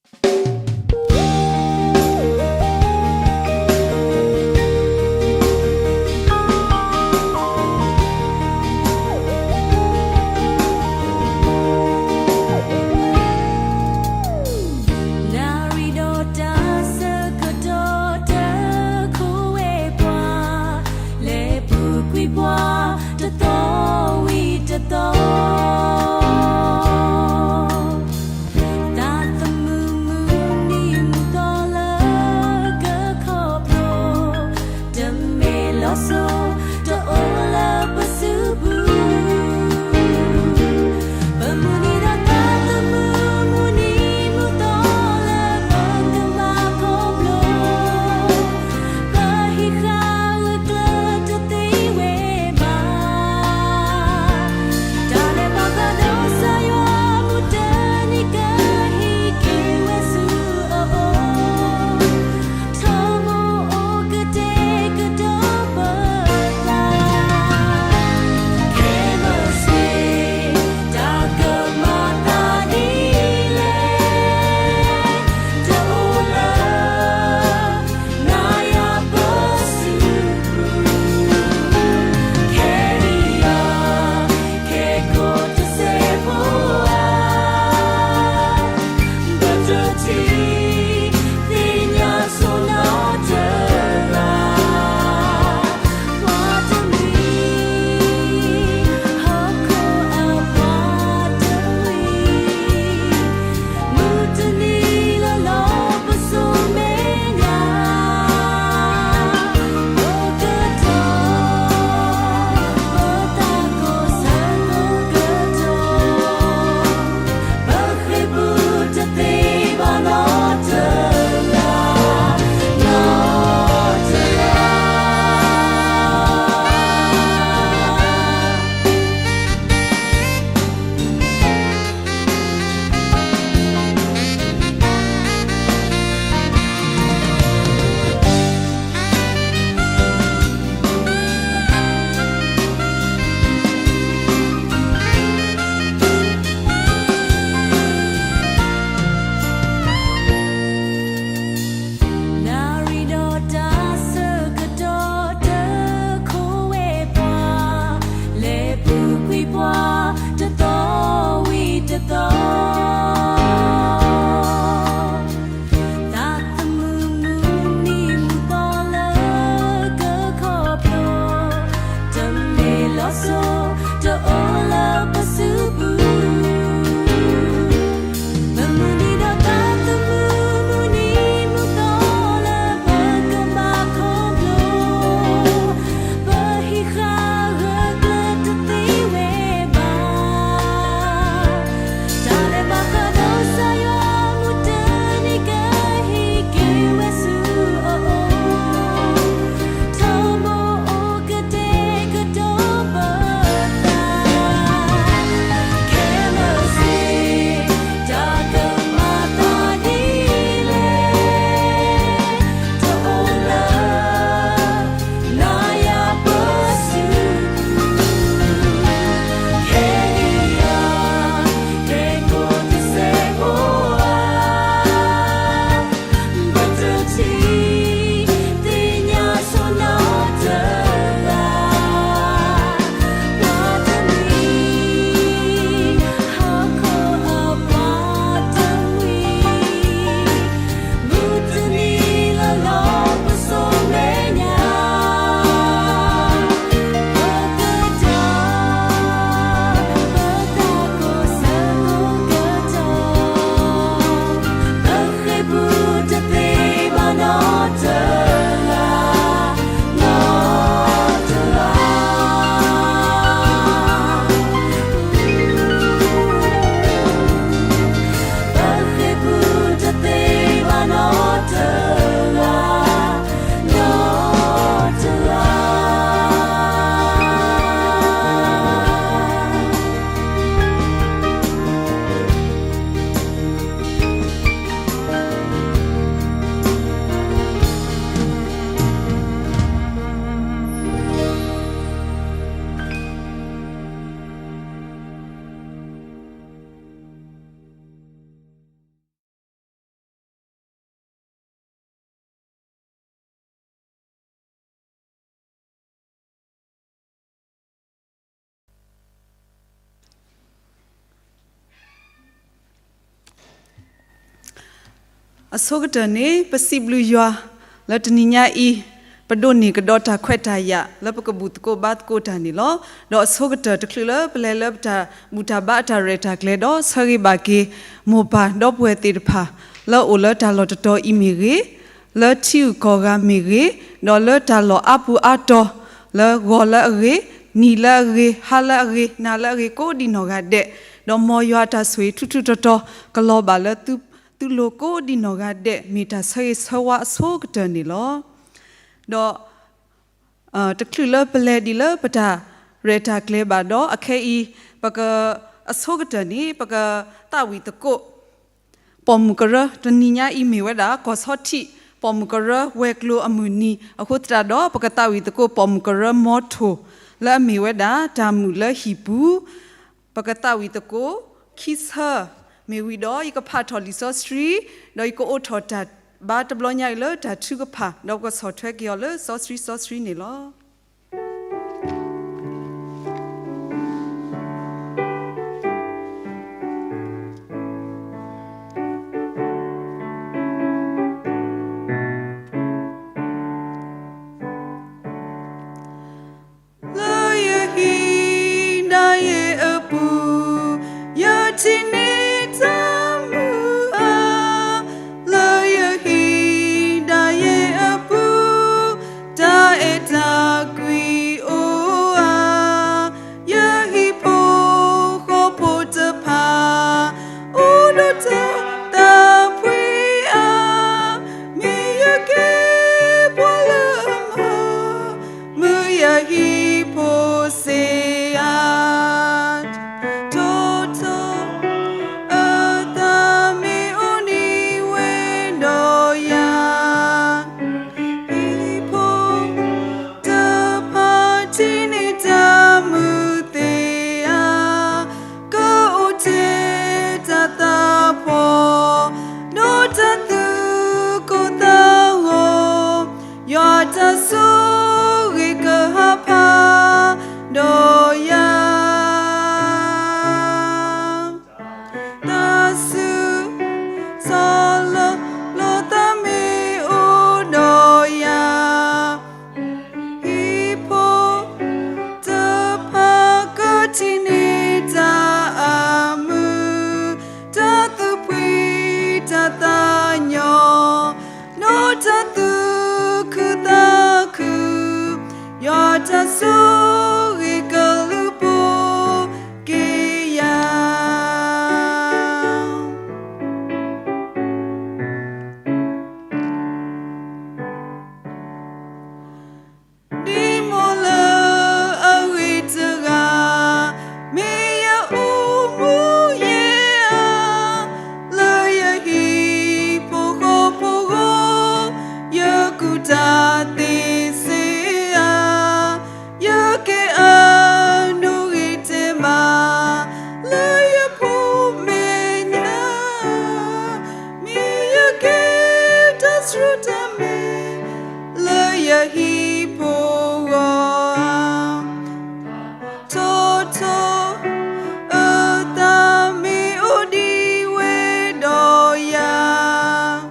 နၣ်ရံၣ်ဒီးတၢ်ဆၢကတီၢ် တခိၣ်ဝဲပှၤ လဲၤပူၤကွံာ်ပှၤ တသီဝံၤတသီ သးသမူမူ အဆိကတၢၢ်န့ၣ် ပစံးဘျုးယွၤ လၢတနံၤညါအံၤ ပဒိးန့ၢ်ကဒီးတၢ်ခွဲးတၢ်ယာ် လၢပကဘူၣ်သကိးဘါသကိးတၢ်န့ၣ်လီၤ. ဒီးအဆိကတၢၢ်တချုးလၢပလဲၤလၢပတၢ်ဘူၣ်တၢ်ဘါအတၢ်ရဲၣ်တၢ်ကျဲၤဒီး ဆၢဂ့ၤဘၣ်က့ၤ မိၢ်ပၢ်ဒီပုၢ်ဝဲၢ်သ့ၣ်တဖၣ် လၢအိၣ်လၢတၢ်လီၢ်တတီၤအံၤမ့ၢ်ဂ့ၤ, လၢထံဂုၤကီၢ်ဂၤမ့ၢ်ဂ့ၤ, ဒီးလၢတၢ်လီၢ်အါပူၤအါတီၤ လၢဂီၤလၢအဂ့ၤ, နံၤလၢအဂ့ၤ, ဟါလၢအဂ့ၤ, နၤလၢအဂ့ၤ ကိးဒံးနီၢ်ဂၤဒဲး, ဒီးမ်ယွၤအတၢ်ဆိၣ်ဂ့ၤထူထူတီတီ ကလီၤဘၣ်လၢသု သုလိၤကိးဒံးနီၢ်ဂၤဒဲး မ့ၢ်တၢ်ဆၢဂ့ၤဆၢဝါအဆိကတၢၢ်န့ၣ်လီၤ. ဒီး တချုးလၢပလဲၤဒံးလၢပတၢ်ရဲၣ်တၢ်ကျဲၤဘၣ်ဒီး အခဲအံၤ ပက အဆိကတၢၢ်န့ၣ် ပကသးဝံၣ်သကိး ပိာ်မုၣ်ကရၢ တနံၤညါအံၤမ့ၢ်ဝဲဒၣ် ကီၢ်ဆီထံး ပိာ်မုၣ်ကရၢဝဲၤကျိၤအမုၢ်နံၤ အဃိသတးဒီး ပကသးဝံၣ်သကိးပိာ်မုၣ်ကရၢမီထိၣ် လၢအမ့ၢ်ဝဲဒၣ် တၢ်မုာ်လၢဟံၣ်ပူၤ ပကသးဝံၣ်သကိး ခံဆၢ မ့ၢ်ဝံၤဒီး ယကဖးထီၣ်လံာ်စီဆှံ ဒီးယကအိးထီၣ်တၢ်ဘါတဘျီညါအံၤလၢတၢ်ထုကဖၣ် ဒီးပကဆီၣ်ထွဲက့ၤအီၤလၢစီဆှံစီဆှံန့ၣ်လီၤ. လၢယဟံၣ်ဒၣ်ယဲအပူၤ ယထံၣ်န့ၢ်တၢ်မုာ်ဧါ, လၢယဟံၣ်ဒၣ်ယဲအပူၤ တၢ်အဲၣ်တၢ်ကွံအိၣ်ဧါ, ယဟံၣ်ဖိဃီဖိတဖၣ် အိၣ်ဒီးတၢ်သးဖှံဧါ, မ့ၢ်ယကဲပှၤလၢအမၤ မုာ်ယဟံၣ်ဖိစ့ဧါ, ထိၣ်ထိၣ် အသးမ့ၢ်အိၣ်ဒံးဝဲဒီးယၤ, ဟံၣ်ဖိတဖၣ်ထံၣ်န့ၢ်တၢ်မုာ်သ့ဧါ, ကအိၣ်ထဲတၢ်သးဖှီၣ် ဒီးတၢ်သူၣ်ကိၢ်သးဂီၤ, ယွၤတၢ်ဆိၣ်ဂ့ၤကဟးဖးဒီးယၤ, တၢ်ဆူၣ်လီၤသးမ့ၢ်အိၣ်ဒီးယၤ, ဟံၣ်ဖိတဖၣ်ကထံၣ်န့ၢ်တၢ်အမုာ်, တၢ်သူၣ်ဖှံတၢ်သးညီ, ဒီးတၢ်သူၣ်ခုသးခု, ယွၤတၢ်ဆိၣ်ဂ့ၤကလူၤပိာ်က့ၤယၤ ဒ်မိၢ်လၢအဂ့ၤတဂၤ, မ့ၢ်ယအိၣ်မူယဲဧါ, လၢယဟံၣ်ဖိဃီဖိအဂီၢ်, ယကူၣ်တၢ်သ့စ့ဧါ, ယကဲအဒိၣ်ဂ့ၤတဲဘၣ်, လၢယဖိမဲာ်ညါ မ့ၢ်ယကဲတၢ်စူၢ်တၢ်မဲာ် လၢယဟံၣ်ဖိဂီၢ်ဧါ, ထိၣ်ထိၣ် အသးမ့ၢ်အိၣ်ဒံးဝဲဒီးယၤ,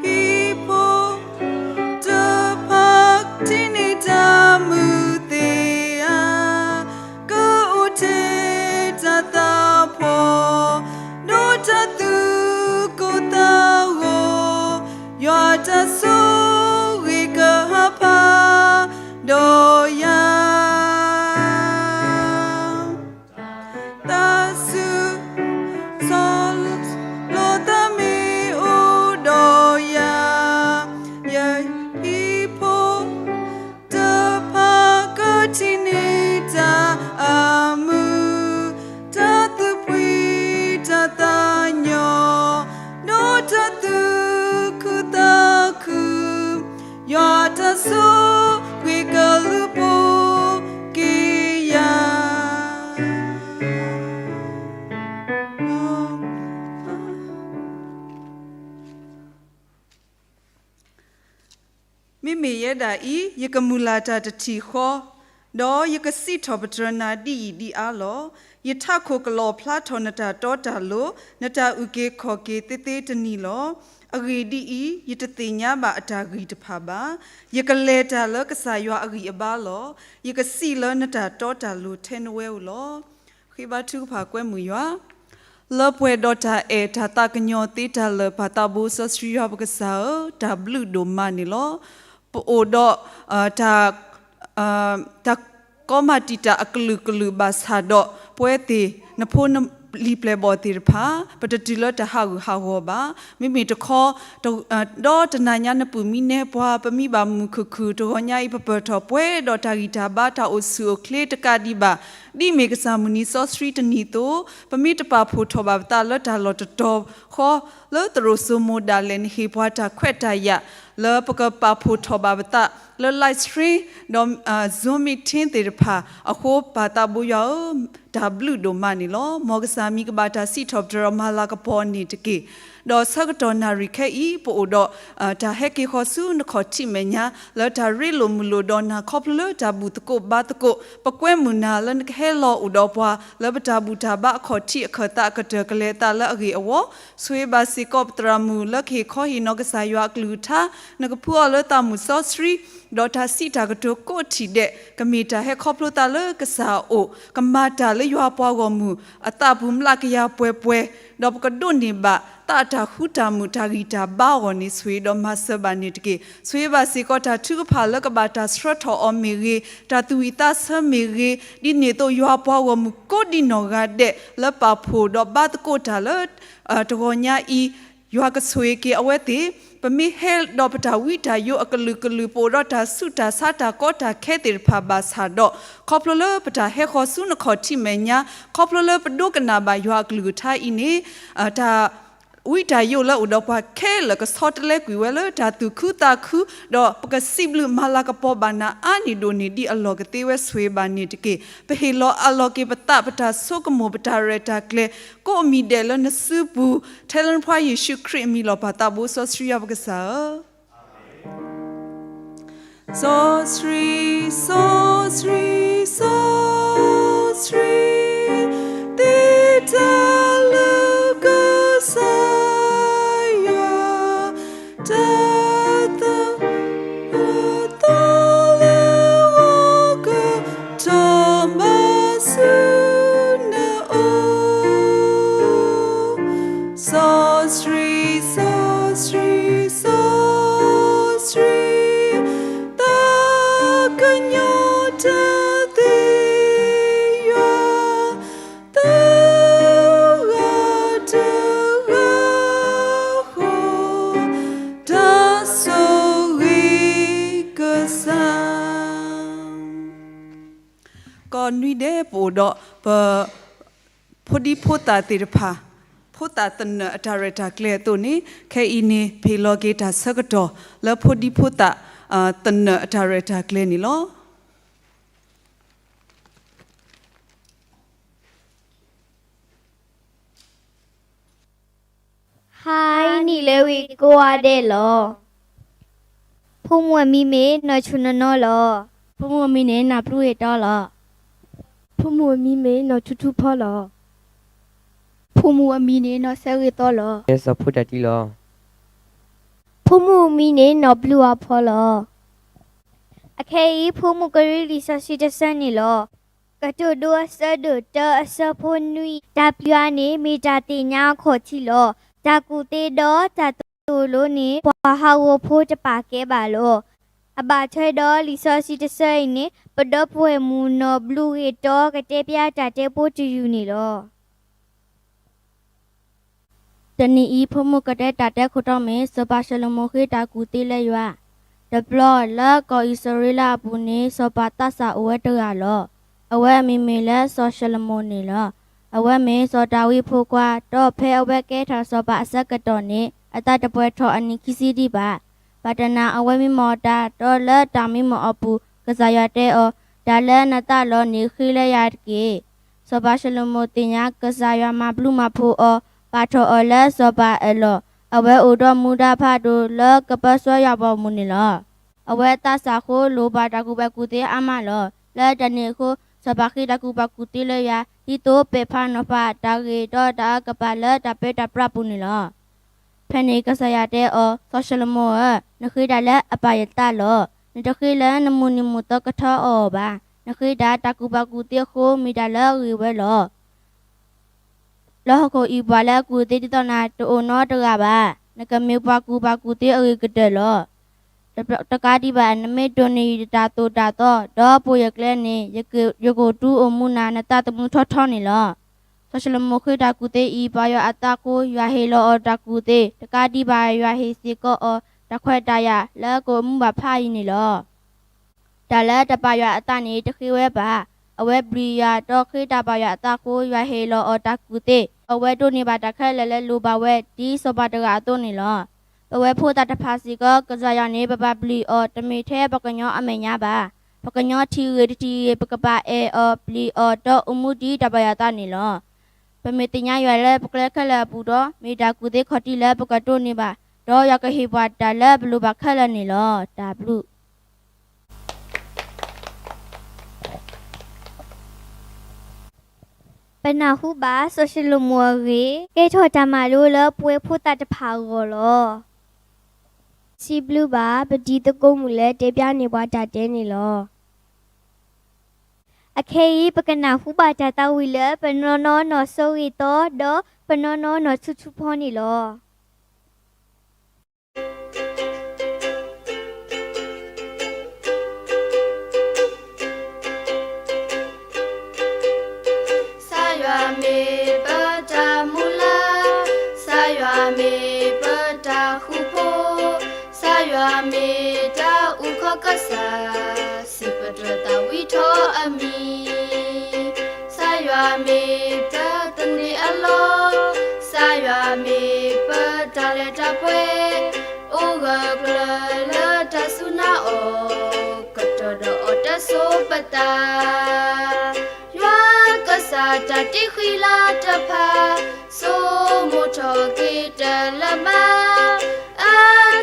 ဟံၣ်ဖိတဖၣ်ထံၣ်န့ၢ်တၢ်မုာ်သ့ဧါ, ကအိၣ်ထဲတၢ်သးဖှီၣ် ဒီးတၢ်သူၣ်ကိၢ်သးဂီၤ, ယွၤတၢ်ဆိၣ်ဂ့ၤကဟးဖးဒီးယၤ တၢ်ဆူၣ်ဆီလီၤသးမ့ၢ်အိၣ်ဒီးယၤ, ယဟံၣ်ဖိတဖၣ်ကထံၣ်န့ၢ်တၢ်အမုာ်, တၢ်သူၣ်ဖှံတၢ်သးညီ, ဒီးတၢ်သူၣ်ခုသးခု, ယွၤတၢ်ဆိၣ်ဂ့ၤကလူၤပိာ်က့ၤယၤ မ့မ့ၢ်ယဲဒၣ်အံၤ ယကမုာ်လၤတၢ်တထံၣ်ဃီ, ဒီးယကစံးထီၣ်ပတြၢၤနၤဒ်အံၤဒ်အါလီၤ. ယထးခိၣ်ကလီၣ်ဖျါထီၣ်နတၢ်တီတၢ်လိၤ, နတၢ်အုၣ်က့ၤခီၣ်က့ၤသ့သ့တနံၤလီၤ. အဂ့ၢ်ဒ်အံၤ, ယတသ့ၣ်ညါဘၣ်အတၢ်ဂံၢ်တဖၣ်ဘၣ်. ယကလဲၤတၢ်လၢကစၢ်ယွၤအဂံၢ်အဘါလီၤ. ယကစံးလၢနတၢ်တီတၢ်လိၤထဲနဝဲဧိၤလီၤ. ဃ့ဘါထုကဖၣ်ကွဲမုာ်ယွၤ လၢပှဲၤဒီးတၢ်အဲၣ်တၢ်သးကညီၤသ့တၢ်လၢာ် ပၢ်သးဘိစီဆှံယွၤပကစၢ်ဧၢ, တၢ်ဘျုးဒိၣ်မးန့ၣ်လီၤ. ပအိၣ်ဒီး တၢ် တၢ်ကီမၤတံာ်တာ်အကလုာ်ကလုာ်ဘၣ်ဆၣ်ဒီး ပဝဲသ့ၣ် နဖိနလံၤပျဲၢ်ဘီၣ်သ့ၣ်တဖၣ် ပတတုၤလၢတၢ်ဟးဂူာ်ဟးဂီၤဘၣ်. မ့မ့ၢ်တခီ ဒီးတနၤညါနပုၢ်မံနဲပှၤ ပမံဘၣ်မုာ်မုာ်ခုၣ်ခုၣ် တဂီၤညါအံၤ ပပၢၢ်ထီၣ်ပှဲၤဒီးတၢ်ဂံၢ်တၢ်ဘါ တၢ်အိၣ်ဆူၣ်အိၣ်ချ့တကးဒံးဘၣ် ဒ်မ့ၢ်ကစၢ်မုၢ်နံၤစီဆှံတနံၤအသိး, ပမ့ၢ်တပာ်ဖှိၣ်ထီၣ်ဘၣ်ပသးလၢတၢ်လီၢ်တတီၤဃီ လၢသရိာ်စိမိၤဒၣ်လဲာ် နဟ့ၣ်ပှၤတၢ်ခွဲးတၢ်ယာ် လၢပကပာ်ဖှိၣ်ထီၣ်ဘၣ်ပသးလၢ live stream ဒီး Zoom meeting သ့ၣ်တဖၣ်အဃိ ပၢ်သးဘိယွၤဧၢ, တၢ်ဘျုးဒိၣ်မးန့ၣ်လီၤ. မ်ကစၢ်မံၤကဘၣ်တၢ်စံးထီၣ်ပတြၢၤဒီးမၤလၤကပီၤန့ၣ်တက့ၢ်. ဒီးဆၢကတီၢ်နၣ်ရံၣ်ခဲအံၤ ပအိၣ်ဒီး တၢ်ဟဲက့ၤဃီၤဆူနခီၣ်ထံးမဲာ်ညါ လၢတၢ်ရ့လိာ်မုာ်လိာ်ဒီးနၤ ခီဖျိလၢတၢ်ဘူၣ်သကိးဘါသကိး ပကွဲမုာ်နၤလၢနကဟဲလီၤအိၣ်ဒီးပှၤ လၢပတၢ်ဘူၣ်တၢ်ဘါအခီၣ်ထံးအခၢၣ်သးအကတၢၢ် ကလဲၤအသးလၢအဂ့ၢ်အဝီ, ဆိၣ်ဂ့ၤဘၣ်စ့ၢ်ကီးပသရၣ်မုၣ် လၢကဟ့ၣ်ခီဟ့ၣ်နီၤကစၢ်ယွၤအကလုၢ်ကထါ, နကဖုအီၤလၢသးမုၣ်စီဆှံ ဒီးတၢ်စံးတၢ်ကတိၤကိးထံၣ်ဒဲး ကမ့ၢ်တၢ်ဟဲခီဖျိသးလၢကစၢ်အအိၣ်, ကမၤတၢ်လၢယွၤပှၤဂီၢ်မုၢ်အသးပူၤမျးကယၤပှဲၤပှဲၤ, ဒီးပကဒိးန့ၢ်ဘၣ်သးအတၢ်ဃူတၢ်မုာ်တၢ်ဂံၢ်တၢ်ဘါအဂီၢ်န့ၣ် ဆိၣ်ဂ့ၤဒီးမၤစၢၤဘၣ်န့ၣ်တက့ၢ်. ဆိၣ်ဂ့ၤဘၣ်စ့ၢ်ကီးတၢ်ထုကဖၣ်လၢကဘၣ်တၢ်ဆှၢထီၣ်အီၤမ့ၢ်ဂ့ၤ, တၢ်သူၣ်ဝံၣ်သးဆၢမ့ၢ်ဂ့ၤ, ဒ်န့ၣ်အသိးယွၤပှၤဂီၢ်မုၢ်ကိးဒံနီၢ်ဂၤဒဲး လၢပာ်ဖှိၣ်ဒီးဘါသကိးတၢ်လၢ တဂီၤညါအံၤ, ယွၤကဆိၣ်ဂ့ၤက့ၤအဝဲသ့ၣ်, ပမ့ၢ်ဟဲဒီးပတၢ်ဝံတၢ်ယိးအကလုာ်ကလုာ် ပအိၣ်ဒီးတၢ်ဆူးတၢ်ဆါတၢ်ကီတၢ်ခဲသ့ၣ်တဖၣ်ဘၣ်ဆၣ်ဒီး, ခီဖျိလၢပတၢ်ဟဲဃီၤဆူနခီၣ်ထံးမဲာ်ညါ, ခီဖျိလၢပဒိကနၣ်ဘၣ်ယွၤအကလုၢ်ကထါအံၤန့ၣ်, တၢ် ဝံတၢ်ယိးလၢအိၣ်ဒီးပှၤခဲလၢာ် ကဆီတလဲကွံာ်ဝဲလၢတၢ်သူၣ်ခုသးခု, ဒီးပကစံးဘျုးမၤလၤကပီၤဘၣ်နၤအါန့ၢ်ဒိၣ်န့ၢ်ဒံးအလီၢ်ကသ့ဝဲ ဆိၣ်ဂ့ၤဘၣ်န့ၣ်တက့ၢ်. ပဟ့ၣ်လီၤအးလီၤက့ၤပသး ပတၢ်ဆိကမိၣ် ပတၢ်ရဲၣ်တၢ်ကျဲၤ ကိးမံၤဒဲးလၢနစုပူၤ, ထဲလၢနဖိယ့ၣ်ၡူးခရံာ်အမံၤလီၤ. ပၢ်သးဘိစီဆှံယွၤပကစၢ်ဧၢ, စီဆှံ, စီဆှံ, စီဆှံ, သ့တၢ်လၢကစၢ်ယွၤ, တၢ်သ တၢ်သၢသီလၢဂီၤကတီၢ်မၤဆူနအိၣ်, စီဆှံ, စီဆှံ, စီဆှံ, သးကညီၤတၢ်သ့ယွၤ, တဂၤတဂၤဃီ, တၢ်ဆိၣ်ဂ့ၤကစၢ် ကိးနွံဒဲးပအိၣ်ဒီးပ ဖိဒံဖိသၣ်သ့ၣ်တဖၣ်, ဖိသၣ်သနၢၣ်အတၢ်ရဲၣ်တၢ်ကျဲၤအသိးန့ၣ်, ခဲအံၤန့ၣ် ပဟ့ၣ်လီၤက့ၤတၢ်ဆၢကတီၢ် လၢဖိဒံဖိသၣ် သနၢၣ်အတၢ်ရဲၣ်တၢ်ကျဲၤန့ၣ်လီၤ. ဟါအံၤနံၣ်လၢဝံၤကိးဂၤဒဲးလီၤ. ဖိမုၣ်အမံၤမ့ၢ်နီၢ်ဆူၣ်နီၢ်နီၢ်လီၤ. ဖိမုၣ်အမံၤန့ၣ်နီၢ်ဘျုးဂ့ၤတီလီၤ. ဖိမုၣ်အမံၤမ့ၢ်နီၢ်ထူထူဖီလီၤ. ဖိမုၣ်အမံၤန့ၣ်နီၢ်ဆၢဂ့ၤသီလီၤ. စီၤဖိတၢ်တံလီၤ. ဖိမုၣ်အမံၤန့ၣ်နီၢ်ဘျုးအါဖီလီၤ. အခဲအံၤ ဖိမုၣ်ကရ့လံာ်စီဆှံတဆၢန့ၣ်လီၤ. ကတိၤဒိအဆၢဒိၣ်တၢအဆၢဖိနွံ, တၢ်ပျုၤအါန့ၣ် မ့ၢ်တၢ်သ့ၣ်ညါအခီၣ်ထံးလီၤ. တၢ်ကူၣ်သ့ဒီးတၢ်သိၣ်လိန့ၣ် ပှၤဟးဂီၤဖိတပာ်ကဲဘၣ်လီၤ. အဘၣ်ထွဲဒီးလံာ်စီဆှံတဆၢအံၤန့ၣ် ပဒီပုၢ်ဝဲၢ်မုၣ်နီၢ်ဘျုးဂ့ၤတီ ကတဲပျဲတၢ်တဲဖိတယုၢ်န့ၣ်လီၤ. တနံၤအံၤ ဖိမုၣ်ကတဲတၢ်တဲခိၣ်တီမ့ၢ် စီၤပၤၡလိၤမိၤဃ့တၢ်ကူၣ်သ့လၢယွၤ. တဘျီလၢကီၢ်အံၣ်စရ့လးအပူၤန့ၣ် စီၤပၤသးစၢ်အိၣ်ဝဲတဂၤလီၤ. အဝဲအမံၤမ့ၢ်လၢစီၤၡလိၤမိၤန့ၣ်လီၤ. အဝဲမ့ၢ်စီၤဒၤဝံးအဖိခွါ, ဒီးဖဲအဝဲကဲထီၣ်စီၤပၤအဆၢကတီၢ်န့ၣ် အသးတပှဲၤထီၣ်အနံၣ်ခံဆံဒံးဘၣ်. ဘၣ်တနၤအဝဲမံမီၢ်တၢ်, ဒီးလၢတၢ်မံမီၢ်အပူၤ ကစၢ်ယွၤတဲအီၤ, တၢ်လၢနသးလီန့ၣ် ဃ့လၢယၤတက့ၢ်. စီၤပၤၡလိၤမိၤသ့ၣ်ညါ ကစၢ်ယွၤမၤဘျုးမၤဖှိၣ်အီၤ, ပာ်ထီၣ်အီၤလၢစီၤပၤအလီၢ်, အဝဲအိၣ်ဒီးမူဒါဖးဒိၣ်လၢကပၢဆှၢယွၤဘီမုၢ်န့ၣ်လီၤ. အဝဲသးစၢ်အဃိလိၣ်ဘၣ်တၢ်ကူၣ်ဘၣ်ကူၣ်သ့အါမးလီၤ. လၢတၢ်န့ၣ်အဃိ စီၤပၤဃ့တၢ်ကူၣ်ဘၣ်ကူၣ်သ့လၢယွၤ ဒ်သိးပဲာ်ဖးနီၤဖးတၢ်ဂ့ၤဒီးတၢ်အၢကပၤလၢတၢ်ပၢတၢ်ပြးပူၤန့ၣ်လီၤ. ဖဲန့ၣ်ကစၢ်ယွၤတဲအီၤ, စီၤၡလိၤမိၤဧၢ, နဃ့တၢ်လၢအပာ်ယသးလီၤ. နတဃ့လၢနမိၢ်နံၤမိၢ်သီကထၢအီၤဘၣ်. နဃ့တၢ်တၢ်ကူၣ်ဘၣ်ကူၣ်သ့အဃိ မ့ၢ်တၢ်လၢအဂ့ၤဝဲလီၤ. လၢဟီၣ်ခိၣ်အံၤ ပှၤလၢအကူၣ်သ့ဒ်သိးနၤ တအိၣ်နီတဂၤဘၣ်. နကမ့ၢ်ပှၤကူၣ်ဘၣ်ကူၣ်သ့အဂ့ၤကတၢၢ်လီၤ. တကးဒံးဘၣ် နမ့ၢ်ဒိးန့ၢ်ယတၢ်သိၣ်တၢ်သီ ဒီးပိာ်ယကျဲန့ၣ်, ယကအိၣ်တူၢ်အိၣ်မူနၤ နသးသမူထီထီန့ၣ်လီၤ. စီၤၡလိၤမိၤဃ့တၢ်ကူၣ်သ့အံၤ ပၢ်ယွၤအသးအဃိ ယွၤဟ့ၣ်လီၤအီၤတၢ်ကူၣ်သ့, တကးဒံးဘၣ် ယွၤဟ့ၣ်စ့ၢ်ကီးအီၤ တၢ်ခွဲးတၢ်ယာ်လၢကအိၣ်မူဘၣ်ဖးယံၤန့ၣ်လီၤ. တၢ်လၢတပာ်ယွၤအသးန့ၣ် တဃ့ဝဲဘၣ်. အဝဲပျံၤယွၤဒီးဃ့တၢ်ပာ်ယွၤအသးအဃိ ယွၤဟ့ၣ်လီၤအီၤတၢ်ကူၣ်သ့, အဝဲဒိးန့ၢ်ဘၣ်တၢ်ခဲလၢာ်လၢလိၣ်ဘၣ်ဝဲ ဒ်စီၤပၤတဂၤအသိးန့ၣ်လီၤ. ပဝဲဖိသၣ်တဖၣ်စ့ၢ်ကီး ကစၢ်ယွၤန့ၣ် ပဘၣ်ပျံၤအီၤ တမ့ၢ်ထဲပှၤကညီအမဲာ်ညါဘၣ်. ပှၤကညီထံၣ်ဂ့ၤတထံၣ်ဂ့ၤ ပကဘၣ်အဲၣ်အီၤပျံၤအီၤ ဒီးအိၣ်မူဒ်တၢ်ပာ်ယွၤအသးန့ၣ်လီၤ. ပမ့ၢ်သ့ၣ်ညါယွၤလၢပကျဲခဲလၢာ်အပူၤဒီး မ့ၢ်တၢ်ကူၣ်သ့ခီၣ်ထံးလၢပကဒိးန့ၢ်ဘၣ်, ဒီးယွၤကဟ့ၣ်ပှၤတၢ်လၢပလိၣ်ဘၣ်ခဲလၢာ်န့ၣ်လီၤ. တၢ်ဘျုး ပနၢ်ဟူဘၣ်စီၤၡလိၤမိၤအဂ့ၢ် ကဲထီၣ်တၢ်မၤလိလၢပဝဲဖိသၣ်တဖၣ်အဂီၢ်လီၤ. စံးဘျုးဘၣ် ပတံၤသကိးမုၣ်လၢတဲဖျါန့ၢ်ပှၤတၢ်တဲန့ၣ်လီၤ. အခဲအံၤ ပကနၢ်ဟူဘၣ်တၢ်သးဝံၣ်လၢ ပနီၢ်နီၢ်နီၢ်စိၤဂ့ၤသီ ဒီးပနီၢ်နီၢ်နီၢ်ဆူၣ်ဆူၣ်ဖီန့ၣ်လီၤ. ကစၢ်ယွၤမ့ၢ်ပတၢ်မုၢ်လၢ်, ကစၢ်ယွၤမ့ၢ်ပတၢ်ဃူဖိ, ကစၢ်ယွၤမ့ၢ်တၢ်အုၣ်ခီၣ်ကစၢ်, စံးပတြၢၤသးဝံၣ်ထီၣ်အမံၤ. ကစၢ်ယွၤမ့ၢ်ပသန့ၤအလီၢ်, ကစၢ်ယွၤမ့ၢ်ပတၢ်လၢတၢ်ပှဲၤ, အိၣ်ဂၢၢ်ကျၢၤလၢတၢ်စူၢ်နာ်အီၤ, ကတီၤဒီးအီၤတစိၤပသး. ယွၤကစၢ်တၢ်တ့ဃံလၤတဖၣ်, ဆိမိၣ်ထီၣ်က့ၤတၢ်လၢမါ, အ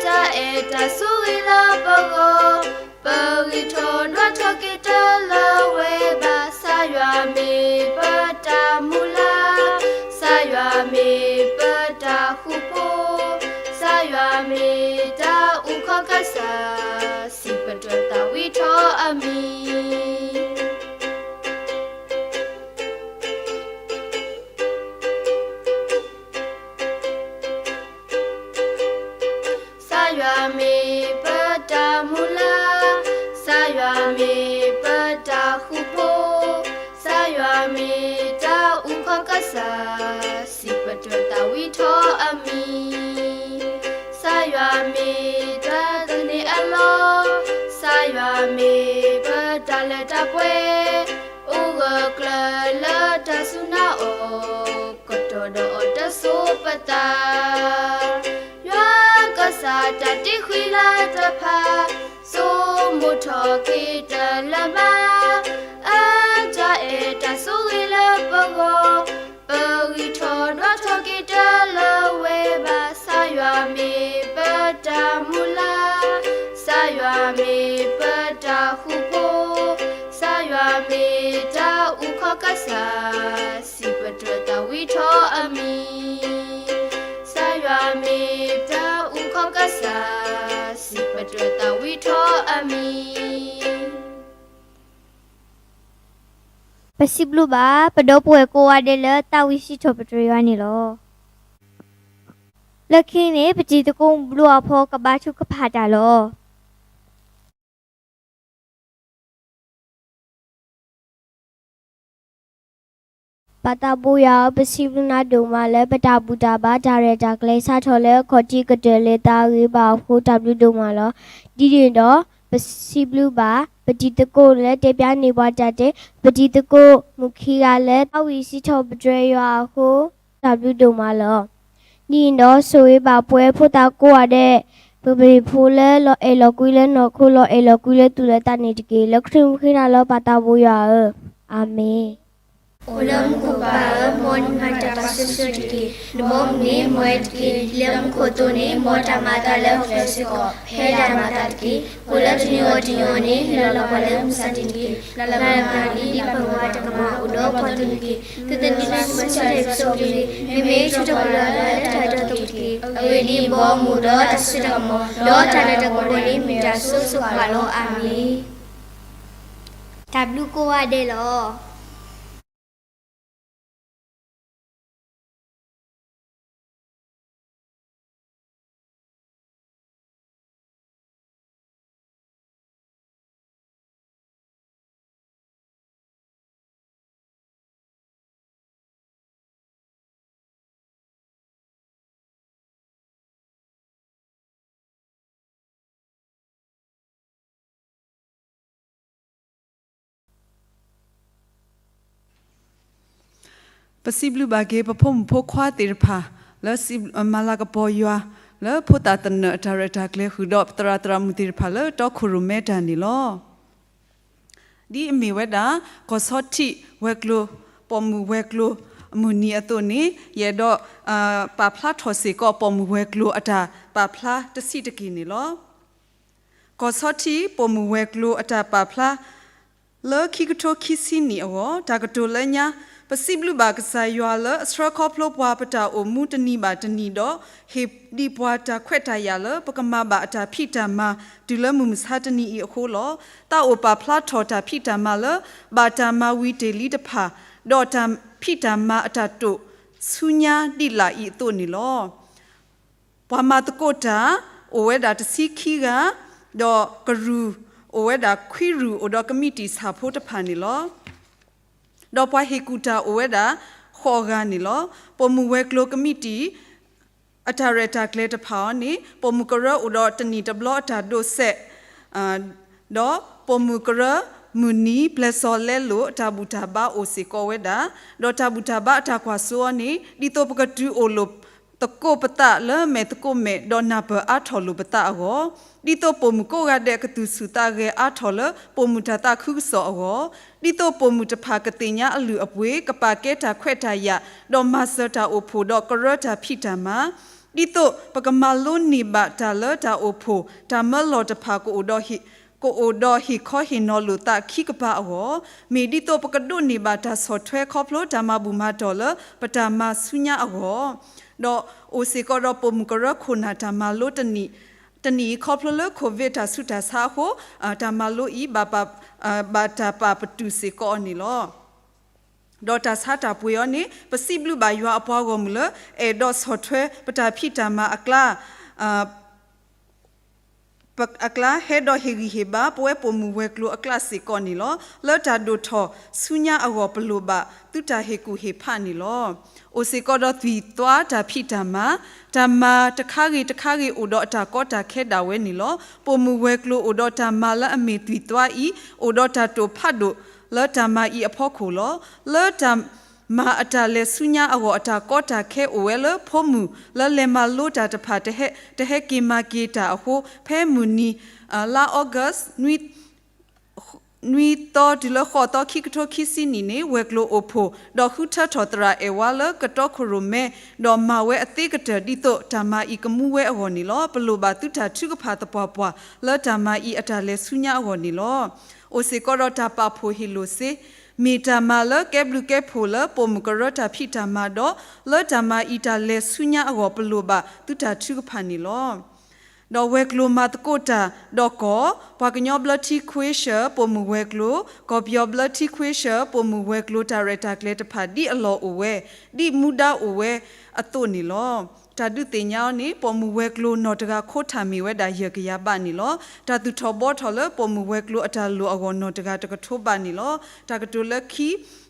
တၢ်အဲၣ်တၢ်ဆိၣ်ဂ့ၤလၢပဂီၢ်, ပဂံၢ်ထီၣ်ဒွးထီၣ်က့ၤတၢ်လၢဝဲဘၣ်. ကစၢ်ယွၤမ့ၢ်ပတၢ်မုၢ်လၢ်, ကစၢ်ယွၤမ့ၢ်ပတၢ်ဃူဖိ, ကစၢ်ယွၤမ့ၢ်တၢ်အုၣ်ခီၣ်ကစၢ်, စံးပတြၢၤသးဝံၣ်ထီၣ်အမံၤ. ကစၢ်ယွၤမ့ၢ်ပတၢ်မုၢ်လၢ်, ကစၢ်ယွၤမ့ၢ်ပတၢ်ဃူဖိ, ကစၢ်ယွၤမ့ၢ်တၢ်အုၣ်ခီၣ်ကစၢ်, စံးပတြၢၤသးဝံၣ်ထီၣ်အမံၤ. ကစၢ်ယွၤမ့ၢ်တၢ်သန့ၤအလီၢ်, ကစၢ်ယွၤမ့ၢ်ပတၢ်လၢတၢ်ပှဲၤ, အိၣ်ဂၢၢ်ကျၢၤလၢတၢ်စူၢ်နာ်အီၤ, ကတီၤဒီးအီၤတစိၤပသး. ယွၤကစၢ်တၢ်တ့ဃံလၤတဖၣ်, ဆိမိၣ်ထီၣ်က့ၤတၢ်လၢမါ, အတၢ်အဲၣ်တၢ်ဆိၣ်ဂ့ၤလၢပဂီၢ်, ပဂံၢ်ထီၣ်ဒွးထီၣ်က့ၤတၢ်လၢဝဲဘၣ်. ကစၢ်ယွၤမ့ၢ်ပတၢ်မုၢ်လၢ်, ကစၢ်ယွၤမ့ၢ်ပတၢ်ဃူဖိ, ကစၢ်ယွၤမ့ၢ်တၢ်အုၣ်ခီၣ်ကစၢ်, စံးပတြၢၤသးဝံၣ်ထီၣ်အမံၤ. ကစၢ်ယွၤမ့ၢ်တၢ်အုၣ်ခီၣ်ကစၢ်, စံးပတြၢၤသးဝံၣ်ထီၣ်အမံၤ. ပစံးဘျုးဘၣ် ပဒီပုၢ်ဝဲၢ်ကိးဂၤဒဲးလၢသးဝံၣ်စံးထီၣ်ပတြၢၤယွၤန့ၣ်လီၤ. လၢခံန့ၣ် ပတံၤသကိးမုၣ်ဘျုးအဖီ ကဘါထုကဖၣ်တၢ်လီၤ. ပၢ်သးဘိယွၤဧၢ, ပစံးဘျုးနၤဒိၣ်မးလၢ ပတၢ်ဘူၣ်တၢ်ဘါတၢ်ရဲၣ်တၢ်ကျဲၤ စးထီၣ်လၢခီၣ်ထံးကတၢၢ်လၢသးအဂ့ၤဘၣ်အဃိ တၢ်ဘျုးဒိၣ်မးလီၤ. ဒ်န့ၣ်ဒီး ပစံးဘျုးဘၣ် ပတံၤသကိးလၢတဲပၠးန့ၢ်ပှၤတၢ်တဲ, ပတံၤသကိးမုၣ်ခံဂၤလၢသးဝံၣ်စံးထီၣ်ပတြၢၤယွၤအဃိ တၢ်ဘျုးဒိၣ်မးလီၤ. ဒ်န့ၣ်ဒီး ဆိၣ်ဂ့ၤဘၣ်ပဝဲဖိသၣ်ကိးဂၤဒဲး, ပမ့ၢ်ဖိလၢလီၤအဲၣ်လီၤကွံလၢနီၢ်ခိ လီၤအဲၣ်လီၤကွံလၢသူၣ်လၢသးန့ၣ်တက့ၢ်. လၢခရံာ်မုၣ်ဃ့နၤလီၤ ပၢ်သးဘိယွၤဧၢ, အၤမ့ၣ်. အိၣ်လၢမူခိၣ်ပၢ်ဧၢ, မ်နမၤတၢ်ပာ်စီဆှံတက့ၢ်. နဘီမုၢ်န့ၣ်မ်ဝဲတက့ၢ်. ဒ်လၢမူခိၣ်အသိးန့ၣ်, မ်တၢ်မၤအသးလၢဟီၣ်ခိၣ်စ့ၢ်ကီး, ဖဲဒၣ်မၤအသးတက့ၢ်. အိၣ်လၢတနံၤအံၤတနံၤအံၤန့ၣ်, ဟ့ၣ်လီၤပှၤလၢမုၢ်ဆါတနံၤတက့ၢ်. လၢပှၤလၢပှၤလံၤဒ်ပဝဲတကမၤအိၣ်ဒီးပှၤတနံၤတက့ၢ်. သုတနံၤန့ၣ်ဆူၣ်ဆူၣ်ထီၣ်ပစိၤတက့ၢ်. မ့မ့ၢ်ဆၢထၢၣ်ပလီၢ်လၢတၢ်ဒီတက့ၢ်တက့ၢ်. အဂ့ၢ်ဒ်အံၤ, ဘီမုၢ်ဒီးတၢ်စိတၢ်ကမီၤ, ဒီးတၢ်လၤတၢ်ကပီၤန့ၣ် မ့ၢ်တၢ်ဆိၣ်ဂ့ၤဆိၣ်ဝါလီၤ. အၤမ့ၣ်. တၢ်ဘျုးကိးဂၤဒဲးလီၤ. ပစံးဘျုးဘၣ်က့ၤ ပဖိမုၣ်ဖိခွါသ့ၣ်တဖၣ် လၢမၤလၤကပီၤယွၤ လၢဖိသၣ်သနၢၣ်အတၢ်ရဲၣ်တၢ်ကျဲၤဃုာ်ဒီး ပသရၣ်သရၣ်မုၣ်သ့ၣ်တဖၣ်လၢတီခိၣ်ရိၣ်မဲတၢ်န့ၣ်လီၤ. ဒ်အမ့ၢ်ဝဲဒၣ် ကီၢ်ဆီထံးဝဲၤကျိၤ ပိာ်မုၣ်ဝဲၤကျိၤအမုၢ်နံၤအသိးန့ၣ်, ယအဲၣ်ဒိး ပာ်ဖျါထီၣ်စ့ၢ်ကီး ပိာ်မုၣ်ဝဲၤကျိၤအတၢ်ပာ်ဖျါတဆံးတက့ၢ်န့ၣ်လီၤ. ကီၢ်ဆီထံးပိာ်မုၣ်ဝဲၤကျိၤအတၢ်ပာ်ဖျါ လၢခံကထိခံဆံနံၣ်အဂီၢ်, တၢ်ကတိၤလၢညါ, ပစံးဘျုးဘၣ်ကစၢ်ယွၤလၢအဆှၢခီဖျိပှၤပတၢ်အိၣ်မူတနံၤဘၣ်တနံၤဒီး ဟ့ၣ်ဒံးပှၤတၢ်ခွဲးတၢ်ယာ်လၢပကမၤဘၣ်အတၢ်ဖံးတၢ်မၤ တုၤလၢမုၢ်မဆါတနံၤအံၤအဃိလီၤ. သးအိၣ်ပာ်ဖျါထီၣ်တၢ်ဖံးတၢ်မၤလၢ ဘၣ်တၢ်မၤဝံၤတ့ၢ်လံတဖၣ်, ဒီးတၢ်ဖံးတၢ်မၤအတၢ်တိာ်ဆူညါဒ်လာ်အံၤအသိးန့ၣ်လီၤ. ပှၤမၤသကိးတၢ် အိၣ်ဝဲဒၣ်တဆံခံဂၤ, ဒီးကရူၢ်အိၣ်ဝဲဒၣ်ခွံရူၢ် အိၣ်ဒီးကမံးတံာ်ဆၣ်ဖိတဖၣ်န့ၣ်လီၤ. ဒီးပှၤဟ့ၣ်ကူၣ်တၢ်အိၣ်ဝဲဒၣ်ဃိးဂၤန့ၣ်လီၤ. ပိာ်မုၣ်ဝဲၤကျိၤကမံးတံာ် အတၢ်ရဲၣ်တၢ်ကျဲၤတဖၣ်အံၤန့ၣ် ပိာ်မုၣ်ကရၢအိၣ်ဒီးတနံၣ်တဘျီအတၢ်ဒိးစဲး ဒီးပိာ်မုၣ်ကရၢမုၢ်နံၤ ပျဲၢ်စီၤလဲလိာ်အတၢ်ဘူၣ်တၢ်ဘါအိၣ်စ့ၢ်ကီးဝဲဒၣ်, ဒီးတၢ်ဘူၣ်တၢ်ဘါအတၢ်ကွၢ်စိအံၤန့ၣ် ဒ်သိးပကတုၤအိၣ်လိာ်သကိးပသးလၢမဲာ်သကိးမဲာ် ဒီးနၢ်ပၢၢ်အါထီၣ်လိာ်ပသးအဂီၢ်, ဒ်သိးပိာ်မုၣ်ကိးဂၤဒဲးကသူၣ်ဆူၣ်သးဂဲၤအါထီၣ်လၢပိာ်မုၣ်တၢ်သးခုကစီၣ်အဂီၢ်, ဒ်သိးပိာ်မုၣ်တဖၣ်ကသ့ၣ်ညါအလုၢ်အပှ့ၤ ကပာ်ကဲတၢ်ခွဲးတၢ်ယာ် ဒီးမၤစၢၤတၢ်အိၣ်ဖှိၣ်ဒီးကရၢတၢ်ဖံးတၢ်မၤ ဒ်သိးပကမၤလိန့ၢ်ဘၣ်တၢ်လၢတၢ်အိၣ်ဖှိၣ် တၢ်မၢလီၢ်တဖၣ် ကအိၣ်ဒီးဟ့ၣ်ခီဟ့ၣ်နီၤလိာ်သးခံကပၤအဂီၢ်, မ့ၢ်ဒ်သိးပကဒိးန့ၢ်ဘၣ်တၢ်ဆီၣ်ထွဲခီဖျိတၢ်မၤဘူၣ်မၤတီၢ်လၢပတၢ်မၤဆူညါအဂီၢ်, ဒီးအိၣ်စ့ၢ်ကီးဒီးပိာ်မုၣ်ကရၢခိၣ်နၢ်တၢ်မၤလိတနံၣ်, တနံၣ်အံၤခီဖျိလၢ COVID တၢ်ဆူးတၢ်ဆါအဃိ, တၢ်မၤလိအံၤ ဘၣ်တၢ်ပာ်ပတုာ်စ့ၢ်ကီးအီၤန့ၣ်လီၤ. ဒီးတၢ်ဆါတၢ်ပှ့ၤအီၤန့ၣ် ပစံးဘျုးဘၣ်ယွၤအပှၤဂီၢ်မုၢ်လၢ အဲၣ်ဒိးဆီၣ်ထွဲပတၢ်ဖံးတၢ်မၤအကျါ, အကျါဟဲဒီးဟ့ၣ်ဂံၢ်ဟ့ၣ်ဘါ ပဝဲပိာ်မုၣ်ဝဲၤကျိၤအကျါစ့ၢ်ကီးန့ၣ်လီၤ. လၢတၢ်ဒိၣ်ထီၣ်ဆူညါအဂီၢ် ပလိၣ်ဘၣ်သုတၢ်ဟ့ၣ်ကူၣ်ဟ့ၣ်ဖးန့ၣ်လီၤ. အိၣ်စ့ၢ်ကီးဒီးသွံၣ်သွါတၢ်ဖံးတၢ်မၤ, တၢ်မၤတခါဂ့ၤတခါဂ့ၤ အိၣ်ဒီးအတၢ်ကီတၢ်ခဲဒၣ်ဝဲန့ၣ်လီၤ. ပိာ်မုၣ်ဝဲၤကျိၤအိၣ်ဒီးတၢ်မၤလၢအမ့ၢ်သွံၣ်သွါအံၤ အိၣ်ဒီးတၢ်တိာ်ဖးဒိၣ်လၢတၢ်မၤအံၤအဖီခိၣ်လီၤ. လၢတၢ် မၤအတၢ်လဲၤဆူညါအဂီၢ် အတၢ်ကီတၢ်ခဲအိၣ်ဝဲလၢ ဖိမုၣ်လၢလဲၤမၤလိတၢ်တဖၣ် တဟဲက့ၤမၤက့ၤတၢ်အဃိ ဖဲမုၢ်နံၤ လါ August နွံသီတုၤလၢဃိးသီ ခံကထိခံဆံနံၣ်န့ၣ် ဝဲၤကျိၤအိၣ်ဖှိၣ် ဒီးဃုထၢထီၣ်သရၣ်အဲၣ်ဝါလၢကတီခိၣ်ရိၣ်မဲ ဒီးမၤဝဲအသ့ကတၢၢ် ဒ်သိးတၢ်မၤအံၤကမူဝဲအဂီၢ်န့ၣ်လီၤ. ပလိၣ်ဘၣ်သုတၢ်ထုကဖၣ်သပှၢ်ပှၢ် လၢတၢ်မၤအံၤအတၢ်လဲၤဆူညါအဂီၢ်န့ၣ်လီၤ. အိၣ်စ့ၢ်ကီးဒီးတၢ်ပာ်ဖှိၣ်ဟ့ၣ်လိာ်စ့ မ့ၢ်တၢ်မၤလၢကဲဘျုးကဲဖှိၣ်လၢပိာ်မုၣ်ကရၢတၢ်ဖံးတၢ်မၤဒီး လၢတၢ်မၤအံၤတၢ်လဲၤဆူညါအဂီၢ် ပလိၣ်ဘၣ်သုတၢ်ထုကဖၣ်န့ၣ်လီၤ. ဒီးဝဲၤကျိၤမၤသကိးတၢ်ဒီးကီၢ် ပှၤကညီဘျၢထံခွ့ဆၢ ပိာ်မုၣ်ဝဲၤကျိၤ, ကီၢ်ပယီၤဘျၢထံခွ့ဆၢ ပိာ်မုၣ်ဝဲၤကျိၤ တၢ်ရဲၣ်တၢ်ကျဲၤတဖၣ် ဒ်အလီၢ်အိၣ်ဝဲ, ဒ်မူဒါအိၣ်ဝဲအသိးန့ၣ်လီၤ. တၢ်ဒုးသ့ၣ်ညါအီၤန့ၣ် ပိာ်မုၣ်ဝဲၤကျိၤနီၢ်တဂၤခိတၢ်မ့ၢ်ဝဲဒၣ်ယဲၢ်ကယၤဘးန့ၣ်လီၤ. တၢ်သူၣ်ထီၣ်ဘှီထီၣ်လၢပိာ်မုၣ်ဝဲၤကျိၤအတၢ်လိၣ်အဂီၢ်နီၢ်တဂၤတကထိဘးန့ၣ်လီၤ. တၢ်ကတိၤလၢခံ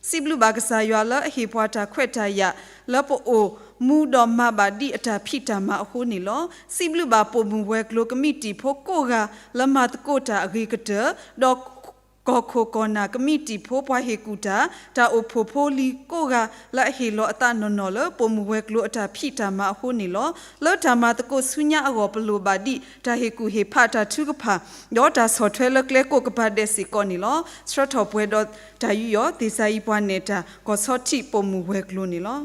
စံးဘျုးဘၣ်ကစၢ်ယွၤလၢအဟ့ၣ်ပှၤတၢ်ခွဲးတၢ်ယာ် လၢပအိၣ်မူဒီးမၤဘၣ်ဒ်အတၢ်ဖံးတၢ်မၤအဃိန့ၣ်လီၤ. စံးဘျုးဘၣ်ပိာ်မုၣ်ဝဲၤကျိၤကမံးတံာ်ဖိကိးဂၤလၢမၤသကိးတၢ်အဂ့ၤကတၢၢ် ဒီး ကီၢ်ခိၣ်ကီၢ်နၢ်ကမံးတံာ်ဖိ ပှၤဟ့ၣ်ကူၣ်တၢ် တၢ်အိၣ်ဖှိၣ်ဖိလံၤကိးဂၤ လၢအဟ့ၣ်လီၤအသးနီၢ်နီၢ်လၢ ပိာ်မုၣ်ဝဲၤကျိၤအတၢ်ဖံးတၢ်မၤအဃိန့ၣ်လီၤ. လၢတၢ်မၤသကိးဆူညါအဂီၢ် ပလိၣ်ဘၣ်ဒံး တၢ်ဟ့ၣ်ကူၣ်ဟ့ၣ်ဖးတၢ်ထုကဖၣ် ဒီးတၢ်ဆီၣ်ထွဲလၢကျဲကိးကပၤဒဲးစ့ၢ်ကီးန့ၣ်လီၤ. ဆှၢထီၣ်ပှဲၤဒီးတၢ်ယူးယီၣ် သ့ၣ်စၤယံးပှၤနဲၣ်တၢ် ကီၢ်ဆီထံးပိာ်မုၣ်ဝဲၤကျိၤန့ၣ်လီၤ.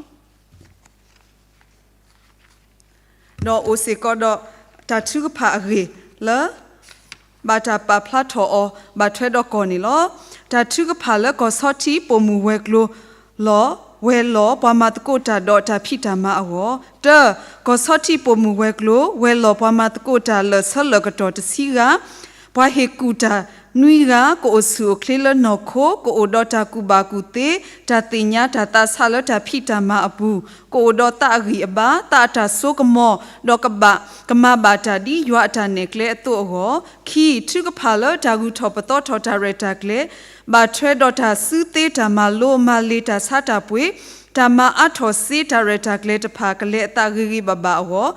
ဒီးအိၣ်စ့ၢ်ကီးဒီးတၢ်ထုကဖၣ်အဂ့ၢ်လၢ ဘၣ်တၢ်ပာ်ဖျါထီၣ်အီၤ ဘၣ်ထွဲဒီးကီၢ်န့ၣ်လီၤ. တၢ်ထုကဖၣ်လၢကီၢ်ဆီထံးပိာ်မုၣ်ဝဲၤကျိၤလီၤ ဝဲၤလီၢ်ပှၤမၤသကိးတၢ်ဒီးတၢ်ဖံးတၢ်မၤအဂီၢ်, တၢ, ကီၢ်ဆီထံးပိာ်မုၣ်ဝဲၤကျိၤ ဝဲၤလီၢ်ပှၤမၤသကိးတၢ်လၢာ်ဆၢလၢာ်ကတီၢ်တဆံဂၤ ပှၤဟ့ၣ်ကူၣ်တၢ်နွံဂၤ ကအိၣ်ဆူၣ်အိၣ်ချ့လၢနီၢ်ခိ ကအိၣ်ဒီးတၢ်ကူၣ်ဘၣ်ကူၣ်သ့ တၢ်သ့ၣ်ညါတၢ်သးဆးလၢတၢ်ဖံးတၢ်မၤအပူၤ ကအိၣ်ဒီးသးအဂံၢ်အဘါ သးအတၢ်စိကမီၤ ဒီးကဘၣ် ကမၤဘၣ်တၢ်ဒ်ယွၤအတၢ်နဲၣ်ကျဲအသိးအဂီၢ်, ခံ, ထုကဖၣ်လၢတၢ်ဂုၤထီၣ်ပသီထီၣ်တၢ်ရဲၣ်တၢ်ကျဲၤ ဘၣ်ထွဲဒီးတၢ်စုသ့တၢ်မၤလိမၤလ့ၤတၢ်ဆါတၢ်ပှ့ၤ တၢ်မၤအါထီၣ်စ့တၢ်ရဲၣ်တၢ်ကျဲၤတဖၣ် ကလဲၤအသးဂ့ၤဂ့ၤဘၣ်ဘၣ်အဂီၢ်,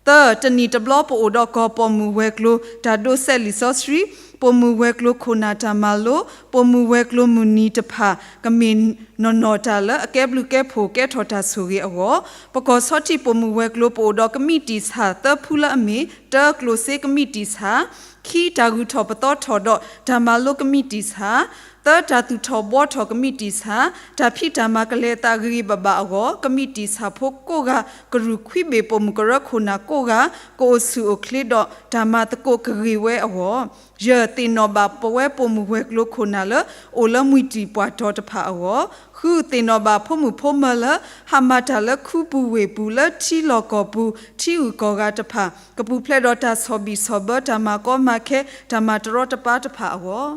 သၢ, တနံၣ်တဘျီပအိၣ်ဒီးကီၢ်ပိာ်မုၣ်ဝဲၤကျိၤ တၢ်ဒိးစဲးလံာ်စီဆှံ, ပိာ်မုၣ်ဝဲၤကျိၤခိၣ်နၢ်တၢ်မၤလိ, ပိာ်မုၣ်ဝဲၤကျိၤမုၢ်နံၤတဖၣ် ကမ့ၢ်နီၢ်နီၢ်တၢ်လၢအကဲဘျုးကဲဖှိၣ်ကဲထီၣ်တၢ်ဆိၣ်ဂ့ၤအဂီၢ်, ပကီၢ်ဆီထံးပိာ်မုၣ်ဝဲၤကျိၤပအိၣ်ဒီးကမံးတံာ်ဆၣ်သၢဖုလၢအမ့ၢ် တၢ ကျိၣ်စ့ကမံးတံာ်ဆၣ်, ခံ, တၢ်ဂုၤထီၣ်ပသီထီၣ်ဒီးတၢ်မၤလိကမံးတံာ်ဆၣ်, သၢ, တၢ်သူၣ်ထီၣ်ဘှီထီၣ်ကမံးတံာ်ဆၣ်, တၢ်ဖံးတၢ်မၤကလဲၤအသးဂ့ၤဂ့ၤဘၣ်ဘၣ်အဂီၢ် ကမံးတံာ်ဆၣ်ဖိကိးဂၤ ကရူၢ်ခွံဘ့ၣ်ပိာ်မုၣ်ကရၢခိၣ်နၢ်ကိးဂၤ ကအိၣ်ဆူၣ်အိၣ်ချ့ဒီးတၢ်မၤသကိးကဂ့ၤဝဲအဂီၢ်, ယဲၢ်, သ့ၣ်နီၣ်ဘၣ်ပဝဲပိာ်မုၣ်ဝဲၤကျိၤခိၣ်နၢ်လၢအိၣ်လၢမှံၤတံၢ်ပှၢ်တီၤတဖၣ်အဂီၢ်, ဃု, သ့ၣ်နီၣ်ဘၣ်ဖိမုၣ်ဖိမၢၤလၢ ဟးမၤတၢ်လၢခူပူၤဝ့ၢ်ပူၤလၢထံလီၢ်ကီၢ်ပူၤ ထံဂုၤကီၢ်ဂၤတဖၣ် ကပူၤဖျဲးဒီးတၢ်ဆီၣ်ဘံၣ်ဆီၣ်ဘၢတၢ်မၤကီမၤခဲ တၢ်မၤတရီတပါတဖၣ်အဂီၢ်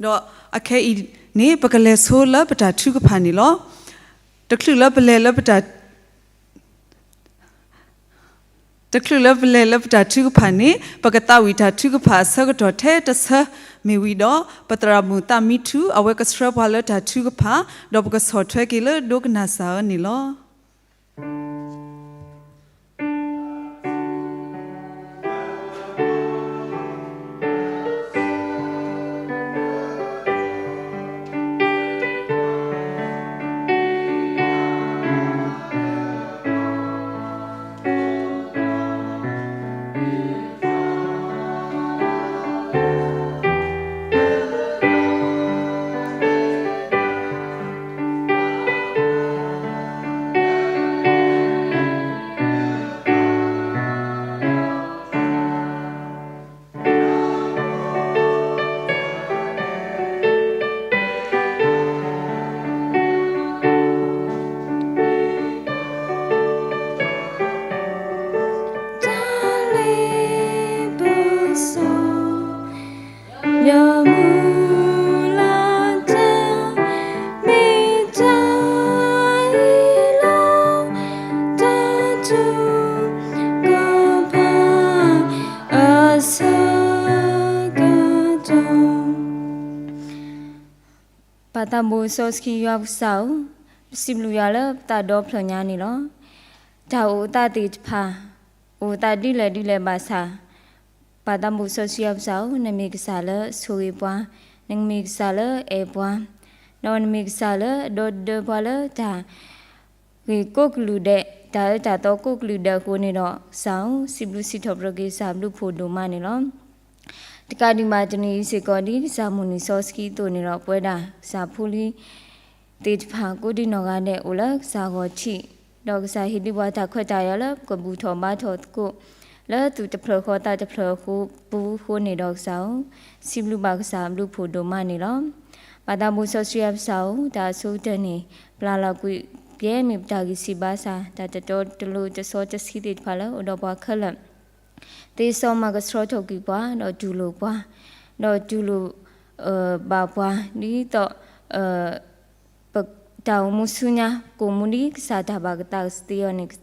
ဒီးအခဲအံၤန့ၣ် ပကလဲၤဆိလၢပတၢ်ထုကဖၣ်န့ၣ်လီၤ. တချုးလၢပလဲၤလၢပတၢ် တချုးလၢပလဲၤလၢပတၢ်ထုကဖၣ်န့ၣ် ပကသးဝံၣ်တၢ်ထုကဖၣ်အဆၢကတီၢ်ထဲတဆၢမ့ၢ်ဝံၤဒီး ပသရၣ်မုၣ်သးမံထူ အဝဲကဆှၢပှၤလၢတၢ်ထုကဖၣ် ဒီးပကဆီၣ်ထွဲက့ၤလၢဒိကနၣ်စၢ်အၢန့ၣ်လီၤ. ပၢ်သးဘိစီဆှံယွၤပကစၢ်ဧၢ, ပစံးဘျုးယွၤလၢပသးဒီဖျၢၣ်ညါန့ၣ်လီၤ. တၢ်အိၣ်သးသ့ၣ်တဖၣ် အိၣ်သးဒ်လဲၣ်ဒ်လဲၣ်ဘၣ်ဆၣ်, ပၢ်သးဘိစီဆှံယွၤပကစၢ်ဧၢ, နမ့ၢ်ကစၢ်လၢဆိၣ်ဂ့ၤပှၤ, နမ့ၢ်ကစၢ်လၢအဲၣ်ပှၤ, ဒီးနမ့ၢ်ကစၢ်လၢဒီဒၢပှၤလၢတၢ် ဂ့ၢ်ကိးကလုာ်ဒဲး, တၢ်အၢတၢ်သီကိးကလုာ်ဒဲးအဃိန့ၣ်ဒီး ကစၢ်ဧၢ, စံးဘျုးစံးထီၣ်ပတြၢၤက့ၤကစၢ်ဘျုးဖှိၣ်ဒိၣ်မးန့ၣ်လီၤ. တကးဒံးဘၣ်တနံၤအံၤစ့ၢ်ကီး ဒ်ကစၢ်မိၣ်န့ၢ်စီဆှံအသိးန့ၣ်ဒီး ပဝဲဒၣ်ကစၢ်ဖိလံၤသ့ၣ်တဖၣ် ကိးဒံနီၢ်ဂၤဒဲး အိၣ်လၢကစၢ်ဂီၢ်ထံး, ဒီးကစၢ်ဟ့ၣ်ဒုးပှၤတၢ်ခွဲးတၢ်ယာ်လၢပကဘူၣ်ထီၣ်ဘါထီၣ်သကိး လၢသူၣ်တဖျၢၣ်ဃီသးတဖျၢၣ်အပူၤအဃိန့ၣ်ဒီးကစၢ်ဧၢ, စံးဘျုးဘၣ်ကစၢ်ဘျုးဖှိၣ်ဒိၣ်မးန့ၣ်လီၤ. ပၢ်သးဘိစီဆှံယွၤပကစၢ်ဧၢ, တၢ်အဆိကတၢၢ်န့ၣ် ပျၢ်လီၤကွံာ် ပျဲမ့ၢ်ပတၢ်ဂံၢ်စၢ်ဘါစၢ် တၢ်တတီတလိၤတစီတဆှံသ့ၣ်တဖၣ်လၢအိၣ်ဒီးပှၤခဲလၢာ် သ့စီမၤကဆှီထီၣ်ကွံာ်ပှၤ ဒီးတူၢ်လိာ်ပှၤ, ဒီးတူၢ်လိာ် ဘၣ်ပှၤ ဒ်သိး တၢ်အိၣ်မူဆူညါ ကိၣ်မူဒ်ကစၢ်တၢ်ဘၣ်ကသးကသ့အီၤန့ၣ်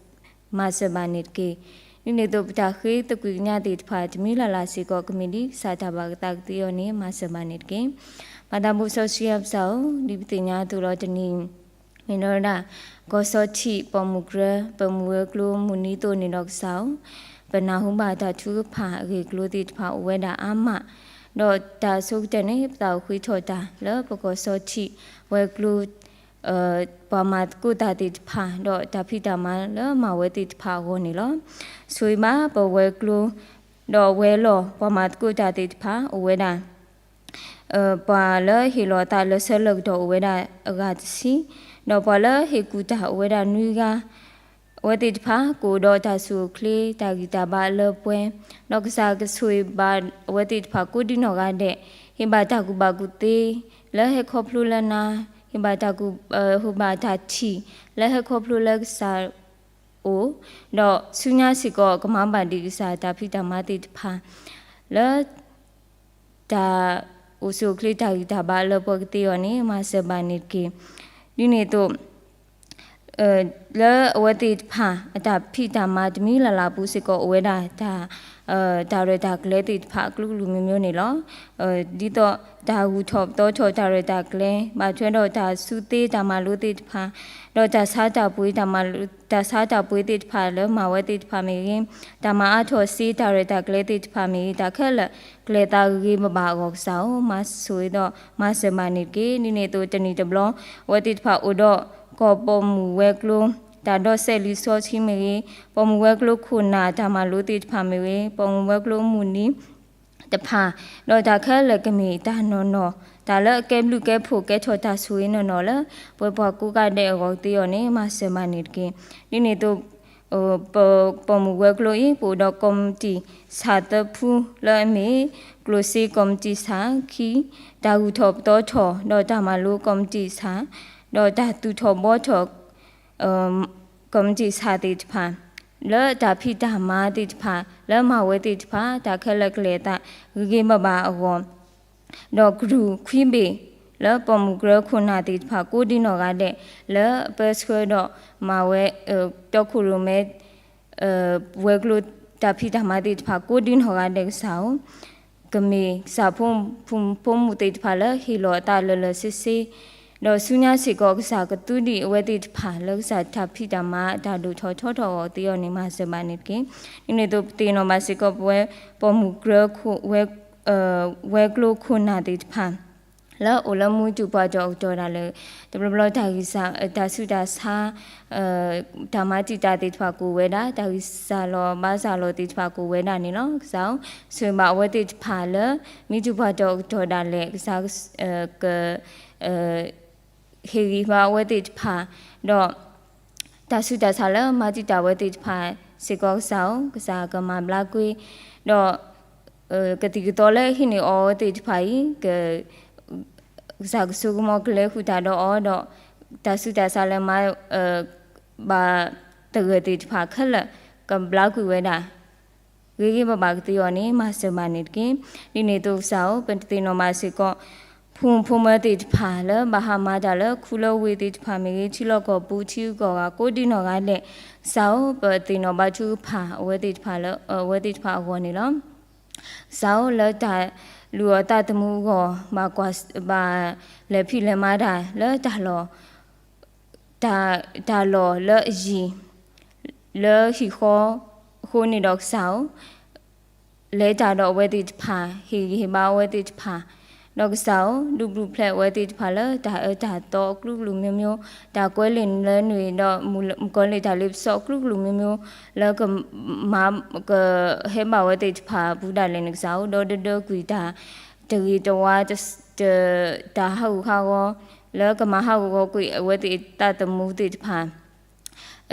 မၤစၢၤဘၣ်န့ၣ်တက့ၢ်. ဒ်န့ၣ်အသိး ပတၢ်ဃ့သကွံာ်ကညးသ့ၣ်တဖၣ် တမံၤလၢ်လၢ်စ့ၢ်ကီး ကမ့ၢ်ဒ်ကစၢ်တၢ်ဘၣ်ကသးကသ့အီၤန့ၣ် မၤစၢၤဘၣ်န့ၣ်တက့ၢ်. ပၢ်သးဘိစီဆှံယွၤပကစၢ်ဧၢ, ဒ်ပသ့ၣ်ညါအသိးလီၤ တနံၤ မ့ၢ်ဝဲဒၣ် ကီၢ်စီၤထံး ပိာ်မုၣ်ကရၢ ပိာ်မုၣ်ဝဲၤကျိၤမုၢ်နံၤအသိးန့ၣ်ဒီးကစၢ်ဧၢ, ပနၢ်ဟူဘၣ်တၢ်ထုကဖၣ်အဂ့ၢ်အကျိၤသ့ၣ်တဖၣ်အိၣ်ဝဲဒၣ်အါမး, ဒီးတၢ်ဆိကတၢၢ်န့ၣ် ပသးအိၣ်ဃ့ထီၣ်တၢ်လၢပကီၢ်စီထံးဝဲၤကျိၤ ပှၤမၤသကိးတၢ်သ့ၣ်တဖၣ် ဒီးတၢ်ဖံးတၢ်မၤလၢမၤဝဲသ့ၣ်တဖၣ်အဂီၢ်န့ၣ်လီၤ. ဆိၣ်ဂ့ၤဘၣ်ပဝဲၤကျိၤ ဒီးဝဲၤလီၢ်ပှၤမၤသကိးတၢ်သ့ၣ်တဖၣ် အိၣ်ဝဲဒၣ် ပှၤလၢဟ့ၣ်လီၤအသးလၢဆၢလၢကတီၢ်အိၣ်ဝဲဒၣ်အဂၤတဆံ, ဒီးပှၤလၢဟ့ၣ်ကူၣ်တၢ်အိၣ်ဝဲဒၣ်နွံဂၤ, အဝဲသ့ၣ်တဖၣ်ကအိၣ်ဒီးတၢ်ဆိၣ်အိၣ်ချ့တၢ်ဂံၢ်တၢ်ဘါလၢပှဲၤ, ဒီးကစၢ်ကဆိၣ်ဂ့ၤဘၣ်အဝဲသ့ၣ်တဖၣ်ကိးဒံနီၢ်ဂၤဒဲး, ဟ့ၣ်ဘၣ်တၢ်ကူၣ်ဘၣ်ကူၣ်သ့ လၢဟဲခီဖျိလၢနၤ, ဟ့ၣ်ဘၣ်တၢ်ကူၣ်, ဟ့ၣ်ဘၣ်တၢ်ထံၣ် လၢဟဲခီဖျိလၢကစၢ်အိၣ်, ဒီးဆူညါစ့ၢ်ကီးကမၤဘၣ်ဒံးကစၢ်တၢ်ဖံးတၢ်မၤသ့ၣ်တဖၣ် လၢ တၢ်အိၣ်ဆူၣ်အိၣ်ချ့တၢ်ဂံၢ်တၢ်ဘါလၢပှၤကသ့အီၤန့ၣ် မၤစၢၤဘၣ်န့ၣ်တက့ၢ်. ဒ်န့ၣ်အသိး လၢအဝဲသ့ၣ်တဖၣ် အတၢ်ဖံးတၢ်မၤတမံၤလၢ်လၢ်ပူၤစ့ၢ်ကီးအိၣ်ဝဲဒၣ် တၢ်, တၢ်ရဲၣ်တၢ်ကျဲၤသ့ၣ်တဖၣ်အကလုာ်ကလုာ်မျိုးမျိုးန့ၣ်လီၤ. ဒ်သိးတၢ်ဂုၤထီၣ်ပသီထီၣ်တၢ်ရဲၣ်တၢ်ကျဲၤ ဘၣ်ထွဲဒီးတၢ်စုသ့တၢ်မၤလိသ့ၣ်တဖၣ်, ဒီးတၢ်ဆါတၢ်ပှ့ၤ တၢ်ဆါတၢ်ပှ့ၤသ့ၣ်တဖၣ်လၢမၤဝဲသ့ၣ်တဖၣ်မ့ၢ်ဂ့ၤ, တၢ်မၤအါထီၣ်စ့တၢ်ရဲၣ်တၢ်ကျဲၤသ့ၣ်တဖၣ်မ့ၢ်ဂ့ၤ, တၢ်ခဲလၢာ် ကလဲၤသးဂ့ၤဂ့ၤဘၣ်ဘၣ်အဂီၢ်ကစၢ်ဧၢ, မၤဆိၣ်ဂ့ၤဒီးမၤစၢၤဘၣ်န့ၣ်တက့ၢ်. ဒ်န့ၣ်အသိးတနံၣ်တဘျီ အဝဲသ့ၣ်တဖၣ်အိၣ်ဒီးကီၢ်ပိာ်မုၣ်ဝဲၤကျိၤ တၢ်ဒီးစဲးလံာ်စီဆှံမ့ၢ်ဂ့ၤ, ပိာ်မုၣ်ဝဲၤကျိၤခိၣ်နၢ်တၢ်မၤလိသ့ၣ်တဖၣ်မ့ၢ်ဂ့ၤ, ပိာ်မုၣ်ဝဲၤကျိၤမုၢ်နံၤ တဖၣ်, ဒီးတၢ်ခဲလၢာ်ကမ့ၢ်တၢ်နီၢ်နီၢ်, တၢ်လၢအကဲဘျုးကဲဖှိၣ်ကဲထီၣ်တၢ်ဆိၣ်ဂ့ၤနီၢ်နီၢ်လၢ ပဝဲပှၤကိးဂၤဒဲးအဂီၢ်ကသ့အီၤန့ၣ် မၤစၢၤဘၣ်န့ၣ်တက့ၢ်. ဒ်န့ၣ်အသိး ပိာ်မုၣ်ဝဲၤကျိၤအံၤ ပအိၣ်ဒီးကီၢ်မံၣ်တံၢ်ဆၣ်သၢဖုလၢအမ့ၢ် ကျိၣ်စ့ကီၢ်မံၣ်တံၢ်ဆၣ်, ခံ, တၢ်ဂုၤထီၣ်ပသီထီၣ် ဒီးတၢ်မၤလိကီၢ်မံၣ်တံၢ်ဆၣ်, ဒီးတၢ်သူၣ်ထီၣ်ဘှီထီၣ် ကီၢ်မံၣ်တံၢ်ဆၣ်သ့ၣ်တဖၣ် လၢတၢ်ဖံးတၢ်မၤသ့ၣ်တဖၣ် လၢမၤဝဲသ့ၣ်တဖၣ် တၢ်ခဲလၢာ်ကလဲၤသးဂ့ၤဂ့ၤဘၣ်ဘၣ်အဂီၢ်, ဒီးကရူၢ်ခွံဘ့ၣ် လၢပိာ်မုၣ်ကရၢခိၣ်နၢ်သ့ၣ်တဖၣ် ကိးဒံနီၢ်ဂၤဒဲး လၢအပၢဆှၢဒီးမၤဝဲ တီခိၣ်ရိၣ်မဲ ဝဲၤကျိၤတၢ်ဖံးတၢ်မၤသ့ၣ်တဖၣ် ကိးဒံနီၢ်ဂၤဒဲးကစၢ်ဧၢ, ကမ့ၢ်ကစၢ်ဖိမုၣ်သ့ၣ်တဖၣ်လၢဟ့ၣ်လီၤအသးလၢာ်လၢာ်ဆ့ဆ့, ဒီးဆူညါစ့ၢ်ကီးကစၢ်ကသူဒံးအဝဲသ့ၣ်တဖၣ် လၢကစၢ်တၢ်ဖံးတၢ်မၤအတၢ်ဒိၣ်ထီၣ်ထီထီၣ်အဂီၢ်သ့အီၤန့ၣ် မၤစၢၤဘၣ်န့ၣ်တက့ၢ်. ဒ်န့ၣ်အသိးပသ့ၣ်နီၣ်ဘၣ်စ့ၢ်ကီးပဝဲ ပိာ်မုၣ်ကရၢခိၣ် ဝဲၤကျိၤခိၣ်နၢ်သ့ၣ်တဖၣ် လၢအအိၣ်လၢမူတူၢ်ပှၢ်တီၢ်အကတီၢ်ဒၣ်လဲာ်, တဘျီဘျီတၢ်ဂံၢ်စၢ် တၢ်ဆူးတၢ်ဆါ တၢ်မၤတံာ်တာ်သ့ၣ်တဖၣ်ကအိၣ်ဝဲဒၣ်, တၢ်ဂံၢ်စၢ်လီၤဘါစၢ်လီၤသ့ၣ်တဖၣ်ကအိၣ်ဝဲဒၣ်န့ၣ်လီၤ. ကစၢ်ဧၢ, ဆိၣ်ဂ့ၤဘၣ်အဝဲသ့ၣ်တဖၣ်လၢ မူတူၢ်ပှၢ်တီၢ်အကတီၢ်ဒၣ်လဲာ် ကစၢ် က ဟ့ၣ်ဂံၢ်ဘါအဝဲသ့ၣ်တဖၣ်, ဒီး တၢ်ဆူးတၢ်ဆါလၢမၤတံာ်တာ်ဝဲသ့ၣ်တဖၣ်စ့ၢ်ကီးကစၢ်ဧၢ, ကစၢ်ကမၤဘျါကွံာ်, ဒီး ကသံၣ်ကသီလၢဟံးန့ၢ်အီၤအဝဲသ့ၣ်တဖၣ်အံၤ က ကစၢ်ကဆိကမိၣ်ကလဲၤဃုာ်တၢ်ဒီးအီၤဒီး တၢ်ဆူးတၢ်ဆါလၢမၤ ဘၣ်သဂၢၢ်သ့ၣ်တဖၣ်ခဲလၢာ် ကဘျါကွံာ်ဝဲဒၣ် ဂ့ၤဂ့ၤဘၣ်ဘၣ်ကသ့အီၤန့ၣ် မၤစၢၤဘၣ်န့ၣ်တက့ၢ်. ဒ်န့ၣ်အသိးကစၢ်ဧၢ, ပသ့ၣ်နီၣ်ဘၣ်စ့ၢ်ကီး ဖိမုၣ်ဖိမၢၤသ့ၣ်တဖၣ်လၢဘၣ်ဟးမၤတၢ်လၢခူလၢဝ့ၢ်သ့ၣ်တဖၣ်မ့ၢ်ဂ့ၤ, ထံလီၢ်ကီၢ်ပူၤ ထံဂုၤကီၢ်ဂၤ ကိးဒံနီၢ်ဂၤဒဲး, ကစၢ်ဧၢ, ပသ့ၣ်နီၣ်ဘၣ်ထုကဖၣ်အဝဲသ့ၣ်တဖၣ်လၢ အဝဲသ့ၣ်တဖၣ်အဂီၢ်န့ၣ်လီၤ. ကစၢ်ဧၢ, လၢတၢ်လုၢ်အီၣ်သးသမူအဂီၢ် ဘၣ်ကွၢ် ဘၣ်လဲၤဖံးလဲၤမၤတၢ်လၢတၢ်လီၢ် တၢ် တၢ်လီၢ်လၢအယံၤ လၢဟံၣ်ဃီအဃိန့ၣ်ဒီးကစၢ်ဧၢ, လဲၤတၢ်ဒီးအဝဲသ့ၣ်တဖၣ်, ဟ့ၣ်ဂံၢ်ဟ့ၣ်ဘါအဝဲသ့ၣ်တဖၣ်, ဒီးကစၢ်ဧၢ, ဒုးဘျုးဖျဲးအဝဲသ့ၣ်တဖၣ်လၢတၢ်အၢတၢ်သီအကလုာ်ကလုာ်မျိုးမျိုး, တၢ်ကွဲးလံာ်လၢနုာ်ဒီး မုၣ်ကီၤလံၢ်တၢ်လ့ပစီအကလုာ်ကလုာ်မျိုးမျိုး လၢကမၤ ကဟဲဘၣ်အဝဲသ့ၣ်တဖၣ်အပူၤဒၣ်လဲာ်န့ၣ်ကစၢ်ဧၢ, ဒီးဒၢဒၢကွံာ်တၢ် တဂ့ၤတဝါ တ တၢ်ဟးဂူာ်ဟးဂီၤ လၢကမၤဟးဂီၤကွံာ်အဝဲသ့ၣ်သးသမူသ့ၣ်တဖၣ်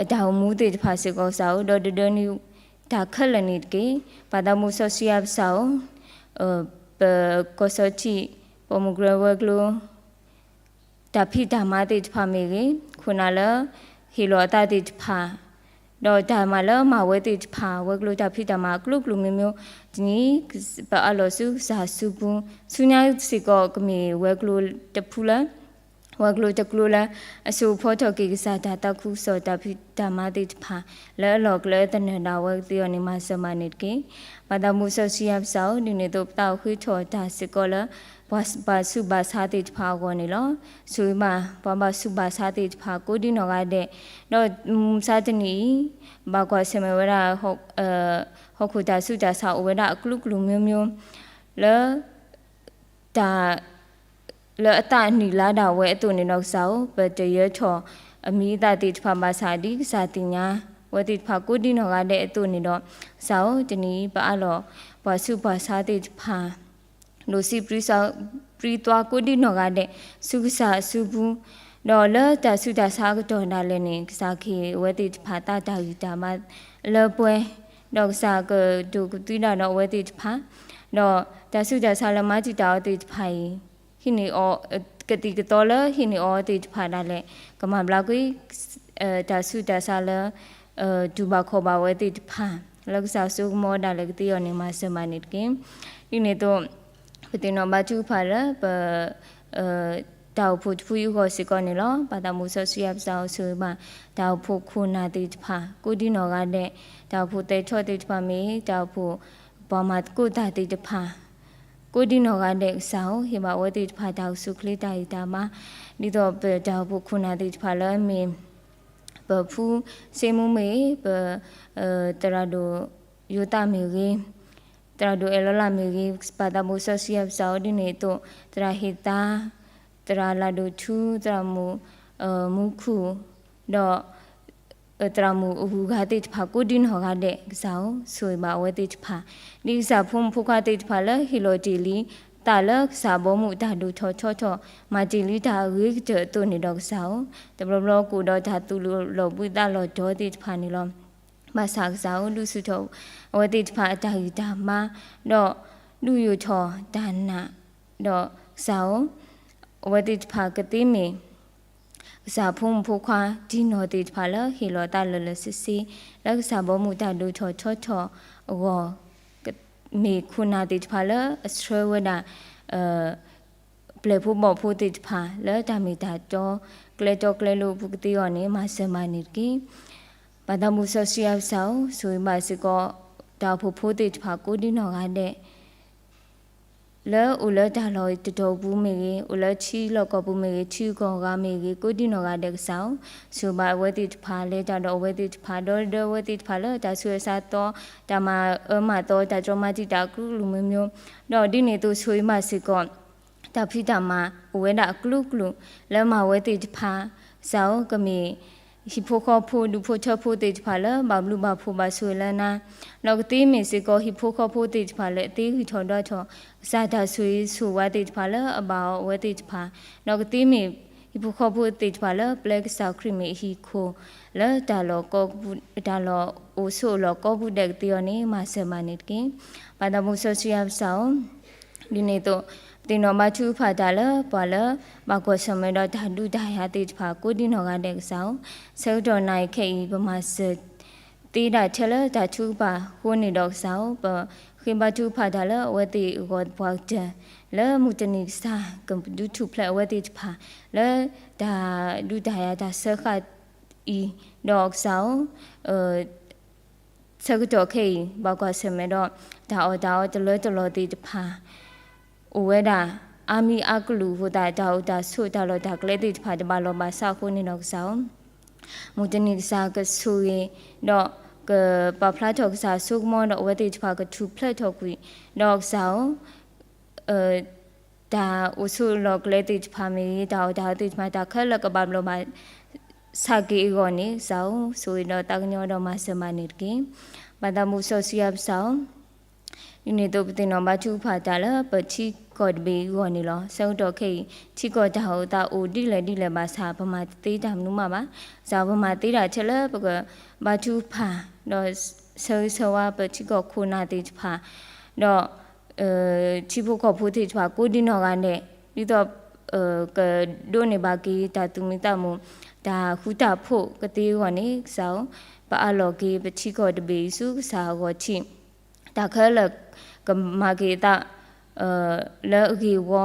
အတၢ်အိၣ်မူသ့ၣ်တဖၣ်စ့ၢ်ကီးကစၢ်ဧၢ, ဒီးဒၢဒၢနုာ်တၢ်ခဲလၢာ်န့ၣ်တက့ၢ်. ပၢ်သးမူစီဆှံယွၤကစၢ်ဧၢ, ပကီၢ်စီထံး ပိာ်မုၣ်ကရၢဝဲၤကျိၤ တၢ်ဖံးတၢ်မၤသ့ၣ်တဖၣ်မ့ၢ်ဂ့ၤ, ခိၣ်နၢ်လၢဟ့ၣ်လီၤအသးသ့ၣ်တဖၣ် ဒီးတၢ်မၤလၢမၤဝဲသ့ၣ်တဖၣ် ဝဲၤကျိၤတၢ်ဖံးတၢ်မၤအကလုာ်ကလုာ်မျိုးမျိုး, တနံၤ ပအးလီၤဆူကစၢ်စုပူၤ, ဆူညါစ့ၢ်ကီးကမ့ၢ်ဝဲၤကျိၤတဖုလၢ ဝဲၤကျိၤတကျိၤလၢ အစိာ်ဖီထီၣ်က့ၤကစၢ်တၢ်သးခုကစီၣ်တၢ်ဖံးတၢ်မၤသ့ၣ်တဖၣ် လၢအလီၢ်ကျဲသနၢၣ်ဒၣ်ဝဲကသ့အီၤန့ၣ် မၤစၢၤမၤန့ၣ်တက့ၢ်. ပၢ်သးမူစီဆှံယွၤကစၢ်ဧၢ, ဒ်န့ၣ်အသိးပသးအိၣ်ဃ့ထီၣ်တၢ်စ့ၢ်ကီးလၢ ပှၤဘၣ်ဆူးဘၣ်ဆါသ့ၣ်တဖၣ်အဂီၢ်န့ၣ်လီၤ. ဆိၣ်ဂ့ၤဘၣ် ပှၤဘၣ်ဆူးဘၣ်ဆါသ့ၣ်တဖၣ် ကိးဒံနီၢ်ဂၤဒဲး, ဒီးမုၢ်မဆါတနံၤအံၤ ဘၣ်ကွၢ်ဆၢၣ်မဲာ်ဝဲဒၣ် ဟီၣ်ခိၣ်တၢ်ဆူးတၢ်ဆါအိၣ်ဝဲဒၣ်အကလုာ်ကလုာ်မျိုးမျိုး လၢ တၢ် လၢအသးနံၣ်လါဒၣ်ဝဲအသိးန့ၣ်ဒီးကစၢ်ဧၢ, ပတယၢထီၣ်အမံၤအသၣ်သ့ၣ်တဖၣ်ဘၣ်ဆၣ် ဒ်ကစၢ်သ့ၣ်ညါဝဲသ့ၣ်တဖၣ်ကိးဒံနီၢ်ဂၤဒဲးအသိးန့ၣ်ဒီး ကစၢ်ဧၢ, တနံၤအံၤပအၢၣ်လီၤပှၤဆူးပှၤဆါသ့ၣ်တဖၣ် ဒိးစံးပြံသွါကိးဒံနီၢ်ဂၤဒဲး ဆူကစၢ်အစုပူၤ, ဒီးလၢတၢ်ဆူးတၢ်ဆါအကတီၢ်ဒၣ်လဲာ်န့ၣ် ကစၢ်ကဟ့ၣ်အဝဲသ့ၣ်တဖၣ်သးတၢ်ဂံၢ်တၢ်ဘါလၢပှဲၤ, ဒီးကစၢ်ကဒိၣ်ကသွံဒၣ်ဒီးအဝဲသ့ၣ်တဖၣ်, ဒီးတၢ်ဆူးတၢ်ဆါလၢမၤတံာ်တာ်အီၤသ့ၣ်တဖၣ်အံၤ ဟံးန့ၢ်အီၤ ကသံၣ်ကသီလၢဟံးန့ၢ်အီၤသ့ၣ်တဖၣ်ဒၣ်လဲာ် ကမၤဘျါကွံာ် တၢ်ဆူးတၢ်ဆါလၢ တူၢ်ဘၣ်ခီၣ်ဘၣ်ဝဲသ့ၣ်တဖၣ် လၢကစၢ်စိကမီၤဒၣ်လဲာ်ကသ့အီၤန့ၣ် မၤစၢၤမၤန့ၢ်တက့ၢ်. ဒ်န့ၣ်အသိး ပသ့ၣ်နီၣ်ဘါထုကဖၣ်လၢပ တၢ်အိၣ်ဖှိၣ်တဖုအံၤအဂီၢ်စ့ၢ်ကီးန့ၣ်လီၤ. ပၢ်သးမူစီဆှံအကစၢ်အိၣ်ဆိၣ်ဂ့ၤဘၣ် တၢ်အိၣ်ဖှိၣ်ခိၣ်နၢ်သ့ၣ်တဖၣ် ကိးဒံနီၢ်ဂၤဒဲး, တၢ်အိၣ်ဖှိၣ်သဲးထီၣ်သ့ၣ်တဖၣ်မ့ၢ်ဂ့ၤ, တၢ်အိၣ်ဖှိၣ်ပှၤမၤသကိးတၢ်သ့ၣ်တဖၣ် ကိးဒံနီၢ်ဂၤဒဲးကစၢ်ဧၢ, ဟ့ၣ်ဘၣ်အဝဲသ့ၣ်တဖၣ်တၢ်ကဆူၣ်ချ့တၢ်ဂံၢ်တၢ်ဘါ, ဒ်သိးပတၢ်အိၣ်ဖှိၣ်ခိၣ်နၢ်သ့ၣ်တဖၣ်လၢအမ့ၢ် ပဖုစ့မူမ့ၢ်ဂ့ၤ, ပ သရၣ်ဒိၣ်ယိၤသးမ့ၢ်ဂ့ၤ, သရၣ်ဒိၣ်အဲၣ်လီၤလးမ့ၢ်ဂ့ၤ, ပၢ်သးမူစီဆှံအကစၢ်အိၣ်ဒ်န့ၣ်အသိး သရၣ်ဟ့ၣ်သါ, သရၣ်လၢ်ဒိၣ်ထူ, သရၣ်မုၣ် မူခိၣ်, ဒီး သရၣ်မုၣ်အဂုၤအဂၤသ့ၣ်တဖၣ်ကိးဒံနီၢ်ဂၤဒဲးကစၢ်ဧၢ, ဆိၣ်ဂ့ၤဘၣ်အဝဲသ့ၣ်တဖၣ်, ဒ်ကစၢ်ဖိမုၣ်ဖိခွါသ့ၣ်တဖၣ်လၢဟ့ၣ်လီၤတ့ၢ်လံ သးလၢကစၢ်ဘီမုၢ်တၢ်ဒိၣ်ထီၣ်ထီထီၣ် မၤတ့ၢ်လံတၢ်အဂ့ၤကတၢၢ်အသိးန့ၣ်ဒီးကစၢ်ဧၢ, တဘျီဘျီကအိၣ်ဒီးတၢ်သူၣ်လီၤဘှံးသးလီၤတီၤသ့ၣ်တဖၣ်န့ၣ်လီၤ. ဘၣ်ဆၣ်ကစၢ်ဧၢ, ဒုးဆူၣ်ထီၣ်အဝဲသ့ၣ်တဖၣ်အတၢ်ဂံၢ်တၢ်ဘါ, ဒီးဒုးယိာ်ထီၣ်တၢ်နာ်, ဒီးကစၢ်ဧၢ, အဝဲသ့ၣ်တဖၣ်ကသ့မ့ၢ် ကစၢ်ဖိမုၣ်ဖိခွါတံၢ်နီၢ်သ့ၣ်တဖၣ်လၢဟ့ၣ်လီၤသးလၢာ်လၢာ်ဆ့ဆ့ လၢကစၢ်ဘီမုၢ်တၢ်ဒိၣ်ထီၣ်ထီထီၣ်အဂီၢ်, မ့ၢ်ခိၣ်နၢ်သ့ၣ်တဖၣ်လၢအဆှၢဝဲဒၣ် ပျဲၢ်ဖိဘီၣ်ဖိသ့ၣ်တဖၣ် လၢတၢ်မ့ၢ်တၢ်တီ ကျဲတီကျဲလိၤအပူၤကသ့အီၤန့ၣ် မၤစၢၤမၤန့ၢ်တက့ၢ်. ပၢ်သးမူစီဆှံအကစၢ်ဧၢ, ဆိၣ်ဂ့ၤဘၣ်စ့ၢ်ကီး တၢ်အိၣ်ဖှိၣ်ဖိသ့ၣ်တဖၣ်ကိးဒံနီၢ်ဂၤဒဲး လၢအိၣ်လၢတၢ်လီၢ်တတီၤပူၤမ့ၢ်ဂ့ၤ, အိၣ်လၢထံလီၢ်ကီၢ်ပူၤမ့ၢ်ဂ့ၤ, ထံဂုၤကီၢ်ဂၤမ့ၢ်ဂ့ၤ, ကိးဒံနီၢ်ဂၤဒဲးကစၢ်ဧၢ, ဆိၣ်ဂ့ၤဘၣ်အဝဲသ့ၣ်တဖၣ်, လဲၤတၢ်ဒီးအဝဲသ့ၣ်တဖၣ်, ဒီဒၢအဝဲသ့ၣ်တဖၣ်လၢတၢ်ဆူးတၢ်ဆါသီ, တၢ်မၤအၢမၤသီ, တၢ်တြီမၤတံာ်တာ်အကလုာ်ကလုာ်မ့ၢ်မ့ၢ်, ဒီးဒ်န့ၣ်အသိးဆိၣ်ဂ့ၤဘၣ်စ့ၢ်ကီး တၢ်ဖံးတၢ်မၤအိၣ်ဝဲဒၣ်အကလုာ်ကလုာ် လၢမၤဝဲသ့ၣ်တဖၣ်, ကစၢ်ဧၢ, ကမ့ၢ်ဟံၣ်ဖိဃီဖိ ဒူဖိထၢဖိသ့ၣ်တဖၣ်လၢ ဘၣ်ဘျုးဘၣ်ဖှိၣ်ဘၣ်ဆိၣ်ဂ့ၤလၢနၤ, ဒီးကသ့မ့ၢ်စ့ၢ်ကီး ဟံၣ်ဖိဃီဖိသ့ၣ်တဖၣ်လၢအသ့ဂံၢ်ထီၣ်ဒွးထီၣ် ကစၢ်တၢ်ဆိၣ်ဂ့ၤဆိၣ်ဝါသ့ၣ်တဖၣ်လၢအဘၣ်အီၤအဝဲသ့ၣ်တဖၣ်, ဒီးကသ့မ့ၢ် ဟံၣ်ဖိဃီဖိသ့ၣ်တဖၣ်လၢပျဲကစၢ်ခရံာ်မ့ၢ်အဟံၣ်ခိၣ် လၢတၢ်လီၢ် တၢ်လီၢ်အိၣ်ဆိးအလီၢ်ကိးပူၤဒဲးကသ့အီၤန့ၣ် မၤစၢၤမၤန့ၢ်တက့ၢ်. ပၢ်သးမူစီဆှံအကစၢ်ဧၢ, ဒ်န့ၣ်အသိး ပသ့ၣ်နီၣ်ဘါထုကဖၣ်တၢ်လၢပှၤလၢ ဘၣ်ကွၢ်ဆၢၣ်မဲာ်ဒီးတၢ်ဒုးတၢ်ယၤသ့ၣ်တဖၣ် ကိးဒံနီၢ်ဂၤဒဲးကစၢ်ဧၢ, ဆၢကတီၢ်နၣ်ရံၣ်ခဲအံၤ ပမၤစၢၤသ့ဒၣ်ထဲလၢတၢ်ထုကဖၣ်အဃိန့ၣ်ဒီးကစၢ်ဧၢ, ပဃ့ဘါထုကဖၣ်တၢ်လၢအဝဲသ့ၣ်အဂီၢ်သပှၢ်ကတၢၢ် လၢမုၢ်တနံၤကစၢ်ကဒုးထူၣ်ဖျဲးအဝဲသ့ၣ်တဖၣ် လၢတၢ်ဒုးတၢ်ယၤတၢ်စၢဃာ်အံၤ, ဒီးကစၢ်ဧၢ ဆၢကတီၢ်ခဲအံၤ ဘၣ်ကွၢ်ဆၢၣ်မဲာ်ဒီး တၢ်အီၣ်တၢ်အီတလၢတလီၢ်သ့ၣ်တဖၣ် အိၣ်ဝဲဒၣ် အါမံၤအါကလုာ်အဃိသတး တၢ်အိၣ်တၢ်ဆိးတၢ်လီၢ်တၢ်ကျဲသ့ၣ်တဖၣ် တဘၣ်လီၢ်ဘၣ်စးအဃိန့ၣ်ဒီးကစၢ်ဧၢ, မုၢ်တနံၤကစၢ်ကဆိၣ်ဂ့ၤ ဒီးကပာ်ဖျါထီၣ်ကစၢ်အစိကမီၤဒီးအဝဲသ့ၣ်တဖၣ်ကထူၣ်ဖျဲးထီၣ်ကွံာ် ဒီးကစၢ်ဧၢ တၢ်အိၣ်ဆိးလီၢ်ကျဲသ့ၣ်တဖၣ်မ့ၢ်ဂ့ၤ တၢ်အီၣ်တၢ်အီသ့ၣ်တဖၣ် တၢ်ခဲလၢာ်ကဘၣ်ဘျီးဘၣ်ဆၣ်က့ၤအဂီၢ်န့ၣ် ကစၢ်ဧၢ ဆိၣ်ဂ့ၤဒီးသးကညီၤဒီးမၤစၢၤမၤန့ၢ်တက့ၢ်. ပၢ်သးမူစီဆှံအကစၢ်ဧၢ, ဒ်န့ၣ်အသိးပသ့ၣ်နီၣ်ဘါထုကဖၣ်တၢ်လၢ ပထံကီၢ်တဘ့ၣ်အံၤအဂီၢ်န့ၣ်လီၤ. ဆၢကတီၢ်ခဲအံၤ ထံကီၢ်တၢ်အိၣ်သးအိၣ်ဒ်လဲၣ်ဒ်လဲၣ်ဘၣ်ဆၣ် ပမၤတသ့တၢ်မနုၤမးဘၣ်. ကစၢ်ဧၢ ပမၤသ့တၢ်ထဲလၢပကဘါထုကဖၣ် ဒီးဆၢဂ့ၤဆၢဝါပထံကီၢ်ခိၣ်နၢ်သ့ၣ်တဖၣ်, ဒီး ထံဖိကီၢ်ဖိသ့ၣ်တဖၣ်ကိးဒံနီၢ်ဂၤဒဲး ဒ်သိး ကဒိးန့ၢ်ဘၣ်က့ၤတၢ်သူၣ်မံသးမုာ် တၢ်ဃူတၢ်ဖိးကသ့အဂီၢ်န့ၣ် ကစၢ်ဧၢ, ပအးလီၤက့ၤပထံကီၢ်တဘ့ၣ်အံၤဆူကစၢ်အဂီၢ်ထံး, တၢ်ခဲလၢာ်ကမၤက့ၤအသး လၢအဂ့ၤအဝါ,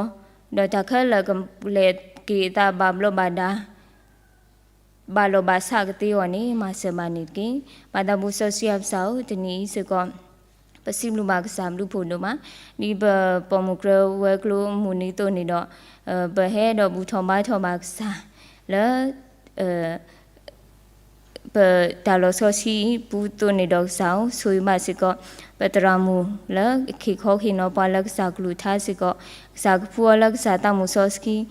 ဒီးတၢ်ခဲလၢာ်ကလဲၤက့ၤအသးဘၣ်ဘျီးဘၣ်ဒါ ဘၣ်လီၢ်ဘၣ်စးကသ့အဂီၢ်န့ၣ် မၤစၢၤမၤန့ၢ်တက့ၢ်. ပၢ်သးမူစီဆှံအကစၢ်ဧၢ, တနံၤအံၤစ့ၢ်ကီး ပစံးဘျုးဘၣ်ကစၢ်ဘျုးဖှိၣ်ဒိၣ်မး, ဒ်ပပိာ်မုၣ်ကြၢးဝဲၤကျိၤမုၢ်နံၤအသိးန့ၣ်ဒီး ပဟဲဒီးဘူၣ်ထီၣ်ဘါထီၣ်ဘၣ်ကစၢ် လၢ အ ပတၢ်လီၢ်စီဆှံအံၤ ပူသိးန့ၢ်ဒီးကစၢ်ဧၢ, ဆိၣ်ဂ့ၤဘၣ်စ့ၢ်ကီး ပသရၣ်မုၣ်လၢခ့ၣ်ခီဟ့ၣ်နီၤပှၤလၢကစၢ်ကလုၢ်ကထါစ့ၢ်ကီး, ကစၢ်ကဖှူအီၤလၢကစၢ်သးမုာ်စီဆှံ, ဒီး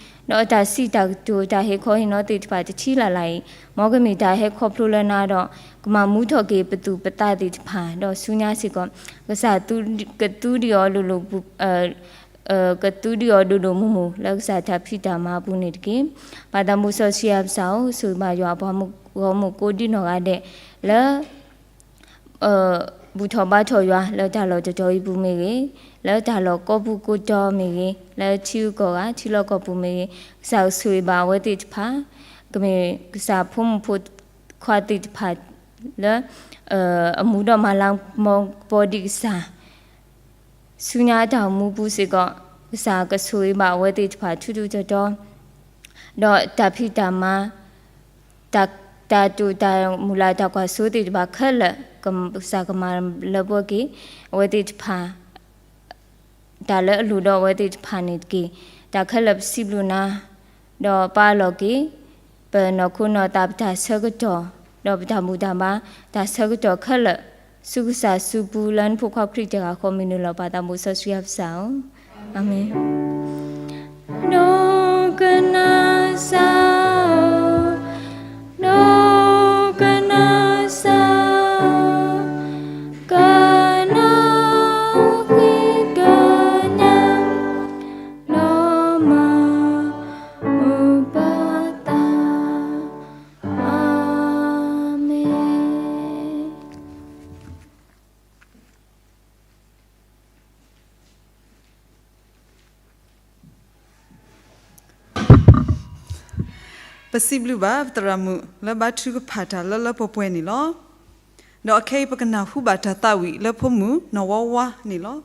အတၢ်စံးတၢ်ကတိၤ တၢ်ဟဲခီဟ့ၣ်နီၤသ့ၣ်တဖၣ်တထံၣ်လၢ်လၢ်အံၤ, မ်ကမ့ၢ်တၢ်ဟဲခီဖျိလၢနၤဒီး ကမၤမူထီၣ်က့ၤပသူၣ်ပသးသ့ၣ်တဖၣ်, ဒီးဆူညါစ့ၢ်ကီး ကစၢ်ကသူဒံးအီၤဒိၣ်ဒိၣ် ကသူဒံးအီၤဒိၣ်ဒိၣ်မုၢ်မုၢ် လၢကစၢ်တၢ်ဖံးတၢ်မၤအပူၤန့ၣ်တက့ၢ်. ပၢ်သးမူစီဆှံအပစၢ်ဧၢ, ဆိၣ်ဂ့ၤဘၣ်ယွၤအပှၤဂီၢ်မုၢ်ကိးဒံနီၢ်ဂၤဒဲး လၢ ဘူၣ်ထီၣ်ဘါထီၣ်ယွၤ လၢတၢ်လီၢ်တတီၤအံၤပူၤမ့ၢ်ဂ့ၤ, လၢတၢ်လီၢ်ကိးပူၤကိးတီၤမ့ၢ်ဂ့ၤ, လၢထံဂုၤကီၢ်ဂၤ ထံလီၢ်ကီၢ်ပူၤမ့ၢ်ဂ့ၤ, ကစၢ်ကဆိၣ်ဂ့ၤဘၣ်အဝဲသ့ၣ်တဖၣ်, ကမ့ၢ်ကစၢ်ဖိမုၣ်ဖိခွါသ့ၣ်တဖၣ် လၢ အမူဒီးမၤလၤကပီၤဒံးကစၢ် ဆူညါအတၢ်အိၣ်မူပူၤစ့ၢ်ကီး, ကစၢ်ကဆိၣ်ဂ့ၤဘၣ်အဝဲသ့ၣ်တဖၣ်ထူထူတီတီ, ဒီးတၢ်ဖံးတၢ်မၤ, တၢ်တိာ်တၢ်မုၢ်လၢ်တၢ်ကွၢ်စိသ့ၣ်တဖၣ်ခဲလၢာ်, ကစၢ်ကမၤလၢပှဲၤက့ၤ အဝဲသ့ၣ်တဖၣ် တၢ်လၢအလိၣ်ဒီးအဝဲသ့ၣ်တဖၣ်န့ၣ်တက့ၢ်. တၢ်ခဲလၢာ်ပစံးဘျုးနၤ, ဒီးပာ်လီၤက့ၤ ပနီၢ်ခိနီၢ်သးပတၢ်ဆၢကတီၢ်, ဒီးပတၢ်ဘူၣ်တၢ်ဘါ တၢ်ဆၢကတီၢ်ခဲလၢာ်, ဆူကစၢ်စုပူၤလၢနဖိခွါခရံာ်တဂၤဃီမ့ၢ်နုာ်လီၤ ပၢ်သးမူစီဆှံအပစၢ်ဧၢ, အၤမ့ၣ်. ဒိကနၣ်စၢ်ဧၢ, ဒိကနၣ်စၢ်ဧၢ, ကနၣ်ဃံကညး လီၤမၢ်မုာ်ပသး, အၤမ့ၣ်. ပစံးဘျုးဘၣ်ပသရၣ်မုၣ် လၢဘါထုကဖၣ်တၢ်လၢလၢပှဲၤပှဲၤန့ၣ်လီၤ. ဒီးအခဲအံၤပကနၢ်ဟူဘၣ်တၢ်သးဝံၣ်လၢဖိမုၣ်နီၢ်ဝါဝါန့ၣ်လီၤ.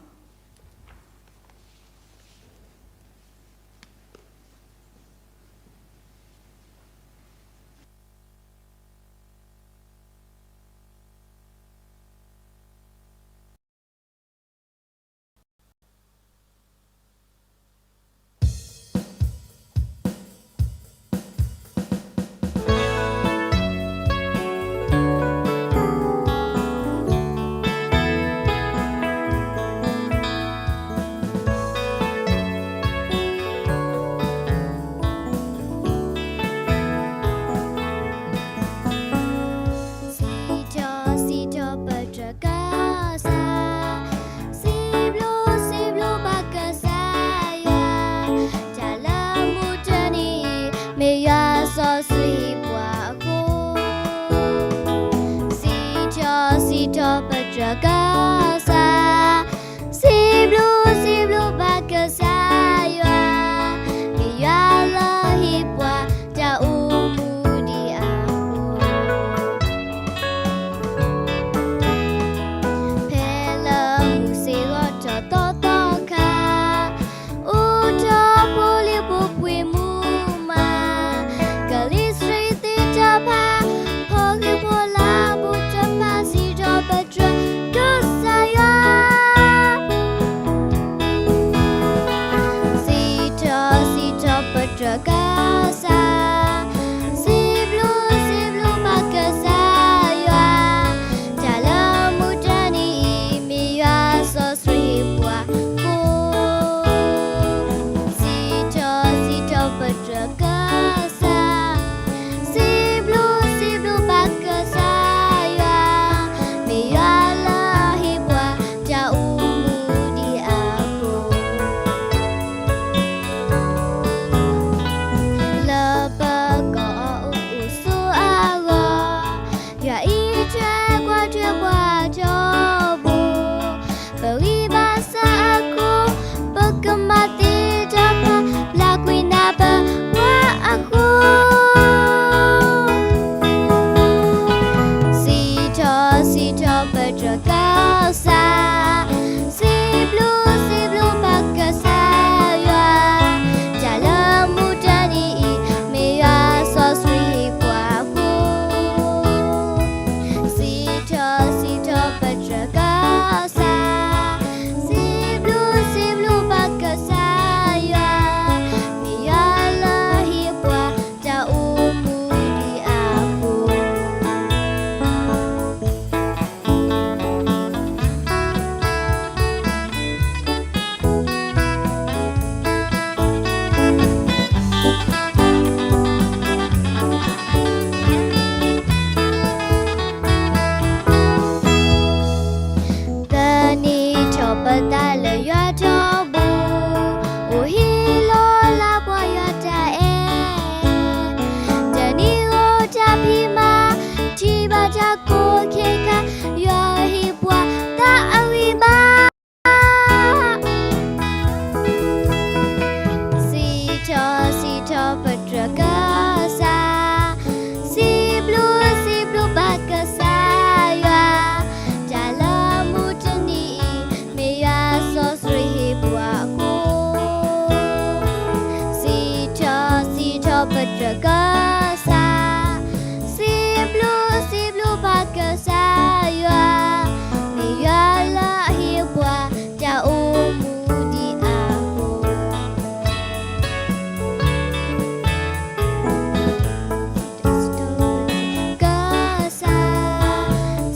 စံးထီၣ်စံးထီၣ်ပတြၢၤကစၢ်, စံးဘျုးစံးဘျုးဘၣ်ကစၢ်ယွၤ, တၢ်လၢမုၢ်တနံၤအံၤ မ့ၢ်ယွၤစီဆှံပှၤအဃိ. စံးထီၣ်စံးထီၣ်ပတြၢၤကစၢ်, စံးဘျုးစံးဘျုးဘၣ်ကစၢ်ယွၤ, မ့ၢ်ယွၤလၢဟ့ၣ်ပှၤတၢ်အိၣ်မူဒံးအဃိ. ဖဲလၢမုၢ်ဆ့ၣ်ဂီၤထီၣ်သီသီခါ, အိၣ်ထီၣ်ဖိလံၤဖိပှ့ၤမူမး, ကလံၤဆှံသ့ၣ်တဖၣ် ဖီၣ်ဃံဖီလာ်ဖိတဖၣ် စံးထီၣ်ပတြၢၤကစၢ်ယွၤ. စံးထီၣ်စံးထီၣ်ပတြၢၤကစၢ်, စံးဘျုးစံးဘျုးဘၣ်ကစၢ်ယွၤ, တၢ်လၢမုၢ်တနံၤအံၤ မ့ၢ်ယွၤစီဆှံပှၤအဃိ. စံးထီၣ်စံးထီၣ်ပတြၢၤကစၢ်, စံးဘျုးစံးဘျုးဘၣ်ကစၢ်ယွၤ, မ့ၢ်ယွၤလၢဟ့ၣ်ပှၤတၢ်အိၣ်မူဒံးအဃိ. စံး ပတြၢၤကစၢ်, စံးဘျုး စံးဘျုးဘၣ်ကစၢ်ယွၤ, မ့ၢ်ယွၤလၢအဟ့ၣ်ပှၤတၢ်အိၣ်မူဒံးအဃိ ကစၢ်,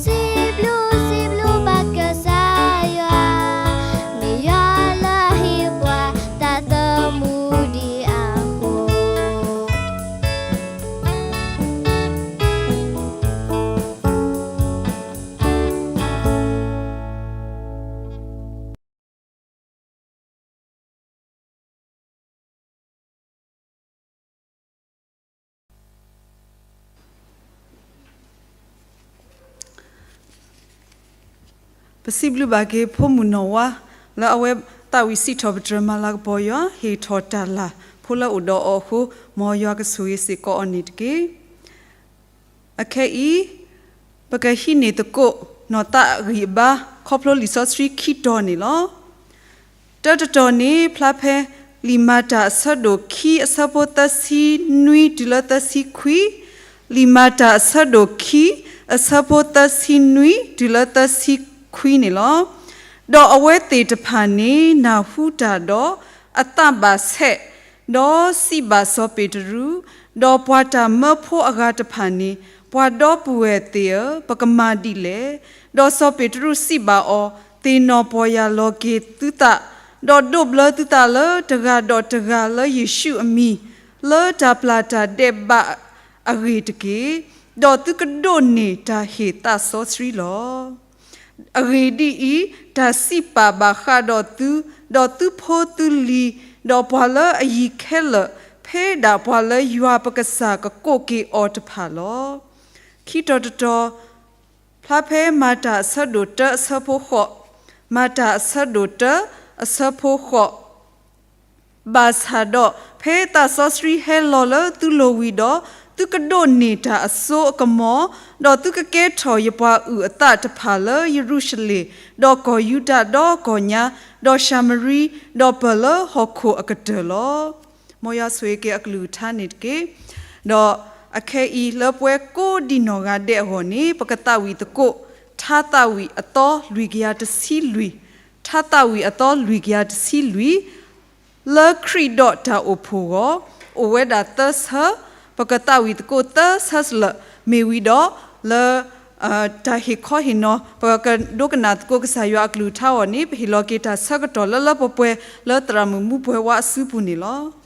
စံးဘျုး စံးဘျုးဘၣ်ကစၢ်ယွၤ, မ့ၢ်ယွၤလၢအဟ့ၣ်ပှၤတၢ်အိၣ်မူဒံးအဃိ ပစံးဘျုးဘၣ်က့ၤဖိမုၣ်နီၢ်ဝါ လၢအဝဲသးဝံၣ်စံးထီၣ်ပတြၢၤမၤလၤကပီၤယွၤ ဟ့ၣ်ထီၣ်တၢ်လၤဖိလၢအိၣ်ဒီးအီၤအဃိ မ်ယွၤကဆိၣ်ဂ့ၤစ့ၢ်ကီးအီၤန့ၣ်တက့ၢ်. အခဲအံၤ ပကဟံးန့ၢ်သကိး နီၢ်သးအဂံၢ်အဘါ ခီဖျိလံာ်စီဆှံခံတီၤန့ၣ်လီၤ. တၢတတီၤန့ၣ် ဖျါဖဲလံာ်မၤတၢ်အဆၢဒိၣ်ခံ အဆၢဖိသၢဆံနွံတုၤလၢသၢဆံခွံ, လံာ်မၤတၢ်အဆၢဒိၣ်ခံ အဆၢဖိသၢဆံနွံတုၤလၢသၢဆံခွံန့ၣ်လီၤ. ဒီးအဝဲသ့ၣ်တဖၣ်န့ၣ် နၢ်ဟူတၢ်ဒီး အသးဘၣ်ဆဲး, ဒီးစံးဘၣ်စီၤပ့းတရူး, ဒီးပှၤတၢ်မၢဖိအဂၤတဖၣ်န့ၣ်, ပှၤဒီပုၢ်ဝဲၢ်သ့ၣ်ဧၢ, ပကမၤဒ်လဲၣ်. ဒီးစီၤပ့းတရူးစံးဘၣ်အီၤ, သ့ၣ်နီၣ်ပီၢ်ယၢ်လီၤက့ၤသုသး, ဒီးဒိးဘျၢသုသးလၢတဂၤဒီးတဂၤလၢယ့ၣ်ၡူးအမံၤ, လၢတၢ်ပျၢ်တၢ်ဒဲးဘးအဂ့ၢ်တက့ၢ်. ဒီးသုကဒိးန့ၢ်တၢ်ဟ့ၣ်သးစီဆှံလီၤ. အဂ့ၢ်ဒ်အံၤ, တၢ်စံးပာ်ဘၣ်ဃးဒီးသု, ဒီးသုဖိသုလံၤ, ဒီးပှၤလၢအယံၤခဲလၢာ်, ဖဲဒၣ်ပှၤလၢယွၤပကစၢ်ကကိးက့ၤအီၤတဖၣ်လီၤ. ခံတီၤတတီၤ, ဖျါဖဲမၤတၢ်အဆၢဒိၣ်တၢအဆၢဖိဃိး, မၤတၢ်အဆၢဒိၣ်တၢအဆၢဖိဃိး ဘၣ်ဆၣ်ဒီး ဖဲသးစီဆှံဟဲလီၤလၢသုလိၤဝံၤဒီး, သုကဒိးန့ၢ်တၢ်အစိအကမီၤ, ဒီးသုကကဲထီၣ်ယပှၤအုၣ်အသးတဖၣ်လၢယရူၤၡလ့ၣ်, ဒီးကီၢ်ယူဒၤဒီကီၢ်ညါ, ဒီးၡၤမရံ, ဒီးပၢၢ်လၢဟီၣ်ခိၣ်အကတၢၢ်လီၤ. မ်ယွၤဆိၣ်ဂ့ၤက့ၤအကလုၢ်ကထါန့ၣ်တက့ၢ်. ဒီးအခဲအံၤလၢပဝဲကိးဒံနီၢ်ဂၤဒဲးအဂီၢ်န့ၣ် ပကသးဝံၣ်သကိး ထါသးဝံၣ်အသီလွံၢ်ကယၤတဆံလွံၢ်, ထါသးဝံၣ်အသီလွံၢ်ကယၤတဆံလွံၢ် လၢခရံာ်ဒီးတၢ်အိၣ်ဖှိၣ်အဂီၢ်, အိၣ်ဝဲဒၣ်သၢဆၢ, ပကသးဝံၣ်သကိးသၢဆၢစလၢာ်, မ့ၢ်ဝံၤဒီးလၢ တၢ်ဟ့ၣ်ခီဟ့ၣ်နီၤ ပကဒိကနၣ်သကိးကစၢ်ယွၤအကလုၢ်ကထါအဂီၢ်န့ၣ် ပဟ့ၣ်လီၤက့ၤတၢ်ဆၢကတီၢ်လၢလၢပှဲၤပှဲၤ လၢသရၣ်မုၣ်မူပှဲၤဝါအစုပူၤန့ၣ်လီၤ.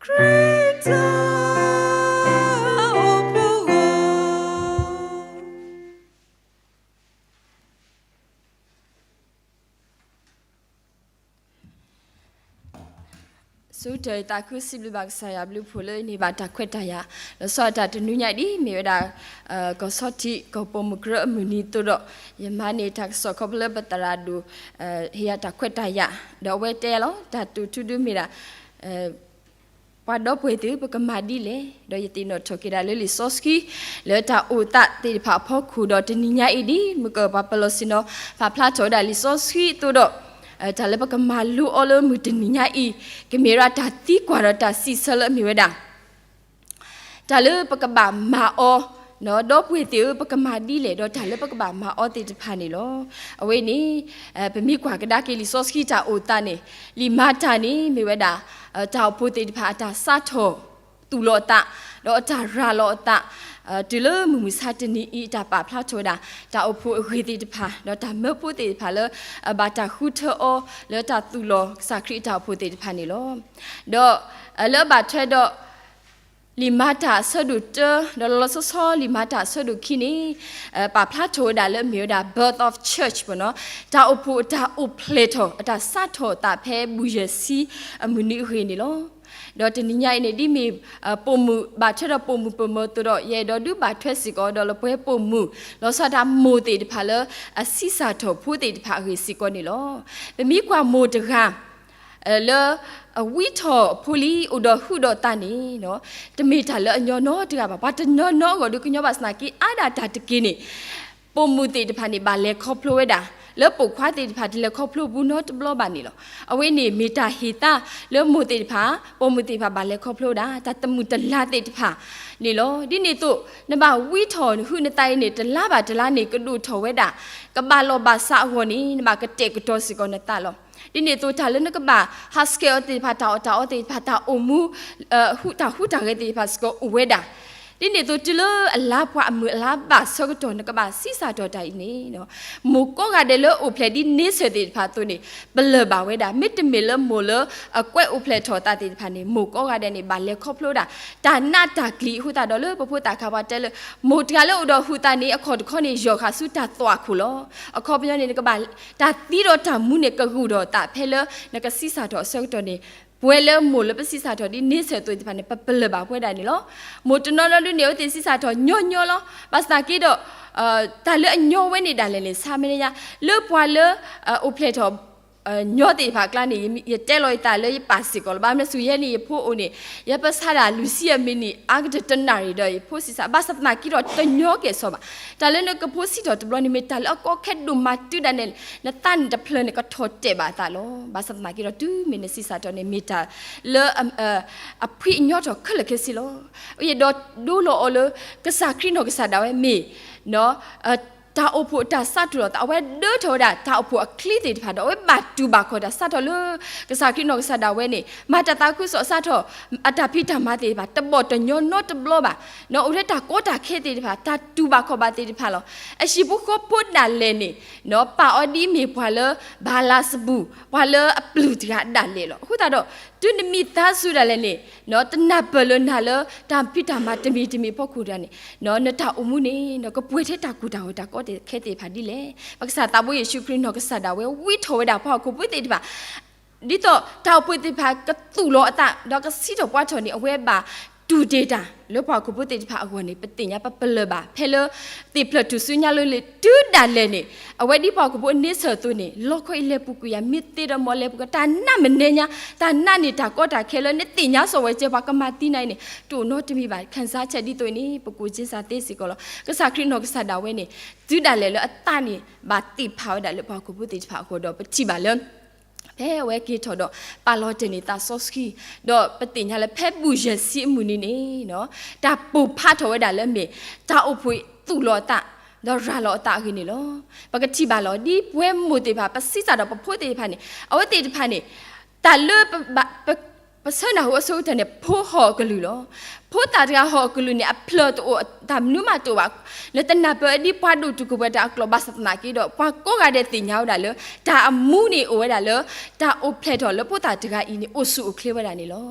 ခရံာ်တၢ်အိၣ်ဖှိၣ်ဂီၢ် ဆၢကတီၢ်အံၤ သးခုစံးဘျုးဘၣ်ကစၢ်ယွၤဘျုးဖှိၣ်လၢအန့ၢ်ဘၣ်တၢ်ခွဲးတၢ်ယာ်, လီၤဆီဒၣ်တၢ်တနွံညါအံၤဒ်မ့ၢ်ဝဲဒၣ် ကီၢ်ဆီထံး ကီၢ်ပိာ်မုၣ်ကရၢအမုၢ်နံၤအသိးဒီး ယမၤန့ၢ်တၢ်ကစီၣ်ခီဖျိလၢပသရၣ်ဒိၣ် ဟ့ၣ်ယၤတၢ်ခွဲးတၢ်ယာ်, ဒီးအဝဲတဲလီၤ တၢ်တိာ်ထူဒုမ့ၢ်ဒၣ် ပှၤဒီပုၢ်ဝဲၢ်သ့ၣ်ဧၢ ပကမၤဒ်လဲၣ်, ဒီးယသ့ၣ်နီၣ်ထီၣ်က့ၤဒၣ်လၢလံာ်စီဆှံ လၢတၢ်အိၣ်သးသ့ၣ်တဖၣ်အဖီခိၣ်ဒီးတနံၤညါအံၤဒ် မုၢ်ကပၤပလီၢ်ဆ့ၣ်နီၤ ပာ်ဖျါထီၣ်ဝဲဒၣ်လံာ်စီဆှံအသိးဒီး တၢ်လၢပကမၤလိအီၤလၢမုၢ်တနံၤညါအံၤ ကမ့ၢ်ဝဲဒၣ်တၢ်သံကွၢ်ဒီးတၢ်စံးဆၢလၢအမ့ၢ်ဝဲဒၣ် တၢ်လၢပကဘၣ်မၤအီၤ, ဒီပုၢ်ဝဲၢ်သ့ၣ်ဧၢ ပကမၤဒ်လဲၣ် ဒီးတၢ်လၢပကဘၣ်မၤအီၤသ့ၣ်တဖၣ်န့ၣ်လီၤ. အဝဲန့ၣ် ပမ့ၢ်ကွၢ်ကဒါက့ၤလံာ်စီဆှံတၢ်အိၣ်သးန့ၣ် လံာ်မၤတၢ်န့ၣ်မ့ၢ်ဝဲဒၣ် တၢ်အိၣ်ဖှိၣ်သ့ၣ်တဖၣ်အတၢ်စးထီၣ်သူၣ်လီၤအသး ဒီးအတၢ်ရၤလီၤအသး တုၤလၢမုၢ်မဆါတနံၤအံၤ အတၢ်ပာ်ဖျါထီၣ်ဝဲဒၣ် တၢ်အိၣ်ဖှိၣ်အဂ့ၢ်သ့ၣ်တဖၣ် ဒီးတၢ်မၢဖိသ့ၣ်တဖၣ်လၢ ဘၣ်တၢ်ဃုထၢအီၤ လၢတၢ်သူၣ်လီၤကစၢ်ခရံာ်အတၢ်အိၣ်ဖှိၣ်သ့ၣ်တဖၣ်န့ၣ်လီၤ. ဒီးလၢအဘၣ်ထွဲဒီး လံာ်မၤတၢ်အဆၢဒိၣ်တၢ ဒီးလီၤလီၤဆီဆီလံာ်မၤတၢ်အဆၢဒိၣ်ခံန့ၣ် ပာ်ဖျါထီၣ်ဝဲဒၣ်လၢအမ့ၢ်ဝဲဒၣ် birth of church ပနီၤ တၢ်အိၣ်ဖှိၣ်အတၢ်အိၣ်ဖျဲၣ်ထီၣ် အတၢ်စးထီၣ်အသးဖဲဘူၣ်ယဲၢ်ဆံအမုၢ်နံၤအဂ့ၢ်န့ၣ်လီၤ. ဒီးတနံၤညါအံၤန့ၣ် ဒ်မ့ၢ်ပိာ်မုၣ်ဘၣ်ထွဲဒီးပိာ်မုၣ်ပိာ်မၢၤအသိးဒီး ယအဲၣ်ဒိးဒုးဘၣ်ထွဲစ့ၢ်ကီး ဒီးလၢပှဲၤပိာ်မုၣ် လီၤဆီဒၣ်တၢ်မိၢ်သ့ၣ်တဖၣ်လၢအဆံးစၢ်ထီၣ်ဖိသ့ၣ်တဖၣ်အဂ့ၢ်စ့ၢ်ကီးန့ၣ်လီၤ. ပမ့ၢ်ကွၢ်မိၢ်တဂၤ လၢအဝံထီၣ်အဖိလံ အိၣ်ဒီးဟုၣ်ဒီးသးန့ၣ် တမ့ၢ်တၢ်လၢအညီနီတဂၤဘၣ်. ပှၤတညီညီအဂီၢ်ဒုးကညီဘၣ်ဆၣ်သနာ်က့ အါဒၣ်တၢ်တက့ၢ်န့ၣ် ပိာ်မုၣ်သ့ၣ်တဖၣ်န့ၣ် ဘၣ်လဲၤခီဖျိဝဲဒၣ် လၢပိာ်ခွါသ့ၣ်တဖၣ်တလဲၤခီဖျိဘူးနီတဘျီဘၣ်န့ၣ်လီၤ. အဝဲန့ၣ်မ့ၢ်တၢ်ဟ့ၣ်သါလၢမိၢ်သ့ၣ်တဖၣ် ပိာ်မုၣ်သ့ၣ်တဖၣ်ဘၣ်လဲၤခီဖျိဝဲဒၣ် တၢ်တမုာ်တလၤသ့ၣ်တဖၣ်န့ၣ်လီၤ. ဒ်န့ၣ်အသိး နဘၣ်ဝံထီၣ်နဟုၣ်နသးအံၤန့ၣ် တလါဘၣ်တလါန့ၣ် ကဒိၣ်ထီၣ်ဝဲဒၣ် ကဘၣ်လီၢ်ဘၣ်စးအဂီၢ်န့ၣ် နဘၣ်ကတဲာ်ကတီၤစ့ၢ်ကီးနသးလီၤ. ဒ်န့ၣ်အသိး တၢ်လၢနကဘၣ်ဟးဆှဲးအီၤသ့ၣ်တဖၣ် တၢ်အီၣ်တၢ်အီသ့ၣ်တဖၣ် တၢ်အိၣ်မူ တၢ်ဟူးတၢ်ဂဲၤသ့ၣ်တဖၣ်စ့ၢ်ကီးအိၣ်ဝဲဒၣ်. ဒ်န့ၣ်အသိး တုၤလၢအလါပှၤအမုၢ်အလါဘၣ်ဆၢကတီၢ် နကဘၣ်ဆံးစၢ်ထီၣ်တၢ်အံၤန့ၣ် မိၢ်ကိးဂၤဒဲးလၢအိၣ်ဖျဲၣ်ဒ်န့ဆၢၣ်သ့ၣ်တဖၣ်အသိးန့ၣ် ပလၢၢ်ဘၣ်ဝဲဒၣ်. မ့တမ့ၢ်လၢမိၢ်လၢအကွဲးအိၣ်ဖျဲၣ်ထီၣ်အသးသ့ၣ်တဖၣ်န့ၣ် မိၢ်ကိးဂၤဒဲးန့ၣ် ဘၣ်လဲၤခီဖျိဝဲဒၣ် တၢ်နးတၢ်ကျံၤအဃိသတးဒီး လၢပဖိသၣ်ခါပှၤတဲလၢ မိၢ်တဂၤလၢအိၣ်ဒီးဟုၣ်သးန့ၣ် အခီၣ်တခီန့ၣ် ယီၢ်ဃာ်ဆူတၢ်သွၣ်ခိၣ်လီၤ. အခီပညီန့ၣ် နကဘၣ် တၢ်သံဒီးတၢ်မူန့ၣ် ကဂုာ်ထီၣ်အသးဖဲလၢ နကဆံးစၢ်ထီၣ်အဆၢကတီၢ်န့ၣ် ပဝဲလၢမိၢ်လၢပဆံးစၢ်ထီၣ်ဒ်န့ဆၢၣ်အသိးသ့ၣ်တဖၣ်န့ၣ် ပပလၢၢ်ဘၣ်ပဝဲဒၣ်န့ၣ်လီၤ. မိၢ်တနီၤနီၤဒုးန့ၣ် အဝဲသ့ၣ်ဆံးစၢ်ထီၣ်ညီညီလီၤ. ဘၣ်ဆၣ်သနာ်က့ဒီး တၢ်လၢအညီဝဲန့ၣ်ဒၣ်လဲာ်န့ၣ် ဆါမ့ၢ်ညါ လၢပှၤလၢ အိၣ်ဖျဲၣ်ထီၣ် ညီသ့ၣ်တဖၣ်အကျါန့ၣ် ယတဲလီၤယသးလၢယပာ်စ့ၢ်ကီးလီၤ. ဘၣ်မနုၤအဃိလဲၣ်န့ၣ် ယဖိအိၣ်န့ၣ် ယပဆါဒၣ်လွံၢ်ဆံအမံးနံး အါကတၢၢ်တနၣ်ရံၣ်ဒီး ယဖိဆံးစၢ် ဘၣ်ဆၣ်သနာ်က့ဒီးတညီကဲၣ်ဆိးဘၣ်. တၢ်လၢနကဖိဆံးထီၣ်တဘျီန့ၣ် မ့ၢ်တၢ်လၢအကီခဲဒိၣ်မးတုၤဒၣ်နဲၣ် နသးန့ၣ်တဖျၢၣ်န့ၣ် ကထီၣ်တဲာ်ဘၣ်အသးလီၤ. ဘၣ်ဆၣ်သနာ်က့ဒီး တုၤမ့ၢ်နဆံးစၢ်ထီၣ်န့ၣ် မ့ၢ်တၢ်လၢ အဖှံအညီထီၣ်ခဲလၢာ်ခဲဆ့လီၤ. ယအဲၣ်ဒိးဒိလီၤအီၤလၢ ကစၢ်ခရံာ်နီၢ်ကစၢ်ဒၣ်ဝဲမ့ၢ် တၢ်အိၣ်ဖှိၣ်အတၢ်စးထီၣ်လီၤသး အဝဲဒၢထီၣ်ဝဲဒၣ်တၢ်အိၣ်ဖှိၣ်အချံသ့ၣ်တဖၣ်ဒီး အဝဲဘၣ်တူၢ်ဘၣ်ခီၣ်တၢ်စးထီၣ်လၢ ကစၢ်ခရံာ်နီၢ်ကစၢ်ဒၣ်ဝဲန့ၣ် မၤတၢ်သးခုကစီၣ်စးထီၣ် အတၢ်ဖံးတၢ်မၤသ့ၣ်တဖၣ် တဘီၣ်တညီနီတဘျီဘၣ်. အိၣ်ထဲတၢ်ကီတၢ်ခဲသ့ၣ်တဖၣ် တၢ်တူၢ်ဘၣ်ခီၣ်ဘၣ်သ့ၣ်တဖၣ်လီၤ. အဟံၣ်ဖိဃီဖိဒၣ်လဲာ်န့ၣ် ပာ်အီၤဒ်မ့ၢ်ပှၤလၢ ဘၤလးစဘူၣ် ပှၤလၢအပျုၢ်တဂၤဒၣ်လဲာ်လီၤ. အဃိသတးဒီး တုၤနမံၤသးစူၤဒၣ်လဲာ်န့ၣ် တနၢ်ပၢၢ်လၢနၤလၢ တၢ်ဖံးတၢ်မၤတမံၤတမံၤအဖီခိၣ်တဂၤန့ၣ် နတၢ်အိၣ်မူန့ၣ် ကပှဲၤထဲတၢ်ကူၣ်တၢ်ဂီၤတၢ်ကီတၢ်ခဲသ့ၣ်တဖၣ်ဒ်လဲၣ်. ပကစၢ်သးဘိယ့ၣ်ၡူးခရံာ်နီၢ်ကစၢ်ဒၣ်ဝဲ ဝံထီၣ်ဝဲဒၣ်ပှၤဟီၣ်ခိၣ်ဖိသ့ၣ်တဖၣ် ဒ်သိးတၢ်အိၣ်ဖှိၣ်သ့ၣ်တဖၣ်ကသူၣ်လီၤအသး ဒီးကစံးထီၣ်ပှၤထီၣ်န့ၣ် အဝဲဘၣ်တူၢ်တ့ၢ်တၢ်လၢပှၤဟီၣ်ခိၣ်ဖိသ့ၣ်တဖၣ်အဂီၢ်န့ၣ် ပသ့ၣ်ညါပပလၢၢ်ဘၣ် ဖဲလၢသ့ၣ်ဖျၢၣ်ထူၣ်စုညါလၢလံ တုၤဒၣ်လဲာ်န့ၣ် အဝဲဒ်ပှၤဟီၣ်ခိၣ်ဖိန့ဆၢၣ်အသိးန့ၣ် လီခီအံၤလဲၤပူၤကွံာ်ယၤ မ့ၢ်သ့ဒီးမ်လဲၤပူၤကွံာ် တၢ်နးမနဲညါ တၢ်နးန့ၣ် တၢ်ကီတၢ်ခဲလၢနသ့ၣ်ညါစီၤဝဲကဲ ပှၤကမၤသံနၤအံၤန့ၣ် တအိၣ်နီတမံၤဘၣ် ခံစားချက် ဒ်သိးအံၤန့ၣ် ပကိၣ်က့စၢ်သ့စ့ၢ်ကီးလီၤ. ကစၢ်ခရံာ်နီၢ်ကစၢ်ဒၣ်ဝဲန့ၣ် တုၤဒၣ်လဲာ်လၢအသးန့ၣ် ဘၣ်သ့ၣ်ဖးဝဲဒၣ်လၢပှၤဟီၣ်ခိၣ်ဖိသ့ၣ်တဖၣ်အဂီၢ်ဒီး ပထံၣ်ဘၣ်လၢ ဖဲအဝဲက့ၤထီၣ်ဒီး ပာ်လီၤတဲာ်န့ၢ်သးစီဆှံ ဒီးပသ့ၣ်ညါလၢဖဲဘူၣ်ယဲၢ်ဆံအမုၢ်နံၤန့ၣ် တၢ်ပိာ်ဖးထီၣ်ဝဲဒၣ်လၢအမ့ၢ် တၢ်အိၣ်ဖှိၣ်သူၣ်လီၤအသး ဒီးရၤလီၤအသးအဂ့ၢ်န့ၣ်လီၤ. ပကထံၣ်ဘၣ်လီၤ ဒ်ပဝဲမိၢ်သ့ၣ်တဖၣ် ပဆံးစၢ်ဒီးပဖိသ့ၣ်တဖၣ်န့ၣ် အဝဲသ့ၣ်တဖၣ်န့ၣ် တၢ်လၢ ပဆၢနၢ်ဟူအဆိကတၢၢ်န့ၣ် ဖိဟီၣ်အကလုၢ်လီၤ. ဖိသၣ်တဂၤဟီၣ်အကလုာ်န့ၣ် အဖျၢၣ်တအိၣ် တၢ်မနုၤမးတအိၣ်ဘၣ်. နတနၢ်ပၢၢ်ဒ်ပှၤဒိၣ်တုာ်ခိၣ်ပှဲၤတၢ်အကျိာ်ဘၣ်ဆၣ်သနာ်က့ဒီး ပှၤကိးဂၤဒဲးသ့ၣ်ညါဝဲဒၣ်လၢ တၢ်အမူန့ၣ်အိၣ်ဝဲဒၣ်လၢ တၢ်အိၣ်ဖျဲၣ်ထီၣ်လၢဖိသၣ်တဂၤအံၤန့ၣ် အိၣ်ဆူၣ်အိၣ်ချ့ဝဲဒၣ်န့ၣ်လီၤ.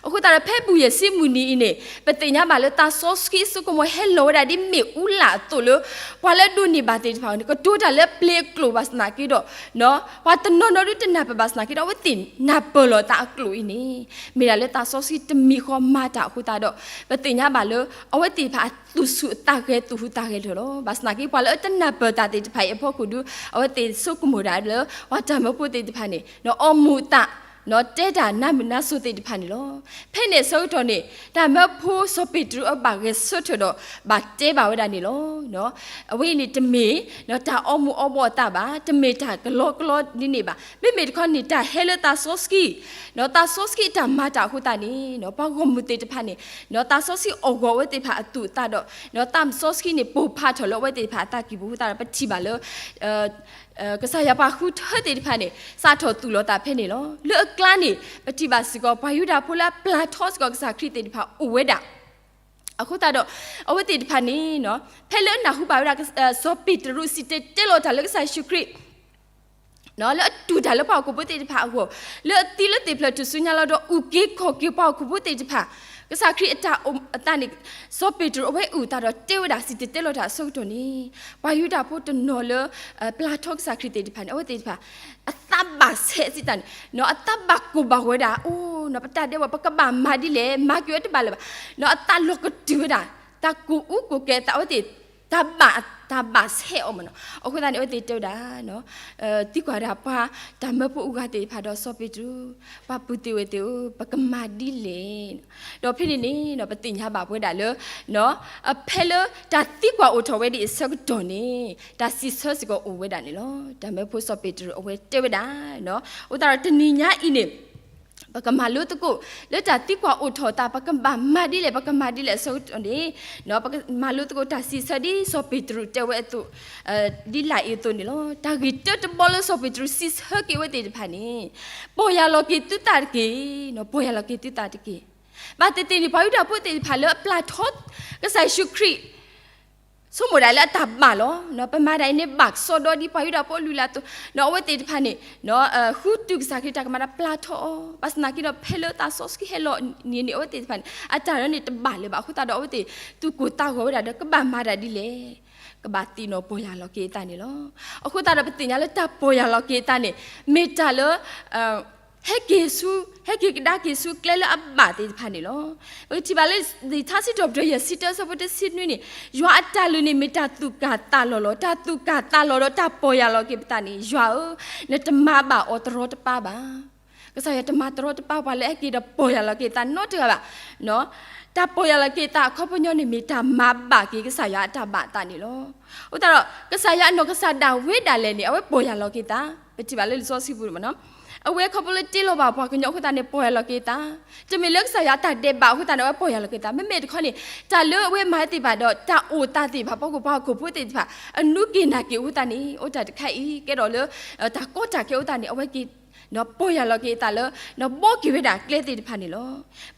အဃိသတးဒီး ဖဲဘူၣ်ယဲၢ်ဆံမုၢ်နံၤအံၤန့ၣ် ပသ့ၣ်ညါဘၣ်လၢသးစီဆှံအစိကမီၤဟဲလီၤဝဲဒၣ်ဒ်မ့ၣ်အူလၣ်အသိးလၢ ပှၤလၢအဒိးန့ၢ်ဘၣ်သ့ၣ်တဖၣ်န့ၣ် ကတိၤတၢ်လၢအပျ့ၤအကျိာ်ဘၣ်ဆၣ်သနာ်က့ဒီး ပှၤတနီၤနီၤဒုတနၢ်ပၢၢ်ဘၣ်ဆၣ်သနာ်က့ဒီး အဝဲသ့ၣ်နၢ်ပၢၢ်လီၤသးအကျိာ်အံၤန့ၣ် မ့ၢ်ဒၣ်လၢသးစီဆှံတမံၤဃီမၤတၢ်အဃိသတးဒီး ပသ့ၣ်ညါဘၣ်လၢ အဝဲသ့ၣ်တဖၣ်အသူၣ်ဆူၣ်အသးဂဲၤ သူၣ်ဟူးသးဂဲၤလၢာ်လီၤ. ဘၣ်ဆၣ်သနာ်က့ ပှၤလၢအတနၢ်ပၢၢ်တၢ်သ့ၣ်တဖၣ်အံၤအဖီခိၣ်ဒု အဝဲသ့ၣ်ဆိကမိၣ်ဒၣ်လၢ ပှၤတၢ်မၢဖိသ့ၣ်တဖၣ်န့ၣ် အီၣ်မူးသး တဲတၢ်နါမုၢ်နါစိၤသ့ၣ်တဖၣ်န့ၣ်လီၤ. ဖဲန့ၣ်အဆၢကတီၢ်န့ၣ် တၢ်မၢဖိစီၤပ့းတရူးအဘၣ်ဂဲၤဆၢထၢၣ်ဒီး ဘၣ်တဲဘၣ်ဝဲဒၣ်န့ၣ်လီၤ. အဝဲအံၤန့ၣ်တမ့ၢ် တၢ်အီမူးအီဘှီးအသးဘၣ်, တမ့ၢ်တၢ်ကလီကလီဒ်န့ၣ်ဘၣ်. မ့မ့ၢ်တခီန့ၣ် တၢ်ဟဲလၢသးစီဆှံ ဒီးသးစီဆှံအတၢ်မၤတၢ်အဃိသတးန့ၣ် ပှၤဂီၢ်မုၢ်သ့ၣ်တဖၣ်န့ၣ် ဒီးသးစီဆှံအီၣ်ဂီၢ်အဝဲသ့ၣ်တဖၣ်အသူၣ်အသးဒီး ဒီးသးစီဆှံန့ၣ်ပိၢ်ဖးထီၣ်လၢအဝဲသ့ၣ်တဖၣ်အသးကံၢ်ပူၤအဃိသတးဒီး ပထံၣ်ဘၣ်လၢ ကစၢ်ယွၤပှၤဃုထၢသ့ၣ်တဖၣ်န့ၣ် စးထီၣ်သူၣ်လီၤသးဖဲန့ၣ်လီၤ. လၢအကျါန့ၣ် ပထံၣ်ဘၣ်စ့ၢ်ကီး ပှၤယူဒၤဖိလၢအပျၢ်ထီစ့ၢ်ကီးကစၢ်ခရံာ်သ့ၣ်တဖၣ်အိၣ်ဝဲဒၣ် အဃိသတးဒီး အဝဲသ့ၣ်တဖၣ်န့ၣ် ဖဲလၢအနၢ်ဟူဘၣ်ဝဲဒၣ် စီၤပ့းတရူးစံၣ်တဲၤတဲလီၤတၢ်လၢကစၢ်ယ့ၣ်ၡူးခရံာ် လၢအတူၢ်တၢ်လၢပှၤဟီၣ်ခိၣ်ဖိသ့ၣ်တဖၣ်အဂီၢ်, လၢအသံလၢသ့ၣ်ဖျၢၣ်ထူၣ်စုညါလီၤဒီး အုၣ်က့ၤခီၣ်က့ၤပှၤဟီၣ်ခိၣ်ဖိသ့ၣ်တဖၣ်, ကစၢ်ခရံာ်အတၢ်အိၣ်အသးန့ၣ် စီၤပ့းတရူးအဝဲအုၣ်အသးဒီးတဲဝဲဒၣ်စံၣ်တဲၤတဲလီၤတၢ်အဆၢကတီၢ်န့ၣ် ပှၤယူဒၤဖိတနီၤလၢ ပျၢ်ထီကစၢ်ခရံာ်သ့ၣ်တဖၣ်န့ၣ် အဝဲသ့ၣ်တဖၣ် အသးဘၣ်ဆဲးစံးတၢ်န့ၣ် အသးဘၣ်ကိၢ်ဘၣ်ဂီၤဝဲဒၣ်, အိ ပတၢ်ဒဲးဘး ပကဘၣ်မၤဒ်လဲၣ်, မၤက့ၤဝဲတဘၣ်လၢၤဘၣ်, အသးလီၤကတုၤဝဲဒၣ်, တၢ်ကိၢ်အူကိၢ်ကဲအသး အဝဲသ့ၣ် တၢ်ဘၣ် တၢ်ဘၣ်ဆဲးအီၤမ့ၢ်နီၤ. အဃိသတးန့ၣ် အဝဲသ့ၣ်တဲဝဲဒၣ် သံကွၢ်ဒၣ်ပှၤတၢ်မၢဖိအဂၤသ့ၣ်တဖၣ်ဒီးစီၤပ့းတရူး, ပှၤပုၢ်သ့ၣ်ဝဲၢ်သ့ၣ်ဧၢ, ပကမၤဒ်လဲၣ်. ဒီးဖဲန့ၣ်န့ၣ် ပသ့ၣ်ညါဘၣ်ပဝဲဒၣ်လၢ ဖဲလၢတၢ်သံကွၢ်အိၣ်ထီၣ်ဝဲဒၣ်အဆၢကတီၢ်န့ၣ် တၢ်စံးဆၢစ့ၢ်ကီးအိၣ်ဝဲဒၣ်န့ၣ်လီၤ. တၢ်မၢဖိစီၤပ့းတရူးအဝဲတဲဝဲဒၣ် အဃိသတးဒီးတနံၤညါအံၤန့ၣ် ပကမၤလိသကိး လၢတၢ်သံကွၢ်အိၣ်ထီၣ်အသး ပကဘၣ်မၤဒ်လဲၣ် ပကမၤဒ်လဲၣ်အဆၢကတီၢ်န့ၣ် ပကမၤလိသကိးတၢ်စံးဆၢဒ်စီၤပ့းတရူးတဲဝဲအသိး ဒ်လာ်အံၤအသိးန့ၣ်လီၤ. တၢ်ဂ့ၢ်တၢတဘီလၢစီၤပ့းတရူးစံးဆၢက့ၤဝဲသ့ၣ်တဖၣ်န့ၣ် ပီၢ်ယၢ်လီၤက့ၤသုသးတက့ၢ်, ပီၢ်ယၢ်လီၤက့ၤသုသးတက့ၢ်. ဘၣ်သ့ၣ်သ့ၣ်န့ၣ် ပှၤယူဒၤဖိသ့ၣ်တဖၣ်လၢအပျၢ်ထီ ကစၢ်ယ့ၣ်ၡူးခရံာ် ဆိကမိၣ်ဒၣ်လၢအတၢ်ဘၣ်လီၤ. ပမၤတၢ်အံၤန့ၣ် ဘၣ်ကစီဒီဒ်ပှၤယူဒၤဖိအလုၢ်အလၢ်အသိး, အဝဲသ့ၣ်တဖၣ်န့ၣ် ဃုတုၤကစၢ်ခရံာ်တၢ်ကမၤဒီးပျၢ်ထီအီၤ, ဘၣ်ဆၣ်သနာ်က့ဒီး ဖဲလၢသးစီဆှံဟဲလီၤန့ၣ်န့ၣ် အဝဲသ့ၣ်တဖၣ်န့ၣ် အတၢ်ရၢန့ၣ်တဘၣ်လၢၤဘၣ်. အဃိသတးဒီး အဝဲသ့ၣ်သူၣ်ကိၢ်သးဂီၤဝဲဒၣ်ဒီး ကဘၣ်မၤတၢ်ဒ်လဲၣ်, ကဘၣ်သ့ၣ်နီၣ်ပီၢ်ယၢ်လီၤက့ၤအသးန့ၣ်လီၤ. အဃိသတးဒီး ပသ့ၣ်ညါလၢတၢ်ပီၢ်ယၢ်လီၤက့ၤအသးန့ၣ် မ့ၢ်တၢ်လၢ ဟဲက့ၤဆူ ဟဲက့ၤကဒါက့ၤဆူကျဲလၢအဘၣ်သ့ၣ်တဖၣ်န့ၣ်လီၤ. ပကထံၣ်ဘၣ်လၢ လံာ်ထါစံးထီၣ်ပတြၢၤ ယဲၢ်ဆံတၢ အဆၢဖိတဆံနွံန့ၣ် ယွၤအတၢ်လုၢ်န့ၣ်မ့ၢ်တၢ်သူၣ်ကၢ်သးလီၤလီၤ. တၢ်သူၣ်ကၢ်သးလီၤဒီးတၢ်ပီၢ်ယၢ်လီၤက့ၤပသးန့ၣ် ယွၤဧၢ, နတမၤဘၣ်အီၤတရီတပါဘၣ်. ကစၢ်ယွၤတမၤတရီတပါပှၤလၢအဟဲက့ၤဒီးပီၢ်ယၢ်လီၤက့ၤသးနီတဂၤဘၣ်. တၢ်ပီၢ်ယၢ်လီၤက့ၤသးအခီပညီန့ၣ်မ့ၢ်တၢ်မၤဘၣ်က့ၤကစၢ်ယွၤအတၢ်ဘၣ်အသးန့ၣ်လီၤ. အဃိသတးဒီး ကစၢ်ယွၤအနီၢ်ကစၢ်ဒၣ်ဝဲဒၣ်လဲာ်န့ၣ် အဝဲပီၢ်ယၢ်လီၤက့ၤသး, ပထံၣ်ဘၣ်လၢလံာ်စီဆှံပူၤန့ၣ်မ့ၢ်နီၤ, အဝဲခီဖျိလၢတ့လီၤဘၣ်ပှၤကညီအဃိသတးန့ၣ် ပီၢ်ယၢ်လီၤက့ၤသး, တမ့ၢ်လၢကစၢ်ယွၤအတၢ်ဒဲးဘးအဃိသတးန့ၣ် အဝဲပီၢ်ယၢ်လီၤက့ၤသး, မ့မ့ၢ်တခီန့ၣ် တၢ်လၢအဝဲမၤသ့ၣ်တဖၣ်ဒီး တၢ်အိၣ်သးသ့ၣ်တဖၣ် ပှၤဟီၣ်ခိၣ်ဖိသ့ၣ်တဖၣ် အနူက့ၤနာ်က့ၤအဃိသတးန့ၣ် အိၣ်တၢ်တခါအံၤ ကဲထီၣ်လၢ တၢ်ကီတၢ်ခဲအဃိသတးန့ၣ် အဝဲက့ၤ ပီၢ်ယၢ်လီၤက့ၤအသးလၢ ဘီက့ၤဝဲဒၣ်ကျဲသ့ၣ်တဖၣ်န့ၣ်လီၤ.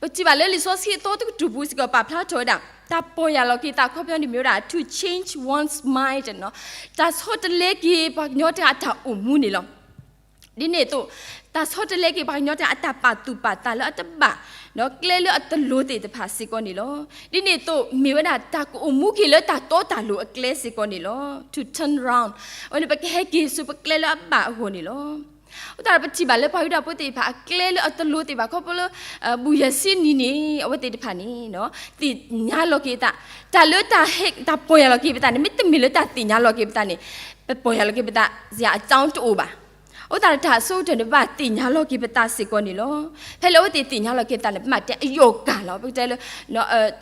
ပထံၣ်ဘၣ်လၢလံာ်စီဆှံအသီတကတြူၢ်ပူၤစ့ၢ်ကီးပာ်ဖျါထီၣ်ဝဲဒၣ် တၢ်ပီၢ်ယၢ်လီၤက့ၤသးအခီပညီန့ၣ်မ့ၢ်ဝဲဒၣ် to change one's mind တၢ်ဆီတလဲက့ၤပှၤကညီတဂၤအတၢ်အိၣ်မူန့ၣ်လီၤ. ဒ်န့ၣ်အသိး တၢ်ဆီတလဲက့ၤပှၤကညီတဂၤအတၢ်ပာ်သူၣ်ပာ်သးလၢအတဘၣ် ကျဲလၢအတလိၤသ့ၣ်တဖၣ်စ့ၢ်ကီးန့ၣ်လီၤ. ဒ်န့ၣ်အသိး မ့ၢ်ဝဲဒၣ်တၢ်ကအိၣ်မူက့ၤလၢတၢ်တီတၢ်လိၤအကျဲစ့ၢ်ကီးန့ၣ်လီၤ. to turn around အဝဲန့ၣ် ပကဟဲက့ၤဆူပကျဲလၢအဘၣ်အဂီၢ်န့ၣ်လီၤ. အဃိသတးဒီးပထံၣ်ဘၣ်လၢပှၤယူဒၤဖိသ့ၣ်တဖၣ်အကျဲလၢအတလိၤသ့ၣ်တဖၣ်ခီဖျိလၢ ဘူၣ်ယဲၢ်ဆံနံၤန့ၣ် အဝဲသ့ၣ်တဖၣ်န့ၣ် သ့ၣ်ညါလီၤက့ၤအသး, တၢ်လၢတၢ်ဟဲ တၢ်ပီၢ်ယၢ်လီၤက့ၤပသးန့ၣ် မ့တမ့ၢ်လၢတၢ်သ့ၣ်ညါလီၤက့ၤပသးန့ၣ် ပပီၢ်ယၢ်လီၤက့ၤပသးစ့ၢ်အကီတအိၣ်ဘၣ်. အဃိသတးဒီးတၢ်အဆိကတၢၢ်န့ၣ် ဘၣ်သ့ၣ်ညါလီၤက့ၤပသးစ့ၢ်ကီးန့ၣ်လီၤ. ဖဲလၢအဝဲသ့ၣ်သ့ၣ်ညါလီၤက့ၤသးန့ၣ် ပမ့ၢ်တဲအယိာ်ကၢ်လီၤ ပကတဲလၢ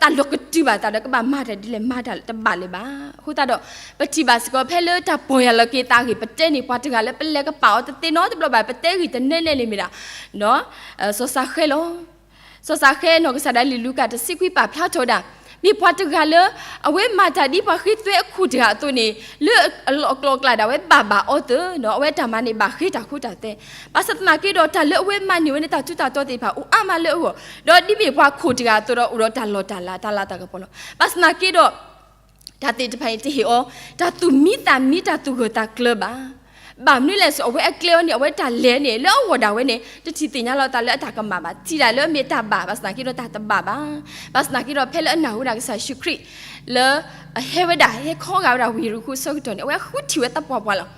တၢ်လီၤကတုၤဘၣ်သးဒီးကဘၣ်မၤတၢ်ဒ်လဲၣ်မၤတၢ်တဘၣ်လၢၤဘၣ်. အဃိသတးဒီး ပထံၣ်ဘၣ်စ့ၢ်ကီး ဖဲလၢတၢ်ပီၢ်ယၢ်လီၤက့ၤသးအဂ့ၢ် ပတဲန့ၣ် ပှၤတဂၤလၢပလဲၤကပာ်အီၤတသ့နီတဘျီဘၣ် ပတဲဂ့ၢ်တနဲနဲန့ၣ်မ့ၢ်ဒၣ် စီၤစးဃဲလီၤ. စီၤစးဃဲနီၢ်ကစၢ်ဒၣ်လံာ်လူၤကၣ်တဆံခွံပာ်ဖျါထီၣ်ဝဲဒၣ် မ့ၢ်ပှၤတဂၤလၢ အဝဲမၤတၢ်ဒ်ပှၤဃ့သွဲအခိၣ်တဂၤအသိးန့ၣ် လၢအလီၢ်အကျိၤအကျဲဒၣ်ဝဲဘၣ်ဘၣ်အီၤသ့ၣ်နီၤ အဝဲတၢ်မၤန့ၣ်ဘၣ်ဃ့တၢ်ခိတၢ်သွဲ, ဘၣ်ဆၣ်သနာ်က့ဒီး တၢ်လၢအဝဲမၤန့ၢ်ဝဲန့ၣ် တၢ်ထူးတၢ်တီၤသ့ၣ်တဖၣ် အိၣ်အါမးလၢအဂီၢ်, ဒီးဒ်မ့ၢ်ပှၤခိၣ်တဂၤအသိးဒီး အိၣ်ဒီးတၢ်လီၢ်တၢ်လၤ တၢ်လၤတၢ်ကပီၤလီၤ. ဘၣ်ဆၣ်သနာ်က့ဒီး တၢ်သ့ၣ်တဖၣ်အံၤတဟ့ၣ်အီၤ တၢ်သူၣ်မံသးမံ တၢ်သူၣ်ဂၢၢ်သးကျၢၤဘၣ်. ဘၣ်မနုၤလဲၣ်စ့ၢ် အဝဲအကျဲအီၤန့ၣ် အဝဲတၢ်လဲၤန့ၣ် လၢအဂီၢ်ဒၣ်ဝဲန့ၣ် တထံၣ်သ့ၣ်ညါလီၤသးလၢအတၢ်ကမၣ်ဘၣ်, ထံၣ်ဒၣ်လၢအမ့ၢ်တၢ်ဘၣ် ဘၣ်ဆၣ်သနာ်က့ဒီးတၢ်တဘၣ်ဘၣ်. ဘၣ်ဆၣ်သနာ်က့ဒီး ဖဲလၢအနၢ်ဟူဝဲဒၣ်ကစၢ်ယ့ၣ်ၡူးခရံာ် လၢအဟဲဝဲဒၣ် ဟဲခီဂာ်ဝဲဒၣ်ဝ့ၢ်ယရူၤၡိၤအဆၢကတီၢ်န့ၣ် အဝဲဃုထံၣ်ဝဲသပှၢ်ပှၢ်လီၤ.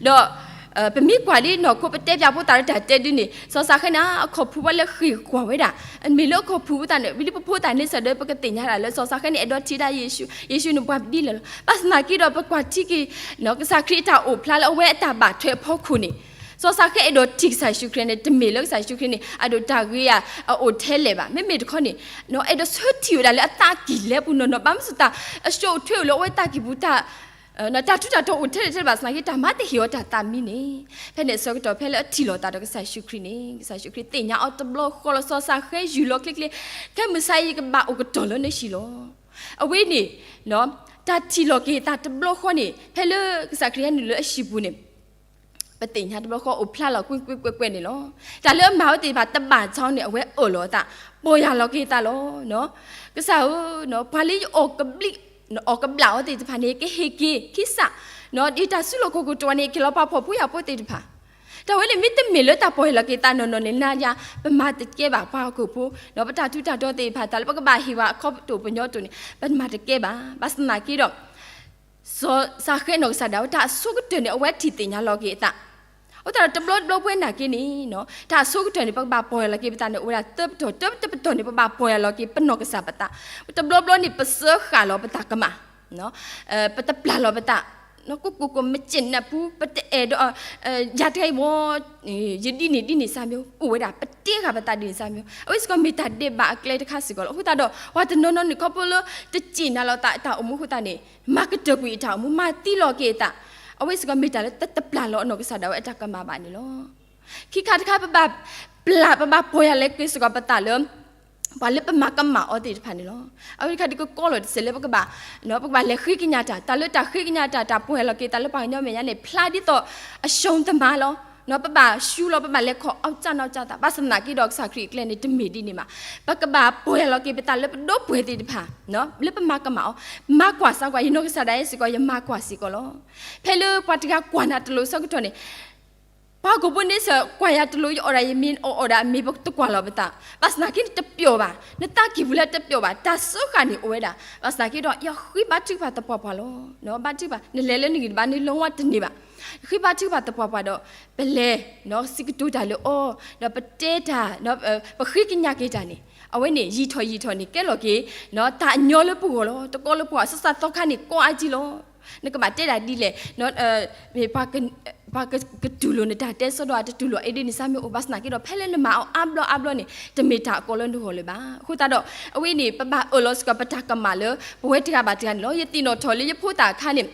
ဒီး ပမ့ၢ်ကွၢ်ဒ်နီၢ်ခိ ပတဲပၠးဖိသၣ်လၢတၢ်တဲဒ်န့ၣ် စီၤၡၤဃဲန့ၣ် အခီၣ်ဖူးဝဲလၢဃ့ၢ်ကွၢ်ဝဲဒၣ်, မ့ၢ်လၢအခီၣ်ဖူးဖိသၣ်န့ၣ် ဝံၤလံပဖိသၣ်န့ဆၢၣ်ဒီး ပကသ့ၣ်ညါဒၣ်လၢ စီၤၡၤဃဲန့ၣ် အဲၣ်ဒိးထံၣ်ဒၣ်ယ့ၣ်ၡူး, ယ့ၣ်ၡူးန့ၣ်ပှၤဒ်လဲၣ်လီၤ. ဘၣ်ဆၣ်သနာ်က့ဒီး ပကွၢ်ထံက့ၤ ကစၢ်ခရံာ်အတၢ်အိၣ်ဖျါလၢအဝဲအတၢ်ဘၣ်ထွဲအဖီခိၣ်န့ၣ် စီၤၡၤဃဲအဲၣ်ဒိးထံၣ်ကစၢ်ယ့ၣ်ၡူးခရံာ်န့ၣ် တမ့ၢ်လၢကစၢ်ယ့ၣ်ၡူးခရံာ်န့ၣ် အဒိးတၢ်ဂ့ၤဧါ အအိၣ်ထဲလဲၣ်ဘၣ်. မ့မ့ၢ်တခီန့ၣ် အဲၣ်ဒိးဆၢထံၣ်ဝဲဒၣ်လၢအသးကံၢ်လဲပူၤနီၢ်နီၢ် ဘၣ်မနုၤတၢ် အဆှိးအထွဲအိၣ်လၢအဝဲသးကံၢ်ပူၤ တၢ်ထူးတၢ်တီၤအိၣ်ထဲလဲၣ်ထဲလဲၣ်ဘၣ်ဆၣ်သနာ်က့ တၢ်မၤတဟ့ၣ်အီၤတၢ်သးမံန့ၣ် ဖဲန့ၣ်အဆၢကတီၢ် ဖဲလၢအထံၣ်လိာ်သးဒီးကစၢ်ယ့ၣ်ၡူးခရံာ်န့ၣ် ကစၢ်ယ့ၣ်ၡူးခရံာ်သ့ၣ်ညါအီၤတဘျီဃီလီၤ. စီၤၡၤဃဲယူၢ်လီၤချ့ချ့, ခဲမုၢ်ဆါအံၤ ယကဘၣ်အိၣ်ကတီၢ်လၢနဟံၣ်လီၤ. အဝဲန့ၣ် တၢ်ထံၣ်လိာ်က့ၤသးတဘျီဃီန့ၣ် ဖဲလၢကစၢ်ခရံာ်ဟဲနုာ်လၢအဟံၣ်ပူၤန့ၣ် ပသ့ၣ်ညါတဘျီဃီအိၣ်ဖျါလီၤကွ့ၢ်ကွ့ၢ်ကွဲးကွဲးန့ၣ်လီၤ. တၢ်လၢအမၤဝဲသ့ၣ်တဖၣ်တဘၣ်ကီန့ၣ် အဝဲအၢၣ်လီၤအသး ပီၢ်ယၢ်လီၤက့ၤသးလီၤ. ကစၢ်ဧၢ, ပှၤလၢယအီၣ်ကဘျံး အီၣ်ကဘျၣ်အီၤသ့ၣ်တဖၣ်န့ၣ် ကဟ့ၣ်က့ၤခံစး, ဒီးတၢ်စုလီၢ်ခီၣ်ခိၣ်တဝီန့ၣ် က့ၤလီၤပှၤဖှီၣ်ဖိယာ်ဖိသ့ၣ်တဖၣ်. တၢ်ဝဲန့ၣ် မ့တမ့ၢ်လၢတၢ်ပီၢ်ယၢ်လီၤက့ၤသးနီၢ်နီၢ်န့ၣ် နၤယၤ ပမၤတကဲဘၣ် ပှၤဟီၣ်ခိၣ်ဖိ, ဒီးပတၢ်ထူးတၢ်တီၤသ့ၣ်တဖၣ် တၢ်လၢပကဘၣ်ဟ့ၣ်ဝဲအခီပတိၢ်ပညီတိၢ်န့ၣ် ပမၤတကဲဘၣ်. ဘၣ်ဆၣ်သနာ်က့ဒီး စီၤၡၤဃဲနီၢ်ကစၢ်ဒၣ်ဝဲ တၢ်အဆိကတၢၢ်န့ၣ် အဝဲထံၣ်သ့ၣ်ညါလီၤက့ၤအသး. အဃိသတးဒီး တဘျီတဘျီပဝဲနာ်က့န့ၣ် တၢ်အဆိကတၢၢ်န့ၣ် ပကဘၣ်ပီၢ်ယၢ်လီၤက့ၤပသးန့ၣ် အိၣ်ဝဲဒၣ်သၢပတီၢ်, တၢတပတီၢ်န့ၣ် ပဘၣ်ပီၢ်ယၢ်လီၤက့ၤပနီၢ်ကစၢ်ပသး. တဘျီဘျီန့ၣ် ပစၢဃာ်လီၤပသးကမၣ်, ပတပျၢ်လီၤပသး, ကိၢ်ကိၢ်ကိၢ် မ့ၢ်ကနၢ်ပူၤ ပတအဲၣ်ဒိး ယၤတဂၤအံၤမ့ၢ် ယဒ်န့ၣ်ဒ်န့ၣ်စၢ်မ့ၢ် အိၣ်ဝဲဒၣ် ပတဲဃာ်ပသးဒ်န့ၣ်စၢ်မ့ၢ် အဝဲစ့ၢ်ကီးမ့ၢ်တၢ်ဒဲးဘးအကျဲတခါစ့ၢ်ကီးလီၤ. အဃိသတးဒီး ပှၤတနီၤနီၤန့ၣ် ခီဖျိလၢ တစံၣ်နၤလီၤသးတၢ်အိၣ်မူအဃိသတးန့ၣ် မၤကတၢၢ်ကွံာ်အတၢ်အိၣ်မူ မၤသံလီၤက့ၤအသး, အဝဲစ့ၢ်ကီးမ့ၢ်တၢ်လၢတပျၢ်လီၤအနီၢ်ကစၢ်ဒၣ်ဝဲအတၢ်ကမၣ်ဘၣ်န့ၣ်လီၤ. ခံခါတခါ ပဘၣ်ပျၢ် ပဘၣ်ပီၢ်ယၢ်လီၤက့ၤစ့ၢ်ကီးပသးလၢ ပှၤလၢပမၤကမၣ်အီၤသ့ၣ်တဖၣ်န့ၣ်လီၤ. အဝဲတခါဒုးကကီလီၤတစဲးလၢပကဘၣ် ပကဘၣ်လဲၤဃ့ကညးတၢ်, တၢ်လၢတၢ်ဃ့ကညးတၢ် တၢ်ပီၢ်ယၢ်လီၤက့ၤသးလၢပှၤကညီမဲာ်ညါန့ၣ် ဖျါဒ်သိးအ ရှုံးသမား လီၤ. ပဘၣ်ရှူလီၤ ပဘၣ်လဲၤခီၣ် အီၣ်ကၢ်နီၣ်ကၢ်သး, ဘၣ်ဆၣ်သနာ်က့ဒီး ကစၢ်ခရံာ်အကျဲန့ၣ် တမ့ၢ်ဒ်န့ၣ်ဘၣ်. ပကဘၣ်ပီၢ်ယၢ်လီၤက့ၤပသးလၢပဒီပုၢ်ဝဲၢ်သ့ၣ်တဖၣ် လၢပမၤကမၣ်အီၤ, မၤကွၢ်စၢ်ကွၢ်, ယနီၢ်ကစၢ်ဒၣ်ယဲစ့ၢ်ကီး ယမၤကွၢ်စ့ၢ်ကီးလီၤ. ဖဲလၢပှၤတဂၤကွၢ်နၤတလိၤအဆၢကတီၢ်န့ၣ် ပှၤဟီၣ်ခိၣ်ဖိန့ဆၢၣ် ကွၢ်ယၤတလိၤ ယအီၣ်ဒၣ်ယမ့ၤ အီၣ်အီၣ်ဒၣ်အမ့ၤ ပတကွၢ်လီၤပသး, ဘၣ်ဆၣ်သနာ်က့န့ၣ် တပျီာ်ဘၣ်, နသးကံၢ်ပူၤလၢတပျီာ်ဘၣ်, တၢ်စၢဃာ်န့ၣ်အိၣ်ဝဲဒၣ်, ဘၣ်ဆၣ်သနာ်က့ဒီး ယဃ့ဘါထုကဖၣ်သပှၢ်ပှၢ်လီၤ. ဘါထုကဖၣ် နလဲၤလၢနဂံၢ်တဘါ နလီၤဝဲတန့ၢ်ဘၣ်, ဃ့ဘါထုကဖၣ်သပှၢ်ပှၢ်ဒီး ပလဲၤ စံးကတိၤတၢ်လၢအီၤ, ဒီးပတဲတၢ် ပဃ့ကညးက့ၤတၢ်န့ၣ် အဝဲန့ၣ် ယံာ်ထီၣ်ယံာ်ထီၣ်န့ၣ် ကဲလီၤက့ၤ တၢ်ညီလၢပဂီၢ်လီၤ. တကီလၢပဂီၢ် စးစးသီခါန့ၣ် ကီအါကံလီၤ. နကဘၣ်တဲဒၣ်ဒ်လဲၣ်, မ့ၢ်ပှၤကတူၢ်လိာ်နတၢ်တဲ စီၤဒီးအတတူၢ်လိာ်အီၤဒ်န့ၣ် စၢ်မ့ၢ်အိၣ်, ဘၣ်ဆၣ်သနာ်က့ဒီး ဖဲလၢနမၤအီၤအါဘျီအါဘျီန့ၣ် တမ့ၢ်တၢ်အကီလၢနဂီၢ်လၢၤဘၣ်. အဃိသတးဒီး အဝဲန့ၣ် ပဘၣ်အၢၣ်လီၤစ့ၢ်ကီးပတၢ်ကမၣ်လၢ ပဝဲတဂၤဘၣ်တဂၤန့ၣ်လီၤ. ယသ့ၣ်နီၣ်ထီၣ်လၢယဖိသၣ်အခါန့ၣ်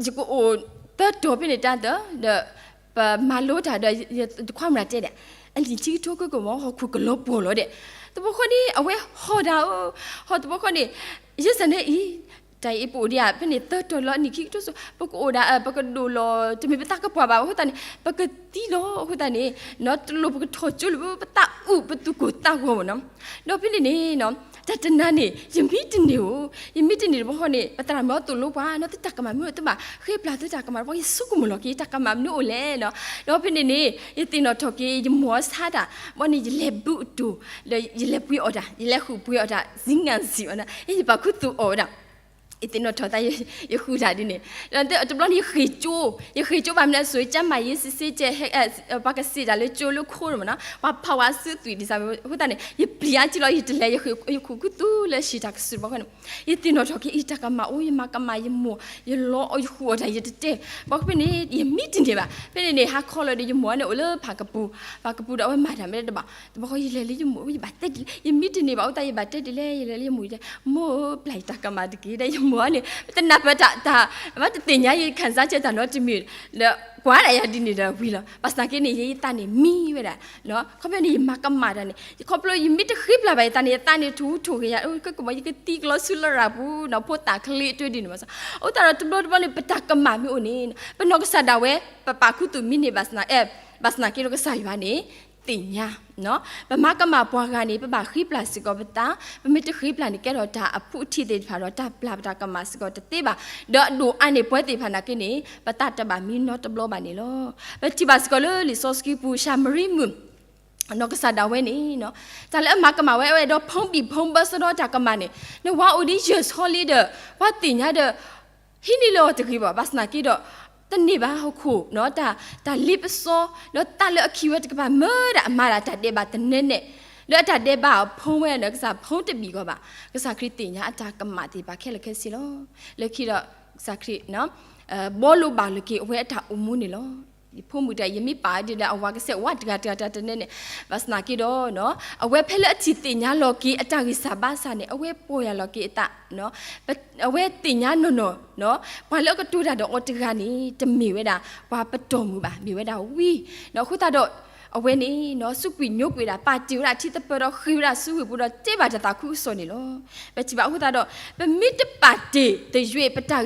ယကအိၣ်သၢတီၤဖဲန့ၣ်တၢ်သၢ, ဒီး ပမၤလိတၢ်ဒီး ယခွါမုၣ်တဲဒၣ်, အနံၣ်ခံကထိကကမၢ် ဟီၣ်ခိၣ်ကလီၤပှီၢ်လီၤဒဲး, တဘျီဃီန့ၣ် အဝဲဟီၣ်တၢ်ဧၢ, ဟီၣ်တဘျီဃီန့ၣ် ယဲစၢ်န့ၣ်အံၤ တၢ်အံၤပအိၣ်ဒံးဧါ ဖဲန့ၣ်သၢတီၤလီၤ အနံၣ်ခံကထိစိၤ ပကအိၣ်ဒၣ် ပကဒိၣ်လီၤ တမ့ၢ်ပသးကပှၢ်ဘၣ်အဃိသတးန့ၣ် ပကသံလီၤအဃိသတးန့ၣ် တလိၣ်ပကထီၣ်ကၠိလၢၤ ပသးအုးပသူၣ်ကိၢ်သးဂီၤမ့ၢ်နီၤ. ဒီးဖဲန့ၣ်န့ၣ် တၢ်တနၤန့ၣ် ယမံတန့ၢ်ဧိၤ, ယမံတန့ၢ်တဘျီဃီန့ၣ် ပသရၣ်မုၣ်သိၣ်လိပှၤနီၤ သုတၢ်ကမၣ်မနုၤအိၣ် သုဘၣ်ဃ့ပျၢ်သုတၢ်ကမၣ်တဘျီ ယဆိကမိၣ်လီၤက့ၤ ယတၢ်ကမၣ်မနုၤအိၣ်လဲၣ်နီၤ. ဒီးဖဲန့ၣ်န့ၣ် ယသ့ၣ်နီၣ်ထီၣ်က့ၤ ယမိၢ်အီၤဆါတၢ် ဘီန့ၣ် ယလဲၤဘုးအတိၢ် ဒီးယလဲၤပှ့ၤအီၣ်တၢ် ယလဲၤဃုာ်ပှ့ၤအီၣ်တၢ် စံငၣ်စံအီၤနီၤ ယပာ်ခူသူၣ်အီၣ်ဝဲဒၣ် ယသ့ၣ်နီၣ်ထီၣ်သး ယဃုတၢ်ဒ်န့ၣ် ဒီးတဘျီန့ၣ် ယဃ့ၢ်ကၠိ, ယဃ့ၢ်ကၠိဘၣ်မနုၤအစိၤ ကၠၢမၤယ့စ့စ့ကဲ ပှၤကစံးတၢ်လၢကၠိလၢခိမ့ၢ်နီၤ ပှၤဖးဝဲအစုသွံၣ်ဒ်စၢ်မ့ၢ် အဃိသတးန့ၣ် ယပျံၤအါကံလီၤ ယတလဲၤ ယဃုာ်ခူသူၣ်လၢဟံၣ်တၢ်ကစုၢ်တဘျီဃီန့ၣ် ယသ့ၣ်နီၣ်ထီၣ်က့ၤ ယတၢ်ကမၣ်အိၣ် ယမၤကမၣ်ယမိၢ် ယလီၤအီၣ်ယဃုာ်အီၣ်တၢ် ယတတဲ ဘၣ်ဖဲန့ၣ် ယမံတန့ၢ်ဘၣ်. ဖဲန့ၣ်န့ၣ် ဟါခီလီၤဒီး ယမိၢ်န့ၣ်အိၣ်လၢဖးကပူၤ, ဖးကပူၤဒီးအဝဲမၤတၢ်မ့ၢ်တဘၣ် တဘျီဃီယလဲၤလၢယမိၢ် ယဘၣ်တဲဒ်လဲၣ် ယမံတန့ၢ်ဘၣ် အဃိသတး ယဘၣ်တဲဒ်လဲၣ် ယလဲၤလၢယမိၢ် ယတဲ မိၢ်ဧၢ ပျၢ်ယတၢ်ကမၣ်တက့ၢ် ဒီးယ မုၢ်အန့ၣ် ပတနၢ်ပၢၢ်တၢ်, မ့ၢ်တသ့ၣ်ညါယခံစားချက်တၢ်နီတမံၤ, ဒီးကွၢ်ဒၣ်ယၤဒ်န့ၣ်ဒီးဝံၤလီၤ. ဘၣ်ဆၣ်သနာ်က့န့ၣ် ယဲယသးန့ၣ်မံဝဲဒၣ်, ခီဖျိန့ၣ် ယမၤကမၣ်တၢ်န့ၣ် ခီဖျိယမ့ၢ်တဃ့ပျၢ်ဘၣ်ယသးန့ၣ် ယသးန့ၣ်ထူထူဂ့ၤယၤ, ကမီၤ ယကသံကလီဆူလရာ်ပူၤနီၤ, ဖိသၣ်ချ့တၢ်ဒ်န့ၣ်ဘၣ်ဆၣ်, အဃိသတးဒီးတဘျီတဘျီန့ၣ် ပတၢ်ကမၣ်မ့ၢ်အိၣ်န့ၣ် ပနီၢ်ကစၢ်ဒၣ်ဝဲ ပပာ်ခူသူၣ်မံန့ၢ်ဘၣ်ဆၣ်, ဘၣ်ဆၣ်သနာ်က့ဒီးကစၢ်ယွၤန့ၣ် သ့ၣ်ညါ ပမၤကမၣ်ပှၤဂၤန့ၣ် ပဘၣ်ဃ့ပျၢ်စ့ၢ်ကီးပသး, ပမ့ၢ်တဃ့ပျၢ်န့ၣ် ကဲထီၣ်တၢ်အဖုၣ်ထံၣ်သ့ၣ်တဖၣ်ဒီး တၢ်ပျၢ်ပတၢ်ကမၣ်စ့ၢ်ကီးတသ့ဘၣ်, ဒီးအဒိၣ်အါန့ၢ်ပှၤသ့ၣ်တဖၣ်သနာ်က့န့ၣ် ပသးတဘၣ်မံနီတဘျီဘၣ်န့ၣ်လီၤ. ပထံၣ်ဘၣ်စ့ၢ်ကီးလၢလံာ်စီဆှံပူၤ ၡၤမရံမုၣ် နီၢ်ကစၢ်ဒၣ်ဝဲန့ၣ် တၢ်လၢအမၤကမၣ်ဝဲ အဝဲအဲၣ်ဒိးဖီဘံၣ်ဖီဘၢစ့ၢ်ကီးတၢ်ကမၣ်န့ၣ်, နဝၤအိၣ်ဒ်ယဲၢ်ဆီလံဒီး ပှၤသ့ၣ်ညါဒီး ဟံးန့ၢ်လၢအီၤတဂ့ၤဘၣ်, ဘၣ်ဆၣ်သနာ်က့ဒီး တန့ၢ်ဘၣ်ဟီၣ်ခိၣ် တၢ်လ့ပစီ ဒီးသးလၢအခံဝဲတကပၤ မၢဒၣ်အမၤဒၣ်တၢ်ဒဲးဘးတနဲနဲ, လၢအတၢ်ဒဲးဘးအဖီဝဲဒီး ကစၢ်ဖီတဘံၣ်ကီးဘၣ်. ကစၢ်ခရံာ်သ့ၣ်ညါအတၢ်ကမၣ်သ့ၣ်တဖၣ်ခဲလၢာ်ခဲဆ့လီၤ. လၢခံဒီး ကစၢ်ခရံာ် ဘှီလိာ်ဘၣ်လိာ်က့ၤအဝဲအတၢ်အိၣ်မူန့ၣ်လီၤ. ယဖိမုၣ်တဂၤ ယမ့ၢ်ပာ်ဒ်ဒီးအဝၤကစဲးဝးတဂၤတဂၤတၢ်တနဲနဲ, ဘၣ်ဆၣ်သနာ်က့ဒီး အဝဲဖဲလၢအထံၣ်သ့ၣ်ညါလီၤက့ၤအတၢ်ဂံၢ်စၢ်ဘါစၢ်န့ၣ် အဝဲပီၢ်ယၢ်လီၤက့ၤအသး, အဝဲသ့ၣ်ညါနီၢ်နီၢ် ပှၤလၢအကတိၤတၢ်ဒီးအီၤတဂၤန့ၣ် တမ့ၢ်ဝဲဒၣ် ပှၤပတီၢ်မုၢ်ဘၣ်, မ့ၢ်ဝဲဒၣ်ဝံ, အဃိသတးဒီး အဝဲန့ၣ် စူးကွံာ်ညိကွံာ်ဝဲဒၣ် ပာ်တ့ၢ်ဝဲဒၣ်ထံသပၢၤဒီးဃ့ၢ်ဝဲဒၣ်စုဝ့ၢ်ပူၤဒီးတဲဘၣ်တၢ်သးခုကစီၣ်န့ၣ်လီၤ. ပထံၣ်ဘၣ်အဃိသတးဒီး ပမ့ၢ်တပာ်တ့ၢ်သယုၢ်ပတၢ်,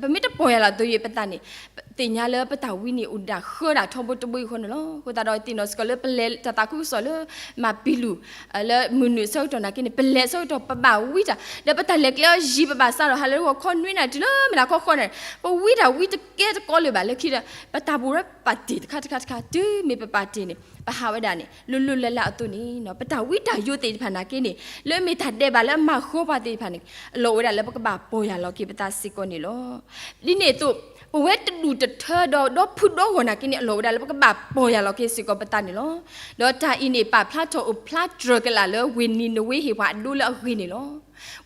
ပမ့ၢ်တပီၢ်ယၢ်လီၤသယုၢ်ပသးန့ၣ် သ့ၣ်ညါလၢပတၢ်ဝံန့ၣ်အိၣ်ဒၣ်ဃၢဒၣ်ထီဘိတဘိအံၤအဃိန့ၣ်လီၤ. အဃိသတးဒီးသ့ၣ်နီၣ်စ့ၢ်ကီးလၢပလဲၤတၢ်သးခုကစီၣ်လၢ မၤပံၤလူၢ် လၢမုၢ်နုာ်အဆၢကတီၢ်သနာ်က့န့ၣ် ပလဲၤအဆၢကတီၢ် ပဘၣ်ဝံတၢ် ဒီးပတၢ်လဲၤကျဲအီၤယံၤ ပဘၣ်စးထီၣ်ဟးလၢဂီၤခီနွံနၣ်ရံၣ်တုၤလၢမုၢ်နၤခီဃီနၣ်ရံၣ် ပဝံတၢ်ဝံတကဲတကီလၢၤဘၣ်. လၢခံဒီး ပတၢ်ပူၤဝဲပာ်တ့ၢ်တခါတခါတခါ တုၤမ့ၢ်ပပာ်တ့ၢ်န့ၣ် ပဟးဝဲဒၣ်န့ၣ် လိၤလိၤလၢ်လၢ်အသိးန့ၣ် ပတၢ်ဝံတၢ်ယိးသ့ၣ်တဖၣ်သနာ်က့န့ၣ် လၢအမ့ၢ်တၢ်ဒဲးဘးလၢအမၤဃီပှၤသ့ၣ်တဖၣ်န့ၣ် အလီၢ်အိၣ်ဝဲဒၣ်လၢပကဘၣ်ပီၢ်ယၢ်လီၤက့ၤပသးစ့ၢ်ကီးန့ၣ်လီၤ. ဒ်န့ၣ်အသိး ပဝဲတဒူၣ်တထၢဒီး ဒီဖုဒီဂီၢ်သနာ်က့န့ၣ် အလီၢ်အိၣ်ဝဲဒၣ်လၢပကဘၣ်ပီၢ်ယၢ်လီၤက့ၤစ့ၢ်ကီးပသးန့ၣ်လီၤ. ဒီးတၢ်အံၤန့ၣ် ပာ်ဖျါထီၣ်အိၣ်ဖျါတြၢၤကလာ်လၢ ဝ့ၢ်နံၤနဝ့ဟ့ၣ်ပှၤအဒိလၢအဂ့ၤန့ၣ်လီၤ.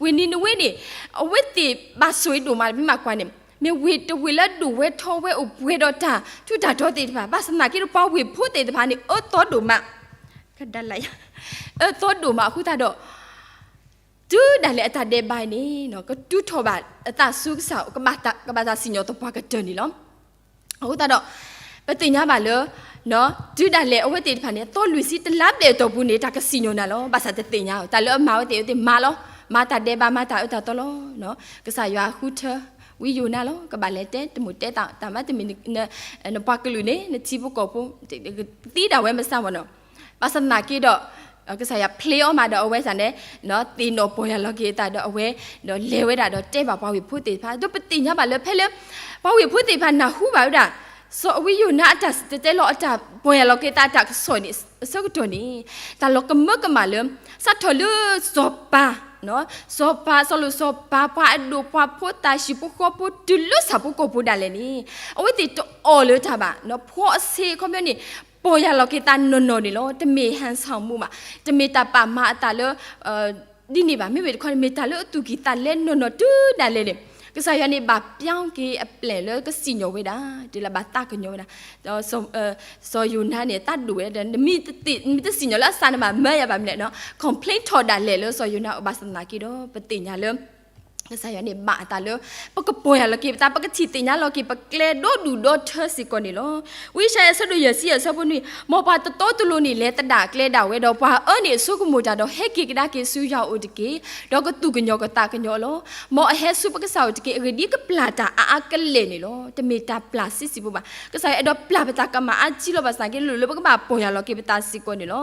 ဝ့ၢ်နံၤနဝ့န့ၣ် အဝဲသ့ၣ်ဘၣ်ဆိၣ်ဂ့ၤဒိၣ်မး ပမ့ၢ်ကွၢ်န့ၣ် မ့ၢ်ဝ့ၢ်တဝ့ၢ်လၢဒိၣ်ဝဲထီဝဲအိၣ်ပှဲၤဒီးတၢ်ထူးတၢ်တီၤသ့ၣ်တဖၣ် ဘၣ်ဆၣ်သနာ်က့ဒီး ပှၤဝ့ၢ်ဖိသ့ၣ်တဖၣ်န့ၣ် အၢသီဒိၣ်မး, အၢသီဒိၣ်မးအဃိသတးဒီး တုၤဒၣ်လဲာ်အတၢ်ဒဲးဘးအံၤန့ၣ် ကတုၤထီၣ်ဘၣ်အသးဆူကစၢ် ကဘၣ်တၢ်စံၣ်ညီၣ်သပှၢ်ကတၢၢ်န့ၣ်လီၤ. အဃိသတးဒီး ပသ့ၣ်ညါဘၣ်လၢ တုၤဒၣ်လဲာ်အဝဲသ့ၣ်တဖၣ်န့ၣ် အသီလွံၢ်ဆံတလါဘျဲၣ်အတီၢ်ပူၤန့ၣ် တၢ်ကစံၣ်ညီၣ်နၤလီၤ. ဘၣ်ဆၣ်တသ့ၣ်ညါ တၢ်လၢအမၤဝဲသ့ၣ်ဝဲသ့ၣ်မၤလီၤ. မၤတၢ်ဒဲးဘး မၤတၢ်အၢတၢ်သီလီၤ. ကစၢ်ယွၤဃုထၢ ဝံယိၤနါလီၤ. ကဘၣ်လဲၤတဲ တမုၢ်တဲသး တၢ်မၤတမံၤ နပှၤကလုာ်န့ၣ် နထံဖိကီၢ်ဖိ သံဒၣ်ဝဲမစၢ်မ့ၢ်နီၤ. ဘၣ်ဆၣ်သနာ်က့ဒီး ကစၢ်ယွၤဖျ့အီၤမးဒီးအဝဲန့ၣ် သ့ၣ်နီၣ်ပီၢ်ယၢ်လီၤက့ၤအသးဒီးအဝဲ ဒီးလဲၤဝဲဒၣ်ဒီးတဲဘၣ်ပှၤဝ့ၢ်ဖိသ့ၣ်တဖၣ် ဒီးပသ့ၣ်ညါဘၣ်လၢဖဲလၢ ပှၤဝ့ၢ်ဖိသ့ၣ်တဖၣ်နၢ်ဟူဘၣ်ဝဲဒၣ် စီၤဝံယိၤနါအတၢ်တဲလီၤအတၢ်ပီၢ်ယၢ်လီၤက့ၤသးအတၢ်ကစီၣ်န့ၣ် အဆၢကတီၢ်န့ၣ် တၢ်လီၤကမၢကမၣ်လၢ စးထီၣ်လၢစီၤပၤ စီၤပၤ စီၤလိာ်စီၤပၤ ပှၤအဒိၣ်ပှၤဖိသၣ် ဟံၣ်ဖိဃီဖိ တုၤလၢဆၣ်ဖိကီၢ်ဖိဒၣ်လဲာ်န့ၣ် အဝဲသ့ၣ်တအီၣ်လၢတၢ်ဘၣ် ဖှီအဆ့အခီပညီန့ၣ် ပီၢ်ယၢ်လီၤက့ၤသးနီၢ်နီၢ်န့ၣ်လီၤ. တမ့ၢ်ဟၣ်ဆၣ်မူဘၣ်, တမ့ၢ်တၢ်ပာ်မၤအသးလၢ ဒ်န့ၣ်ဘၣ်. မ့မ့ၢ်တခီန့ၣ် မ့ၢ်တၢ်လၢအသူၣ်ကံၢ်သးလဲနီၢ်နီၢ်တုၤဒၣ်လဲာ်န့ၣ် ကစၢ်ယွၤန့ၣ် ဘၣ်ပြောင်းက့ၤအပျဲၢ်လၢကစံၣ်ညီၣ်ဝဲဒၣ် တုၤလၢဘၣ်သးကညီၤဝဲဒၣ် စီၤယိၤနါန့ၣ် သးဒိၣ်ဝဲဒၣ် နမ့ၢ်တစံၣ်ညီၣ်လၢအစးန့ၣ်ဘၣ် မၢယၤဘၣ်မနုၤလဲၣ် complain ထီၣ်ဒၣ်လဲာ်လၢစီၤယိၤနါအအိၣ် ဘၣ်ဆၣ်သနာ်က့ဒီး ပသ့ၣ်ညါလၢ ကစၢ်ယွၤန့ၣ် ဘၣ်အသးလၢ ပကပီၢ်ယၢ်လီၤက့ၤပသး ပကထံၣ်သ့ၣ်ညါလီၤက့ၤ ပကျဲဒီဒူၣ်ဒီထၢစ့ၢ်ကီးန့ၣ်လီၤ. ဝံယၡါယၤ အဆၢဒိၣ်ယဲၢ်ဆံ အဆၢဖိနွံ မ်ပှၤတတီတလိၤန့ၣ် လဲၤသဒၣ်ကျဲဒၣ်ဝဲဒီး ပှၤအၢန့ၣ်အဆိကမိၣ်တၢ်ဒီး ဟဲက့ၤကဒါက့ၤဆူယၤအိၣ်တက့ၢ်, ဒီးကသူၣ်ကညီၤကသးကညီၤလီၤ. မ်အဟဲဆူပကစၢ်အိၣ်တက့ၢ်, အဂ့ၢ်ဒ်အံၤ ကပျၢ်တၢ်အါအါကလဲာ်န့ၣ်လီၤ. တမ့ၢ်တၢ်ပျၢ်ဆံးဆံးဖိဘၣ်. ကစၢ်ယွၤအဲၣ်ဒိးပျၢ်ပသးကမၣ်အါကံလီၤ. ဘၣ်ဆၣ်သနာ်က့ လိၣ်လၢပကဘၣ်ပီၢ်ယၢ်လီၤက့ၤပသးစ့ၢ်ကီးန့ၣ်လီၤ.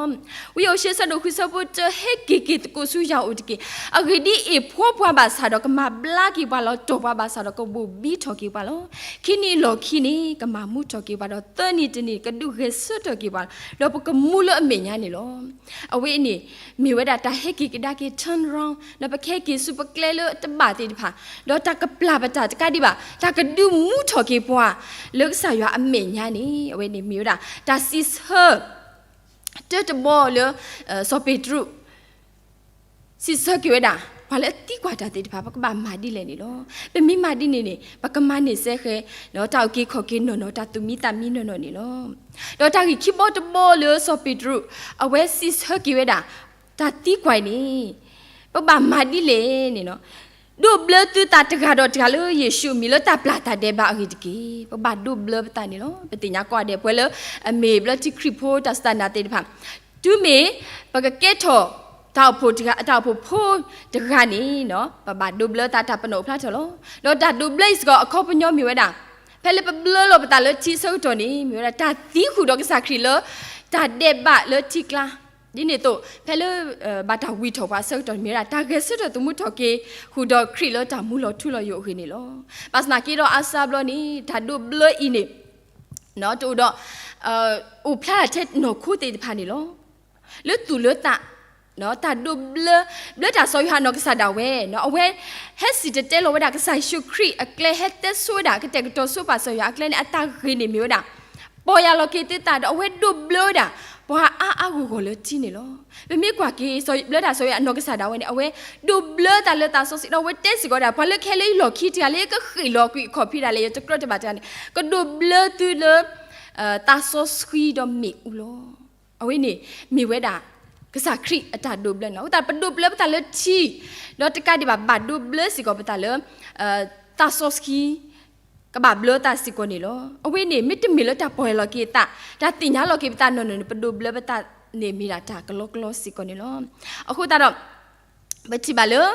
ဝံဧိၤၡ့ အဆၢဒိၣ်ဃု အဆၢဖိတၢ ဟဲက့ၤက့ၤသကိးဆူယၤအိၣ်တက့ၢ်. အဂ့ၢ်ဒ်အံၤ, ဖှီပှၤဘၣ်ဆၣ်ဒီး ကမၤဘျါက့ၤပှၤလီၤ. တီၢ်ပှၤဘၣ်ဆၣ်ဒီး ကဘိၣ်ဘံထီၣ်က့ၤပှၤလီၤ. ခံနံၤအလီၢ်ခံန့ၣ် ကမၤမူထီၣ်က့ၤပှၤဒီး သၢနံၤတနံၤ ကဒုးဂဲၤဆၢထၢၣ်က့ၤပှၤလီၤ. ဒီးပကမူလၢအမဲာ်ညါန့ၣ်လီၤ. အဝဲအံၤန့ၣ် မ့ၢ်ဝဲဒၣ်တၢ်ဟဲက့ၤကဒါက့ၤ turn around ဒီးပကဟဲက့ၤဆူပကျဲလၢတဘၣ်သ့ၣ်တဖၣ်, ဒီးတၢ်ကပျၢ်ပတၢ်တကးဒံးဘၣ်, တၢ်ကဒုးမူထီၣ်က့ၤပှၤ လၢကစၢ်ယွၤအမဲာ်ညါန့ၣ် အဝဲန့ၣ်မ့ၢ်ဝဲဒၣ် တၢ်စံးဆၢ တၢတဘီလၢ စီၤပ့းတရူး စံးဆၢက့ၤဝဲဒၣ် ပှၤလၢအသံကွၢ်တၢ်သ့ၣ်တဖၣ် ပကဘၣ်မၤဒ်လဲၣ်န့ၣ်လီၤ. ပမ့ၢ်မၤဒ်န့ၣ်န့ၣ် ပကမၤန့ၢ်စ့ၢ်ကီး တၢ်အုၣ်က့ၤခီၣ်က့ၤနီၢ်နီၢ် တၢ်သူၣ်မံသးမံနီၢ်နီၢ်န့ၣ်လီၤ. ဒီးတၢ်ဂ့ၢ်ခံဘီတဘီလၢစီၤပ့းတရူး အဝဲစံးဆၢက့ၤဝဲဒၣ် တၢ်သံကွၢ်အံၤန့ၣ် ပဘၣ်မၤဒ်လဲၣ်န့ၣ်လီၤ. ဒိးဘျၢသုသးတဂၤဒီးတဂၤလၢယ့ၣ်ၡူးအမံၤလၢတၢ်ပျၢ်တၢ်ဒဲးဘးအဂ့ၢ်တက့ၢ်. ပဘၣ်ဒိးဘျၢပသးန့ၣ်လီၤ. ပသ့ၣ်ညါကိးဂၤဒဲး ပှၤလၢအမ့ၢ်ဘျၢထံခရံာ်ဖိတၢ်စူၢ်တၢ်နာ်သ့ၣ်တဖၣ်, တုၤမ့ၢ်ပကကဲထီၣ်တၢ်အိၣ်ဖှိၣ်တဂၤ, တၢ်အိၣ်ဖှိၣ်ဖိတဂၤန့ၣ် ပဘၣ်ဒိးဘျၢသးတၢ်ပနီၣ်အိၣ်ဖျါထီၣ်လီၤ. ဒီးတၢ်ဒိးဘျၢအံၤစ့ၢ်ကီးအခီပညီမ့ၢ်ဝဲဒၣ် ဖဲလၢပဘျၢလီၤပသးလၢထံအဆၢကတီၢ်န့ၣ် မ့ၢ်ဝဲဒၣ်တၢ်သံဃုာ်ဒီးကစၢ်ခရံာ်လၢတၢ်ဒဲးဘးလၢထံကျါ ဒ်န့ၣ်အသိး ဖဲလၢ ဘၣ်တၢ်ဝံၢ်ထီၣ်ပှၤအဆၢကတီၢ်န့ၣ် မ့ၢ်ဝဲဒၣ် တၢ်ဂဲၤဆၢထၢၣ်သမူထီၣ်က့ၤဃုာ်ဒီးခရံာ်လၢတၢ်မူလီၤထူလီၤယိာ်အဂ့ၢ်န့ၣ်လီၤ. ဘၣ်ဆၣ်သနာ်က့ဒီးအါစှၤဘျီန့ၣ် တၢ်ဒိးဘျၢအံၤန့ၣ် တအိၣ်ဒီး အိၣ်ဖျါထဲနီၢ်ခိသ့ၣ်တဖၣ်န့ၣ်လီၤ. လၢသူၣ်လၢသး တၢ်ဒိးဘျၢ ဘျၢတၢ်စီၤယိၤဟၣ်အနီၢ်ကစၢ်ဒၣ်ဝဲ အဝဲ ဟဲစံၣ်တဲၤတဲလီၤဝဲဒၣ်ကစၢ်ယ့ၣ်ၡူးခရံာ်အကျဲ ဟဲတဲဆိဝဲဒၣ် ကတဲာ်ကတီၤဆိပာ်စီၤယိၤဟၣ်အကျဲန့ၣ် အတၢ်ဂ့ၢ်န့ၣ်မ့ၢ်ဝဲဒၣ် ပီၢ်ယၢ်လီၤက့ၤသုသးဒီးအဝဲဒိးဘျၢဝဲဒၣ် ပှၤအါအါဂီၢ်ဂီၢ်လၢထံန့ၣ်လီၤ. ပမ့ၢ်ကွၢ်က့ၤ ဘျၢတၢ်စီၤယိၤဟၣ်အနီၢ်ကစၢ်ဒၣ်ဝဲန့ၣ် အဝဲဒိးဘျၢသးလၢသးစီဆှံဒီးအဝဲတဲစ့ၢ်ကီးဝဲဒၣ် ပှၤလၢကဟဲလၢယလီၢ်ခံတဂၤလၢယကဃ့ၢ်လီၤကွံာ်အခီၣ်ဖံးဒၣ်လဲာ် ယတကြၢးတဘၣ်တဂၤန့ၣ် ကဒိးဘျၢသုလၢ သးစီဆှံဒီးမ့ၣ်အူလီၤ. အဝဲန့ၣ် မ့ၢ်ဝဲဒၣ် ကစၢ်ခရံာ်အတၢ်ဒိးဘျၢန့ၣ်လီၤ. အဃိသတး ပဒိးဘျၢပသးလၢထံ ဒီးတကးဒံးဘၣ် ဘၣ်ဒိးဘျၢစ့ၢ်ကီးပသးလၢ သးစီဆှံ ကဘၣ်ဘျၢသးစ့ၢ်ကီးန့ၣ်လီၤ. အဝဲန့ၣ် မ့တမ့ၢ်လၢတၢ်ပီၢ်ယၢ်လီၤက့ၤသး တၢ်သ့ၣ်ညါလီၤက့ၤပသးနီၢ်နီၢ်န့ၣ် ပဒိးဘျၢပသးန့ၣ်မ့ၢ်ဒၣ်တၢ်ကလီကလီစ့ၢ်ကီးန့ၣ်လီၤ. အဃိသတးဒီး ပထံၣ်ဘၣ်လၢ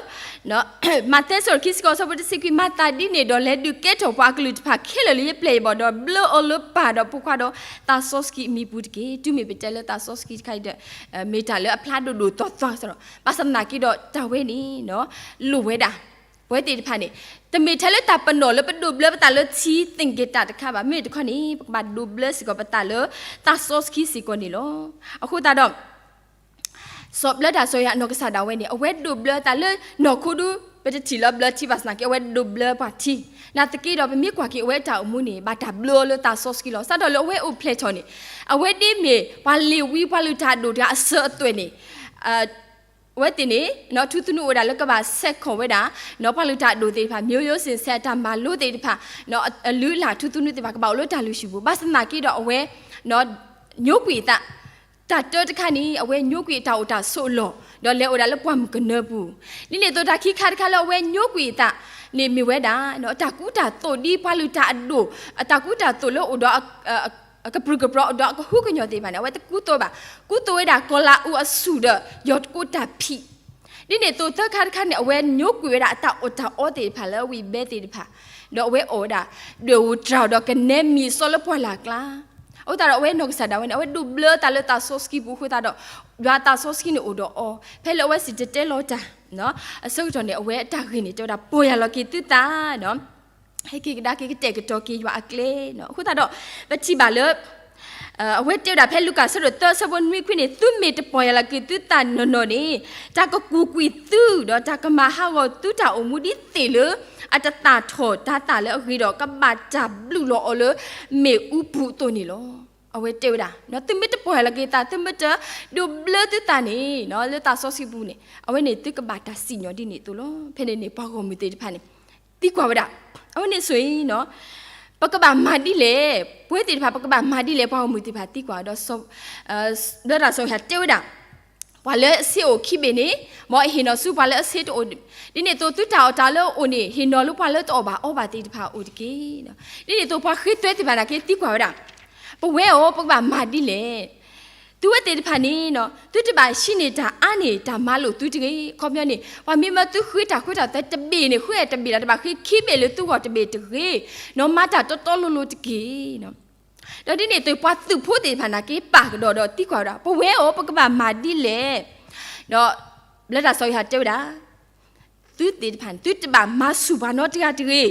မးသဲအဆၢဒိၣ်ခံဆံဃိးအဆၢဖိတဆံခွံ မၤသးဒ်န့ၣ်ဒီး လဲၤဒုးကဲထီၣ်ပှၤအကလုာ်တဖၣ်ခဲလၢာ်လၢယပျဲၢ်ယဘီၣ်ဒီး ဘျၢအီၤလၢပၢ်ဒီးဖိခွါဒီးသးစီဆှံအမံၤပူၤတက့ၢ်. တုၤမ့ၢ်ပတဲလၢသးစီဆှံတခါအံၤဒီး မ့ၢ်တၢ်လၢအဖျါဒိၣ်ဒိၣ်သွါသွါစ့ၢ်ကီး ဘၣ်ဆၣ်သနာ်က့ဒီးတၢ်ဝဲန့ၣ် လိၣ်ဝဲဒၣ် ပဝဲသ့ၣ်တဖၣ်န့ၣ် တမ့ၢ်ထဲလၢတၢ်ပနီၣ်လၢပဒိးဘျၢပသးလၢထံသ့ၣ်က့ၤတၢ်တခါဘၣ်. မ့ၢ်တခီန့ၣ် ပကဘၣ်ဒိးဘျၢစ့ၢ်ကီးပသးလၢသးစီဆှံစ့ၢ်ကီးန့ၣ်လီၤ. အဃိသတးဒီး စီၤဘျၢတၢ်စီၤယိၤဟၣ်အနီၢ်ကစၢ်ဒၣ်ဝဲန့ၣ် အဝဲဒိးဘျၢသးလၢနီၢ်ခိဒူ ပတထံၣ်လၢဘျၢထံဘၣ်ဆၣ်သနာ်က့ အဝဲဒိးဘျၢပှၤထံ နာ်သက့ဒီး ပမ့ၢ်ကွၢ်က့ၤအဝဲအတၢ်အိၣ်မူန့ၣ် ဘၣ်တၢ်ဘျၢအီၤလၢသးစီဆှံလီၤ. စးထီၣ်လၢအဝဲအိၣ်ဖျဲၣ်ထီၣ်န့ၣ် အဝဲဒ်မ့ၢ်ပှၤလ့ၤဝံ ပှၤလုၢ်တၢ်အဒိၣ်တဂၤအစၢၤအသွဲၣ်န့ၣ် အဝဲသ့ၣ်န့ၣ် ထူသနူအိၣ်ဝဲဒၣ်လၢကဘၣ်ဆဲးခီၣ်ဝဲဒၣ် ပှၤလုၢ်တၢ်အဒိၣ်သ့ၣ်တဖၣ် မျိုးရိုးစဉ်ဆက် အတၢ်မၤလိသ့ၣ်တဖၣ် အလုၢ်အလၢ်ထူသနူသ့ၣ်တဖၣ် ကဘၣ်အိၣ်လၢတၢ်လုၢ်ဟံၣ်ပူၤ ဘၣ်ဆၣ်သနာ်က့ဒီးအဝဲ ညိကွံာ်အသး တၢ်တၢတခါန့ၣ် အဝဲညိကွံာ်အတၢ်အိၣ်တၢ်ဆိးအလီၢ် ဒီးလဲၤအိၣ်ဒၣ်လၢပှၢ်မုၢ်ကနၢပူၤ ဒ်န့ၣ်အသိးတၢ်ခံခါတခါလၢအဝဲညိကွံာ်အသးန့ၣ်မ့ၢ်ဝဲဒၣ် အတၢ်ကူတၢ်သိးဒ်ပှၤလုၢ်တၢ်အဒိၣ် အတၢ်ကူတၢ်သိးလၢအိၣ်ဒီး ကပြုၢ်ကပြီၤအိၣ်ဒီးအကဟုကညီၤသ့ၣ်တဖၣ်န့ၣ် အဝဲတကူသိးဘၣ် ကူသိးဝဲဒၣ်ကီၤလးအူအဆူၣ်ဒီး ယီၢ်တကိးတၢ်ဖံး ဒ်န့ၣ်အသိးသၢခါတခါန့ၣ် အဝဲညိကွံာ်ဝဲဒၣ်အတၢ်အီၣ်တၢ်အီသ့ၣ်တဖၣ်လၢအဝံၣ်ဘဲသ့ၣ်တဖၣ် ဒီးအဝဲအီၣ်ဝဲဒၣ် ဒွဲၣ်ဧိၤတြၤဧိၤဒီးကနဲမံၤစီလၢပှၢ်လၢ်ကျါ အဃိသတးဒီးအဝဲနီၢ်ကစၢ်ဒၣ်ဝဲန့ၣ် အဝဲဒိးဘျၢသးလၢသးစီဆှံပူၤအဃိသတးဒီး ယွၤသးစီဆှံန့ၣ်အိၣ်ဒီးအီၤ ဖဲလၢအဝဲစံၣ်တဲၤတဲလီၤတၢ် အဆၢကတီၢ်န့ၣ် အဝဲအတၢ်ဂ့ၢ်န့ၣ် တဲဝဲဒၣ်ပီၢ်ယၢ်လီၤက့ၤသုသး ဟဲက့ၤကဒါက့ၤကတဲာ်ကတီၤက့ၤယွၤအကျဲ အဃိသတးဒီး ပထံၣ်ဘၣ်လၢ အဝဲတဲဝဲဒၣ်ဖဲလူၤကၣ်အဆၢဒိၣ်သၢအဆၢဖိနွံခွံန့ၣ် သုမ့ၢ်တပီၢ်ယၢ်လီၤက့ၤသုသးနီၢ်နီၢ်န့ၣ် တၢ်ကကူၣ်ကွံာ်သု ဒီးတၢ်ကမၤဟးဂီၤသုတၢ်အိၣ်မူဒ်သ့ၣ်လၢ အတသၣ်ထီၣ်တၤသၣ်လၢအဂ့ၤဒီး ကဘၣ်တၢ်ဘျုးလီၤအီၤလၢ မ့ၣ်အူပူၤအသိးန့ၣ်လီၤ. အဝဲတဲဝဲဒၣ် သုမ့ၢ်တပီၢ်ယၢ်လီၤက့ၤသး သုမ့ၢ်တဒိးဘျၢသုသးန့ၣ် လၢသးစီဆှံပူၤန့ၣ် အဝဲန့ၣ်သုကဘၣ်တၢ်စံၣ်ညီၣ်ဒ်န့ၣ်အသိးလီၤ. ဖဲန့ၣ်န့ၣ် ပှၤဂီၢ်မုၢ်သ့ၣ်တဖၣ်န့ၣ် သံကွၢ်ဝဲဒၣ် အဝဲန့ၣ်ဆိၣ်အံၤ ပကဘၣ်မၤဒ်လဲၣ် ပဝဲသ့ၣ်တဖၣ် ပကဘၣ်မၤဒ်လဲၣ် ပှၤဂီၢ်မုၢ်သ့ၣ်တဖၣ်သံကွၢ်ဒီး ဘျၢတၢ်စီၤယိၤဟၣ်တဲဝဲဒၣ် ပှၤလၢအဆ့အိၣ်ခံဘ့ၣ်န့ၣ် မ်အဟ့ၣ်နီၤဆူပှၤလၢအဆ့တအိၣ်, ဒ်န့ၣ်အသိးသုတၢ်အီၣ်တၢ်အီလၢအအိၣ်န့ၣ် ဟ့ၣ်နီၤလၢပှၤလၢတအီၣ်ဘၣ်အီဘၣ်သ့ၣ်တဖၣ်အအိၣ်တက့ၢ်. ဒ်န့ၣ်အသိးပှၤဃ့သွဲသ့ၣ်တဖၣ်နာ်က့သံကွၢ်ဝဲဒၣ် ပဝဲအံၤ ပကဘၣ်မၤဒ်လဲၣ် သုဝဲသ့ၣ်တဖၣ်န့ၣ် သုတဘၣ်ဟံးန့ၢ်တၢ်အါန့ၢ်တၢ်မၤလိာ်သုတဂ့ၤ. အခီပညီန့ၣ် ပှၤမ့ၢ်မၢသုဃ့တၢ်ဃုတၢ်သဲတဘ့ၣ်န့ၣ် ဃုတဘ့ၣ်လီၤ တဘၣ်ဃ့ခံဘ့ၣ်လၢသုဂီၢ်တဘ့ၣ်တဂ့ၤ. နီၢ်မၤတၢ်တီတီလိၤလိၤတက့ၢ်. ဒီးဒ်န့ၣ်အသိးပှၤသုးဖိသ့ၣ်တဖၣ်နာ်က့ပာ်ကဒီးဒီးသံကွၢ်ဝဲဒၣ် ပဝဲအံၤ ပကဘၣ်မၤဒ်လဲၣ်. ဒီးဘျၢတၢ်စီၤယိၤဟၣ်တဲဝဲဒၣ် သုသ့ၣ်တဖၣ်န့ၣ် သုတဘၣ်မၤဆူၣ်ပှၤနီတဂၤတဂ့ၤ.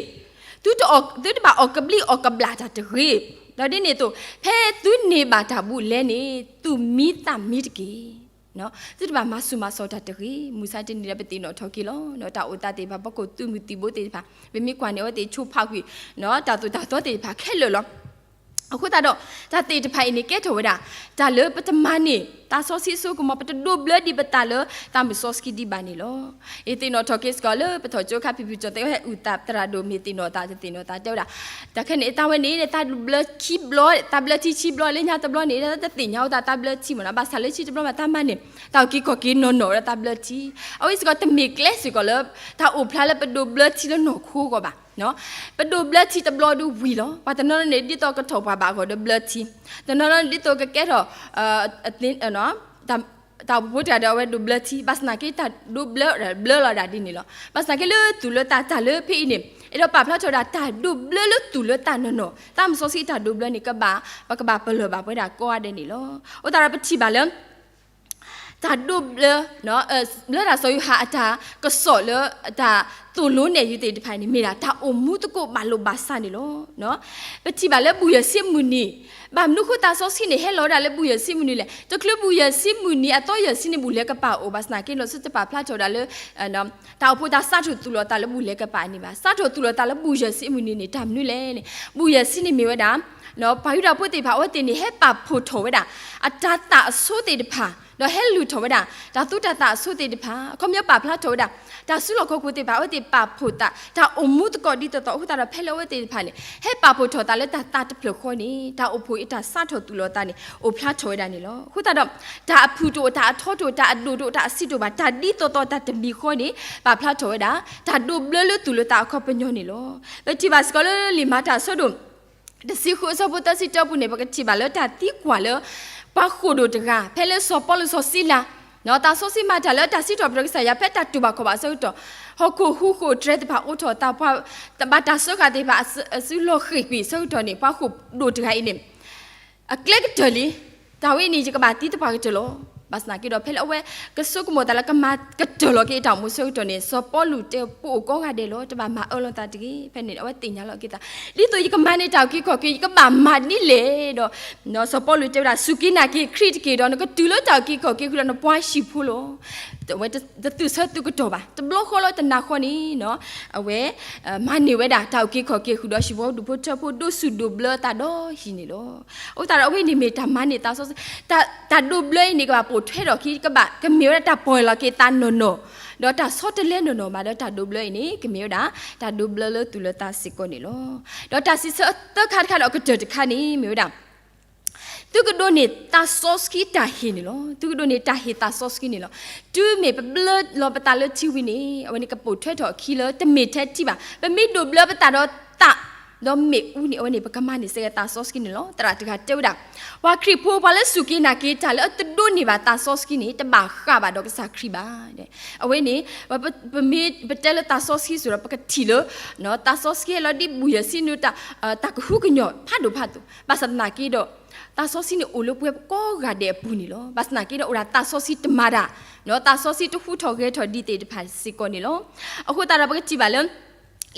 သုတအီၣ် သုတဘၣ်အီၣ်ကဘျံးအီၣ်ကဘျၣ်တၢ်တဂ့ၤ. ဒီးဒ်န့ၣ်အသိး ဖဲသုန့ၢ်ဘၣ်တၢ်ဘူးလဲန့ၣ် သူၣ်မံသးမံတက့ၢ်. သုတဘၣ်မၤဆူၣ်မၤစိးတၢ်တဂ့ၤ. မုၢ်ဆါတနံၤဒီးပသ့ၣ်နီၣ်ထီၣ်က့ၤလီၤ. တၢ်အိၣ်သးသ့ၣ်တဖၣ် ပကိၣ်သုးမုၢ်သံၣ်ဘိသ့ၣ်တဖၣ် ပမ့ၢ်ကွၢ်န့ၣ် အဝဲသ့ၣ်ဆိဖးကွံာ် တၢ်သိၣ်တၢ်သီသ့ၣ်တဖၣ်ခဲလၢာ်လီၤ. အဃိသတးဒီး တၢ်သ့ၣ်တဖၣ်အံၤန့ၣ် ကဲထီၣ်ဝဲဒၣ် တၢ်လၢပတမၤန့ၢ် သးစီဆှံအစိကမီၤ ပတဒိးဘျၢဒံးပသးလၢ သးမုၢ်စီဆှံဒံးဘၣ်န့ၣ်လီၤ. ယသ့ၣ်နီၣ်ထီၣ်က့ၤစ့ၢ်ကီးလၢ ပထီၣ်ကၠိခါဖံဖုကၠီၣ်တဲဝဲအုၣ်သး သရၣ်ဒိၣ်မ့ၢ်သ့ၣ်နီၣ်သး တသ့ၣ်နီၣ်သးတဲဝဲဒၣ် တၢ်ခဲန့ၣ် တၢ်ဝဲန့ၣ် သးဘျၢခံဘျီ သးဘျၢထံခံဘျီလၢညါတဘျီန့ၣ် တသ့ၣ်ညါအသး သးဘျၢထံမ့ၢ်နီၤ ဘၣ်ဆၣ်လၢခံတဘျီမး တၢ်မၤန့ၢ် တၢ်အုၣ်က့ၤခီၣ်က့ၤနီၢ်နီၢ်ဝဲဒၣ်သးဘျၢထံ အဝဲစ့ၢ်ကီးတမ့ၢ်ကျဲစ့ၢ်ကီးလၢ တၢ်အိၣ်ဖျါလၢပဒိးဘျၢထံလၢနီၢ်ခိအဂီၢ်ဘၣ် ပဒိးဘျၢထံတဘျီဒီးဝံၤလီၤ. ပှၤတနီၤန့ၣ် ဒ်သိးကထီၣ်ပှၤဘၣ်အဂီၢ်ဒီးဘျၢထံ, တနီၤနီၤန့ၣ် ဒ်သိးကကဲထီၣ် တၢ်အိၣ်ဖှိၣ်တဂၤဒီးအဝဲဒိးဘျၢထံ, ဘၣ်ဆၣ်သနာ်က့ တၢ်ဒိးဘျၢ ဘျၢလီၤဒၣ်ဒ်န့ၣ်လီၤ. ဘၣ်ဆၣ်သနာ်က့လၢသူၣ်လၢသး တၢ်လၢဖဲအံၤန့ၣ် အဲၣ်ဒိးပာ်ဖျါထီၣ်ဝဲဒၣ် တၢ်ဒိးဘျၢလၢသူၣ်လၢသးနီၢ်နီၢ်, သးမုၢ်စီဆှံတၢ်ဒိးဘျၢန့ၣ် ကဘၣ် ပကဘၣ်ပလၢၢ်ဘၣ်ပဝဲဒၣ်ကိးဂၤဒဲးန့ၣ်လီၤ. အဃိသတးဒီးပထံၣ်ဘၣ်လၢ တၢ်ဒိးဘျၢ လၢတၢ်စီၤယိၤဟၣ်အတၢ်ကစီၣ်လၢ တၢ်သိၣ်လိနဲၣ်ယုၤသ့ၣ်တဖၣ်န့ၣ် မ့ၢ်ဒၣ်တၢ်အိၣ်မူသကိးဘၣ်လိာ်ဘၣ်စးန့ၣ်လီၤ. ပထံၣ်ဘၣ်လၢဘူၣ်ယၢၢ်ဆံမုၢ်နံၤ, ဘၣ်မနုၤဃိသးစီဆှံန့ၣ် ဟဲလီၤဝဲဒၣ်လၢဘူၣ်ယၢၢ်ဆံမုၢ်နံၤလဲၣ်. တချုးဘူၣ်ယၢၢ်ဆံမုၢ်နံၤအသီယဲၢ်ဆံန့ၣ် ဘူၣ်လဲၤကပာ်အိၣ် ဘၣ်ဆၣ်သနာ်က့ လီၤစ့ၢ်တပာ်ဖျါထီၣ်ဝဲဒၣ်လၢ တၢ်အိၣ်ဖှိၣ်တၢ်စးထီၣ်သူၣ်လီၤသးလၢဘူၣ်လဲၤကပာ်န့ၣ်ဘၣ်. စးထီၣ်သူၣ်လီၤသးလၢဘူၣ်ယဲၢ်ဆံမုၢ်နံၤန့ၣ် တၢ်မနုၤလဲၣ်န့ၣ် ဘူၣ်ယဲၢ်ဆံန့ၣ်မ့ၢ်ဝဲဒၣ် ပှၤယူဒၤဖိသ့ၣ်တဖၣ် အဝဲသ့ၣ်န့ၣ် ဟဲပာ်ဖှိၣ်ထီၣ်ဝဲဒၣ် အတၢ်သးအဆိသ့ၣ်တဖၣ် ဒီးဟဲလုၢ်ထီၣ်ဝဲဒၣ် တၢ်သူတၢ်သၣ်အဆိသ့ၣ်တဖၣ် အခီပညီပာ်ဖျါထီၣ်ဝဲဒၣ် တၢ်စုလီၢ်ခီၣ်ခိၣ်သ့ၣ်တဖၣ် အဝဲသ့ၣ်ပာ်ဖှိၣ်သး တၢ်အိၣ်မူသကိးဒ်သိးသိး အဃိသတးဒီး ဖဲလၢအဝဲသ့ၣ်တဖၣ်န့ၣ် ဟဲပာ်ဖှိၣ်ထီၣ်သးလၢတၢ်သးတဖျၢၣ်ဃီန့ၣ် တၢ်အိၣ်ဖှိၣ်အတၢ်စးထီၣ်သူၣ်လီၤသးန့ၣ် အိၣ်ဖျါထီၣ်ဝဲဒၣ်န့ၣ်လီၤ. အဃိသတးဒီး တၢ်အဖုၣ်တအိၣ် တၢ်အထီတအိၣ် တၢ်အဒိၣ်တအိၣ် တၢ်အဆံးတအိၣ်ဘၣ် တၢ်ဒ်သိးသိးတၢ်တမံၤဃီန့ၣ် ပာ်ဖျါထီၣ်ဝဲဒၣ် တၢ်ဒိးဘျၢလၢသူၣ်လၢသးအခီပညီန့ၣ်လီၤ. ပထံၣ်ဘၣ်စ့ၢ်ကီးလၢလံာ်မၤတၢ်အဆၢဒိၣ် တဆံဃုအဆၢဖိသၢဆံတၢပူၤန့ၣ် ပကထံၣ်ဘၣ်လၢတၢ်သံကွၢ်လၢ ပှၤဃိာ်ဒိၣ်တဂၤ ဖဲလၢစီၤပီလူးစီၤစံလၤ သးစီဆှံမၤတၢ်လၢတၢ်စံးထီၣ်ပတြၢၤကစၢ်ယွၤ ဖဲတၢ်တူၢ်ဘၣ်ခီၣ်ဘၣ်အဆၢကတီၢ် ဟီၣ်ခိၣ်ဟူးဃိၣ်တြဲၤသ့ၣ်တဖၣ်အိးထီၣ်အသး ပှၤဘၣ်တၢ်စၢဃာ်သ့ၣ်တဖ၁ၣ်အစုလီၤဃ့ၢ်ကွံာ်အဆၢကတီၢ်န့ၣ် ပှၤဃိာ်ဒိၣ်တဂၤအံၤန့ၣ် အကျဲကတၢၢ်လံ, တၢ်ဝဲအံၤန့ၣ် ယကဘၣ်သံသပှၢ်ကတၢၢ်လီၤ. ဘၣ်ဆၣ်သနာ်က့ဒီး ဖဲလၢအဝဲကဆိကမိၣ်သးလၢကမၤကတၢၢ်လီၤက့ၤအတၢ်အိၣ်မူအဆၢကတီၢ်န့ၣ် စီၤပီလူးတဲ ပအိၣ်ကိးဂၤဒဲးလီၤ, တဘၣ်မၤအၢလီၤသးတဂ့ၤ. ဖဲန့ၣ် အဝဲသ့ၣ်ညါလီၤက့ၤသး ဒ်သိးယကမၤန့ၢ်တၢ်အုၣ်က့ၤခီၣ်က့ၤ ယကဘၣ်မၤဒ်လဲၣ်ဒီး စီၤပီလူးတဲဝဲဒၣ် စူၢ်က့ၤနာ်က့ၤခရံာ်တက့ၢ်ဒီး နကတုၤလၢတၢ်အုၣ်က့ၤခီၣ်က့ၤဃုာ်ဒီးနပှၤဟံၣ်ဖိလီၤ. အဝဲတသူၣ်ဆၢသုးကတီၢ်ဘၣ်, တဘျီဃီလၢတနၤဃီန့ၣ် အဝဲ မၤန့ၢ်ဝဲဒၣ်တၢ်အုၣ်က့ၤခီၣ်က့ၤဃုာ်ဒီးဟံၣ်ဖိဒူၣ်ဖိထၢဖိ ဒိးဆူၣ်ဒိးဘျၢသးဒီးဟံၣ်န့ၣ်လီၤ. အဃိသတးဒီး အဝဲန့ၣ်မ့ၢ်တၢ်မၤန့ၢ်သးစီဆှံ, တၢ်ဒိးဘျၢအံၤန့ၣ် ကဘၣ်ပိာ်ထွဲထီၣ်အခံ ကဘၣ်ကမ့ၢ်ဝဲဒၣ်တၢ်ပီၢ်ယၢ်လီၤက့ၤသးနီၢ်နီၢ်, ဒီးတၢ်ဆီတလဲနီၢ်နီၢ်ဘၣ်ဒီး တၢ်ဒိးဘျၢအံၤန့ၣ် ကမ့ၢ်ဝဲဒၣ် တၢ်ဒိးဘျၢလၢသူၣ်လၢသးစ့ၢ်ကီးန့ၣ်လီၤ. ဒီးတၢ်စံးဆၢသၢခါတခါဒီးအကတၢၢ်တခါန့ၣ် မ့ၢ်ဝဲဒၣ် သုကဒိးန့ၢ်သးစီဆှံတၢ်ဟ့ၣ်န့ၣ်လီၤ. သုကဒိးန့ၢ်တၢ်ဟ့ၣ်သးစီဆှံန့ၣ်လီၤ. တုၤမ့ၢ်ပဘျၢလီၤပသးလၢထံဝံၤန့ၣ် အဝဲန့ၣ်ကပိာ်ထွဲထီၣ်အခံလၢတမ့ၢ်ထဲထံဘၣ်. ပမ့ၢ်ဒိးဘျၢပသးဒီးသး ဒီးမ့ၣ်အူန့ၣ် အဝဲန့ၣ် ပကမၤန့ၢ်စ့ၢ်ကီးသးစီဆှံန့ၣ်လီၤ. သရၣ်တဂၤတဲဝဲဒၣ် ပှၤခရံာ်ဖိ ပှၤလၢစူၢ်က့ၤနာ်က့ၤတၢ်လၢအတဒိးန့ၢ်ဘၣ်သးစီဆှံန့ၣ် တဘၣ်ဃးဘၣ်ဒီးကစၢ်ခရံာ်ဘၣ်. အဝဲန့ၣ် ပ ပမ့ၢ်ပတဲလၢသးစီဆှံစ့ၢ်ကီးဒီး ပကထံၣ်လၢ သးစီဆှံဟဲလီၤဒ်ဘူၣ်ယဲၢ်ဆံန့ၣ် တၢ်ကဟုကညီၢ်ဖးဒိၣ်ဖးသိး, ဘၣ်ဆၣ်သနာ်က့ဒီး သးစီဆှံန့ၣ်အိၣ်လၢပဝဲကိးဂၤဒဲးအပူၤန့ၣ်လီၤ. ဘၣ်ဆၣ်သနာ်က့ဒီး အိၣ်ဒၣ်သးစီဆှံတမၤတၢ်, ဒီးသးစီဆှံတဟူးထီၣ်ဂဲၤထီၣ်ဒံးသ့ၣ်တဖၣ်စ့ၢ်ကီးန့ၣ်လီၤ. အဃိသတးဒီး ပကထံၣ်ဘၣ်လၢ လံာ်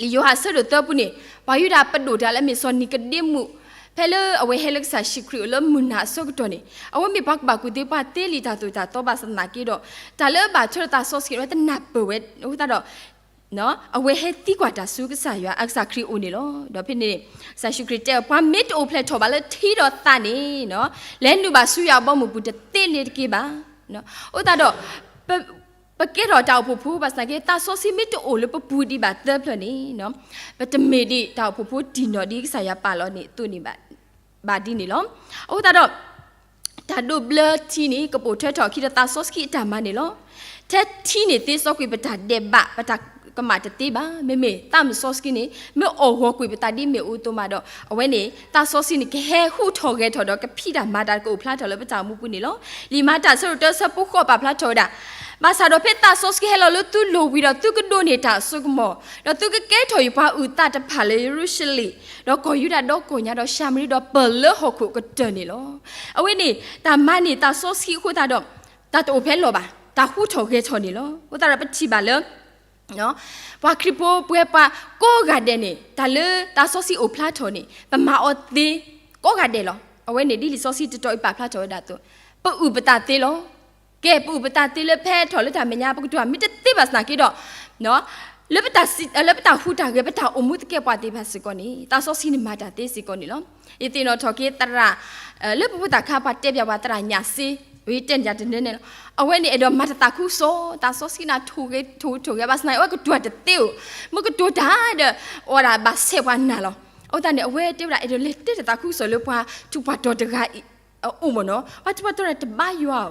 ယိၤဟၣ်အဆၢဒိၣ်သၢပူၤန့ၣ် ပှၤယူဒၤပဒိၣ်တဂၤလၢအမ့ၢ်စီၤနံၤကဒ့မူး, ဖဲလၢအဝဲဟဲလၢကစၢ်ယ့ၣ်ၡူးခရံာ်အိၣ်လၢမုၢ်နၤအဆၢကတီၢ်န့ၣ် အဝဲမ့ၢ်ပှၤကူၣ်ဘၣ်ကူၣ်သ့ ပှၤသ့လံာ်တၢ်သိၣ်တၢ်သီ ဘၣ်ဆၣ်သနာ်က့ဒီး တၢ်လၢအဘၣ်ထွဲဒီးသးစီဆှံ အဝဲတနၢ်ပၢၢ်ဝဲ အဃိသတးဒီး အဝဲဟဲသံကွၢ်တၢ်ဆူကစၢ်ယွၤ အကစၢ်ခရံာ်အအိၣ်န့ၣ်လီၤ. ဒီးဖဲန့ၣ် ကစၢ်ယ့ၣ်ၡူးခရံာ်တဲ ပှၤမ့ၢ်တအိၣ်ဖျဲၣ်ထီၣ်ဘၣ်လၢထံဒီးသးန့ၣ် လဲၤနုာ်ဘၣ်ဆူယွၤအဘီအမုၢ်ပူၤတသ့လၢၤတက့ၢ်ဘၣ်. အဃိသတးဒီး ပကဲထီၣ်တၢ်အိၣ်ဖှိၣ်ဖိ ဘၣ်ဆၣ်သနာ်က့ သးစီဆှံမ့ၢ်တအိၣ်လၢပပူၤဒံးဘၣ်သၢဖျၢၣ်န့ၣ် ပတမ့ၢ်ဒံးတၢ်အိၣ်ဖှိၣ်ဖိတံၢ်နီၢ်ဒ်ကစၢ်ယွၤပာ်လီၤန့ၣ်အသိးန့ၣ် ဘၣ်ဒ်န့ၣ်လီၤ. အဃိသတးဒီး တၢ်ဒိးဘျၢထံန့ၣ် ကပိာ်ထွဲထီၣ်အခံဒီးသးစီဆှံအတၢ်မၤန့ၣ်လီၤ. ထဲထံန့ၣ်သ့စီကွံာ်ပတၢ်ဒဲးဘး ပတၢ်ကမၣ်တသ့ဘၣ်. မ့မ့ၢ်သးမုၢ်စီဆှံန့ၣ် မ့ၢ်အိၣ်ဂီၤကွံာ်ပသးဒ်မ့ၣ်အူအသိးမးဒီး အဝဲန့ၣ် သးစီဆှံန့ၣ် ကဟဲဟူးထီၣ်ဂဲၤထီၣ်ဒီးကဖံးတၢ်မၤတၢ်ကအိၣ်ဖျါထီၣ်လၢပတၢ်အိၣ်မူပူၤန့ၣ်လီၤ. လံာ်မၤတၢ်အဆၢဒိၣ်တၢအဆၢဖိဃိးပာ်ဖျါထီၣ်ဝဲဒၣ် ဘၣ်ဆၣ်ဒီးဖဲသးစီဆှံဟဲလီၤလၢသုလိၤဝံၤဒီး သုကဒိးန့ၢ်တၢ်အစိကမီၤ, ဒီးသုကကဲထီၣ်ယပှၤအုၣ်သးတဖၣ်လၢယရူၤၡလ့ၣ်, ဒီးကီၢ်ယူဒၤဒီကီၢ်ညါဒီးၡၤမရံ ဒီးပၢၢ်လၢဟီၣ်ခိၣ်ကတၢၢ်န့ၣ်လီၤ. အဝဲန့ၣ် တၢ်မၤန့ၢ်သးစီဆှံအဃိသတးဒီး တၢ်တအိၣ်ဖဲလီၤဘၣ်, တၢ်ဟူးထီၣ်ဂဲၤထီၣ်န့ၣ်လီၤ. အဃိသတးဒီးပထံၣ်ဘၣ်လၢ ပှၤခရံာ်ဖိပဝဲပှၤကိးဂၤဒဲးန့ၣ် တၢ်လၢသးစီဆှံအိၣ်ဖျါထီၣ်န့ၣ် ပမၤအီၤသ့ကိးဂၤဒဲးလီၤ. အဝဲန့ၣ်ဒ်လံာ်စီဆှံတတီၤအံၤပာ်ဖျါထီၣ်ဝဲဒၣ်အသိး ပအုၣ်ပသးသ့လီၤ. ကဲ ပအုၣ်ပသးသ့လၢဖဲထီၣ်လၢတၢ်မဲာ်ညါ ပကတိၤမ့ၢ်တသ့ဘၣ်ဆၣ်သနာ်က့ဒီး လၢပတၢ်စံး လၢပတၢ်ဟူးတၢ်ဂဲၤ ပတၢ်အိၣ်မူသကဲးပဝးသ့ၣ်တဖၣ်စ့ၢ်ကီးန့ၣ် သးစီဆှံန့ၣ်မၤတၢ်သ့စ့ၢ်ကီးန့ၣ်လီၤ. ယသ့ၣ်နီၣ်ထီၣ်က့ၤသရၣ် လၢပဖိသၣ်ခါ ပှၤတဲပၠးပှၤ သရၣ်ညၣ်စ့ ဝံၤတဲန့ၣ်ယၤတနၢၤန့ၣ်လီၤ. အဝဲန့ၣ်အဲၣ်ဒိးမၤတၢ်သးခုကစီၣ် သးစီဆှံန့ၣ်ထိၣ်ဂဲၤထိၣ်ဂဲၤထိၣ်ဂဲၤ ဘၣ်ဆၣ်သနာ်က့ အဝဲကတိၤတသ့ဧိၤ, မ့ၢ်ကတိၤတၢ်ဒီး အဝဲဒၣ်ဘၣ်ဆဲးပှၤနၢ်လီၤ. အဃိသတးန့ၣ် အဝဲတဲဝဲဒၣ် အဲၣ်ဒိးလဲၤတဲတၢ်သးခုကစီၣ်လၢပှၤထူးပှၤတီၤတဂၤအံၤ အအိၣ်မ့ၢ်နီၤ, ပှၤထူးပှၤတီၤန့ၣ်တဘါယွၤ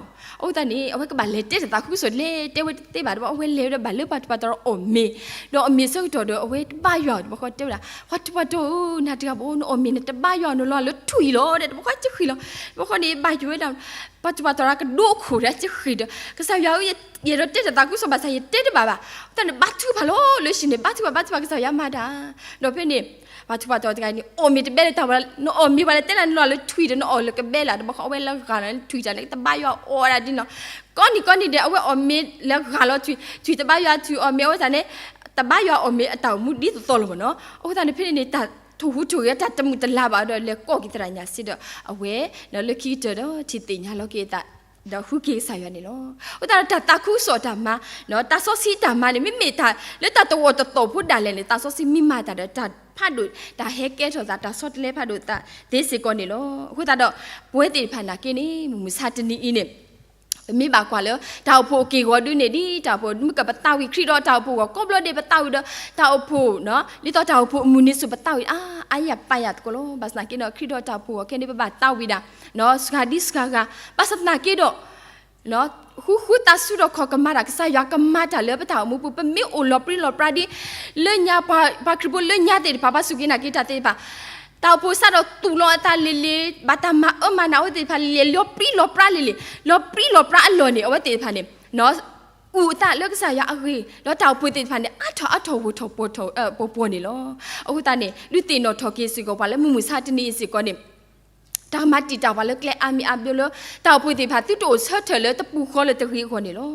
ဧိၤ, အဃိသတးန့ၣ် အဝဲကဘၣ်လဲၤတဲတၢ်သးခုကစီၣ်လဲၤတဲဝဲတသ့ဘၣ်ဒီး အဝဲလဲၤဝဲဒီးဘၣ်လၢပှၤထူးပှၤတီၤအီၣ်မ့ၤ, ဒီးအီၣ်မ့ၤဆၢကတီၢ်ဒီး အဝဲတဘါယွၤဧိၤ တဘျီဃီတဲဝဲဒၣ် ပှၤထူးပှၤတီၤဧၢ နၤတဂၤဘၣ် နအီၣ်မ့ၤန့ၣ်တဘါယွၤ နလီၤလၢထွံၣ်လီၤဒီး တဘျီဃီတဃံလီၤ, တဘျီဃီန့ၣ် ဘၣ်ယွၤဝဲဒၣ် ပှၤထူးပှၤတီၤတဂၤကဒိခိၣ်ဒီးတဃံဒီး ကစၢ်ယွၤဧၢ ယအဲၣ်ဒိးတဲတၢ်သးခုကစီၣ်ဘၣ်ဆၣ် ယတဲတဘၣ်ဘၣ်, အဃိသတးန့ၣ် ဘါထုကဖၣ်လီၤလၢဟံၣ်န့ၣ် ဘါထုကဖၣ် ဘါထုကဖၣ် ကစၢ်ယွၤမၤတၢ်, ဒီးဖဲန့ၣ် ပှၤထူးပှၤတီၤတဂၤန့ၣ် အီၣ်မ့ၤတဘဲလၢတၢ်ဝဲ နအီၣ်မ့ၤပှၤလဲၤတဲလၢနလီၤလၢထွံၣ်ဒီး နအီၣ်လၢကဘဲလၢ တဘျီဃီအဝဲလၢဂၤလီၤလၢထွံၣ်တၢ်န့ၣ် တဘါယွၤအီၣ်ဝဲဒၣ်ဒ်နီၤ, ကိးနံၤကိးနံၤဒီး အဝဲအီၣ်မ့ၤလၢဂၤလီၤထွံၣ် ထွံၣ်တဘါယွၤထွံၣ်အီၣ်မ့ၤ အဝဲသတးန့ၣ် တဘါယွၤအီၣ်မ့ၤအတၢ်အိၣ်မူဒ်သိးသိးလီၤမ့ၢ်နီၤ, အဃိသတးန့ၣ် ဖဲန့ၣ်န့ၣ် တၢ်ထိၣ်ဟူးထိၣ်ဂဲၤ တၢ်တမုာ်တလၤဘၣ်ဒီး လဲၤကိးက့ၤသရၣ်ညၣ်စ့ဒီး အဝဲ လၢခံကတၢၢ်ဒီး ထံၣ်သ့ၣ်ညါလီၤက့ၤအသး ဒီးဃုက့ၤကစၢ်ယွၤန့ၣ်လီၤ. အဃိသတးဒီး တၢ်သးခုကစီၣ်တၢ်မၤ တၢ်စီဆှံတၢ်မၤန့ၣ် မ့မ့ၢ်တၢ်လၢတၢ်တဝီၣ်တသီၣ်ဖိဒၣ်လဲာ်န့ၣ် သးစီဆှံမ့ၢ်မၤတၢ်ဒီး တၢ်ဖးဒိၣ် တၢ်ဟဲကဲထီၣ်သး တၢ်ဆီတလဲဖးဒိၣ်သးသ့စ့ၢ်ကီးန့ၣ်လီၤ. အဃိသတးဒီး ပဝဲသ့ၣ်တဖၣ်နာ်က့န့ၣ် မုၢ်မဆါတနံၤအံၤန့ၣ် ပမ့ၢ်ဘၣ်ကွၢ်လၢ တၢ်အိၣ်ဖှိၣ်အက့ၢ်အဂီၤဒုန့ၣ် ဒ်တၢ်အိၣ်ဖှိၣ် မ့ၢ်ကပသးဝံၣ်ခရံာ်ဒီးတၢ်အိၣ်ဖှိၣ်အဂီၢ် ကိးဘျီဒဲး ပသးဝံၣ်ဒီး တၢ်အိၣ်ဖှိၣ် ဒ်သိးတၢ်အိၣ်ဖှိၣ်အမုၢ်နံၤဆူၣ် ပသးဝံၣ် အါ အါယၤပာ်ယၤသကိးလီၤ. ဘၣ်ဆၣ်သနာ်က့ဒီး ခရံာ်ဒီးတၢ်အိၣ်ဖှိၣ်အဂီၢ်ခဲန့ၣ် ပဘၣ်သးဝံၣ်ဒၣ် စှၤဒ်စှၤဂၤ ဘၣ်ဆၣ်သနာ်က့ဒီး ဃုဃုသးစူၤဒီးခီၣ်ကမၤတၢ် ကစၢ်ယွၤကမၤတၢ်လၢပတၢ်အိၣ်မူပူၤ ပမ့ၢ်အိၣ်လီၤပြံလီၤပြါဒ် လၢညါ ပှၤခရံာ်ဖိလၢညါသ့ၣ်တဖၣ် ပှၤစူၢ်က့ၤနာ်က့ၤတၢ်သ့ၣ်တဖၣ် တၢ်အိၣ်ဖှိၣ်စးထီၣ်သူၣ်လီၤအသးလံၤလံၤ ဘၣ်တၢ်မၤအၢမၤနးအဝဲသ့ၣ်တဖၣ်လံၤလံၤ လီၤပြံလီၤပြါလံၤလံၤ လီၤပြံလီၤပြါအလီၢ်န့ၣ် အဝဲသ့ၣ်တဖၣ်န့ၣ် အုၣ်အသးလၢကစၢ်ယွၤအဂ့ၢ် ဒီးတၢ်အိၣ်ဖှိၣ်သ့ၣ်တဖၣ်န့ၣ် အါထီၣ်အါထီၣ်ဂီၢ်ထီၣ်ပှီၢ်ထီၣ်ပှီၢ်ပှီၢ်န့ၣ်လီၤ. အဃိသတးန့ၣ် ဒုးသ့ၣ်နီၣ်ထီၣ်က့ၤစ့ၢ်ကီးပှၤလၢမုၢ်မဆါတနံၤအံၤစ့ၢ်ကီးန့ၣ် တၢ်မၤတံာ်တာ်ပှၤလၢကျဲအါမံၤအါဘျီလၢ တၢ်အိၣ်ဖှိၣ်သ့ၣ်တဖၣ် သုတအိၣ်ဆၢထၢၣ်လၢတပူၤဃီလၢတဂ့ၤအဂီၢ်န့ၣ်လီၤ.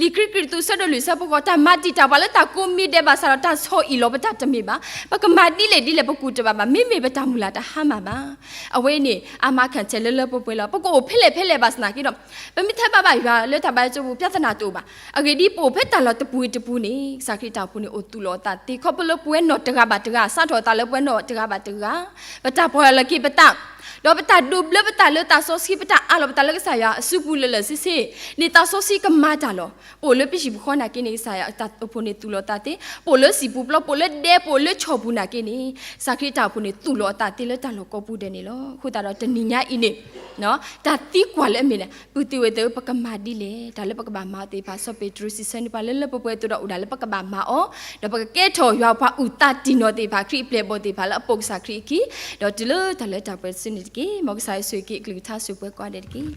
လံာ်ခရံာ်ကရံၣ်သူးဆၢဒိၣ်လွံၢ်ဆၢဖိဃီ တၢ်မၤတံာ်တာ်ပှၤလၢတၢ်ကိးမံၤဒဲးဘၣ်ဆၣ်ဒီး တၢ်ဆီၣ်အံၣ်လီၤပတၢ်တမ့ၢ်ဘၣ်. ပကမၤဒ်လဲၣ်ဒ်လဲၣ်ပကူၣ်တဘၣ်ဘၣ် မ့မ့ၢ်ပတၢ်မုၢ်လၢ်တဟါမၢ်ဘၣ်. အဝဲန့ၣ် အါမးခၢၣ်ထဲလၢလၢပှဲၤပှဲၤလီၤ. ပကအိၣ်ဖဲလဲၣ်ဖဲလဲၣ်ဘၣ်ဆၣ်သနာ်က့ဒီး ပမ့ၢ်ထဲဘၣ်ဘၣ်ယွၤလၢတၢ်ဘါယွၤကၠိပူၤ ပြဿနာတအိၣ်ဘၣ်. အဂ့ၢ်ဒ်အံၤ ပအိၣ်ဖဲတၢ်လီၢ်တပူၤတပူၤန့ၣ် ကစၢ်ခရံာ်တၢ်အိၣ်ဖှိၣ်န့ၣ် အိၣ်သူၣ်လီၤအသးသ့ ခီဖျိလၢပဝဲနီၢ်တဂၤဘၣ်တဂၤ စးထီၣ်အသးလၢပဝဲနီၢ်တဂၤဘၣ်တဂၤ ပတၢ်ပီၢ်ယၢ်လီၤက့ၤပသး ဒီးပတၢ်ဒိးဘျၢပသးလၢသးစီဆှံ ပတၢ်အးလီၤပသးလၢကစၢ်ယွၤအစုပူၤလၢာ်လၢာ်ဆ့ဆ့ န့ၣ်သးစီဆှံကမၤတၢ်လီၤ. ပအိၣ်လၢပဟံၣ်ပဃီနာ်က့န့ၣ် ကစၢ်ယွၤတၢ်အိၣ်ဖှိၣ်န့ၣ်သူၣ်လီၤအသးသ့, ပအိၣ်လၢစံာ်ပူၤပျီ ပအိၣ်လၢဒဲ ပအိၣ်လၢဆီၣ်ပူၤနာ်က့န့ၣ် ကစၢ်ခရံာ်တၢ်အိၣ်ဖှိၣ်န့ၣ် သူၣ်လီၤအသးသ့လၢတၢ်လီၢ်ကိးပူၤဒဲးန့ၣ်လီၤ. အဃိသတးဒီးတနံၤညါအံၤန့ၣ် တၢ်သံကွၢ်လၢအမ့ၢ်န့ၣ် ပုၢ်သ့ၣ်ဝဲၢ်သ့ၣ်ဧၢ ပကမၤဒ်လဲၣ်. တၢ်လၢပကဘၣ်မၤအီၤသ့ၣ်တဖၣ် စီၤပ့းတရူးစံးဆၢန့ၢ်ပှၤလၢလၢပှဲၤပှဲၤအသိးဒီး အိၣ်ဒၣ်လၢပကဘၣ်မၤအီၤ, ဒီးပကကဲထီၣ်ယွၤပှၤအုၣ်သးတံၢ်နီၢ်သ့ၣ်တဖၣ် ခရံာ်အပျဲၢ်အဘီၣ်သ့ၣ်တဖၣ်လၢအပိာ်ကစၢ်ခရံာ်အခံ, ဒီးတုၤလၢတၢ်လၢတၢ်ပှဲၤတစုန့ၣ်တက့ၢ်. မ်ကစၢ်ယွၤဆိၣ်ဂ့ၤက့ၤအကလုၢ်ကထါ ဆိၣ်ပှဲၤကိးဂၤဒဲးတက့ၢ်.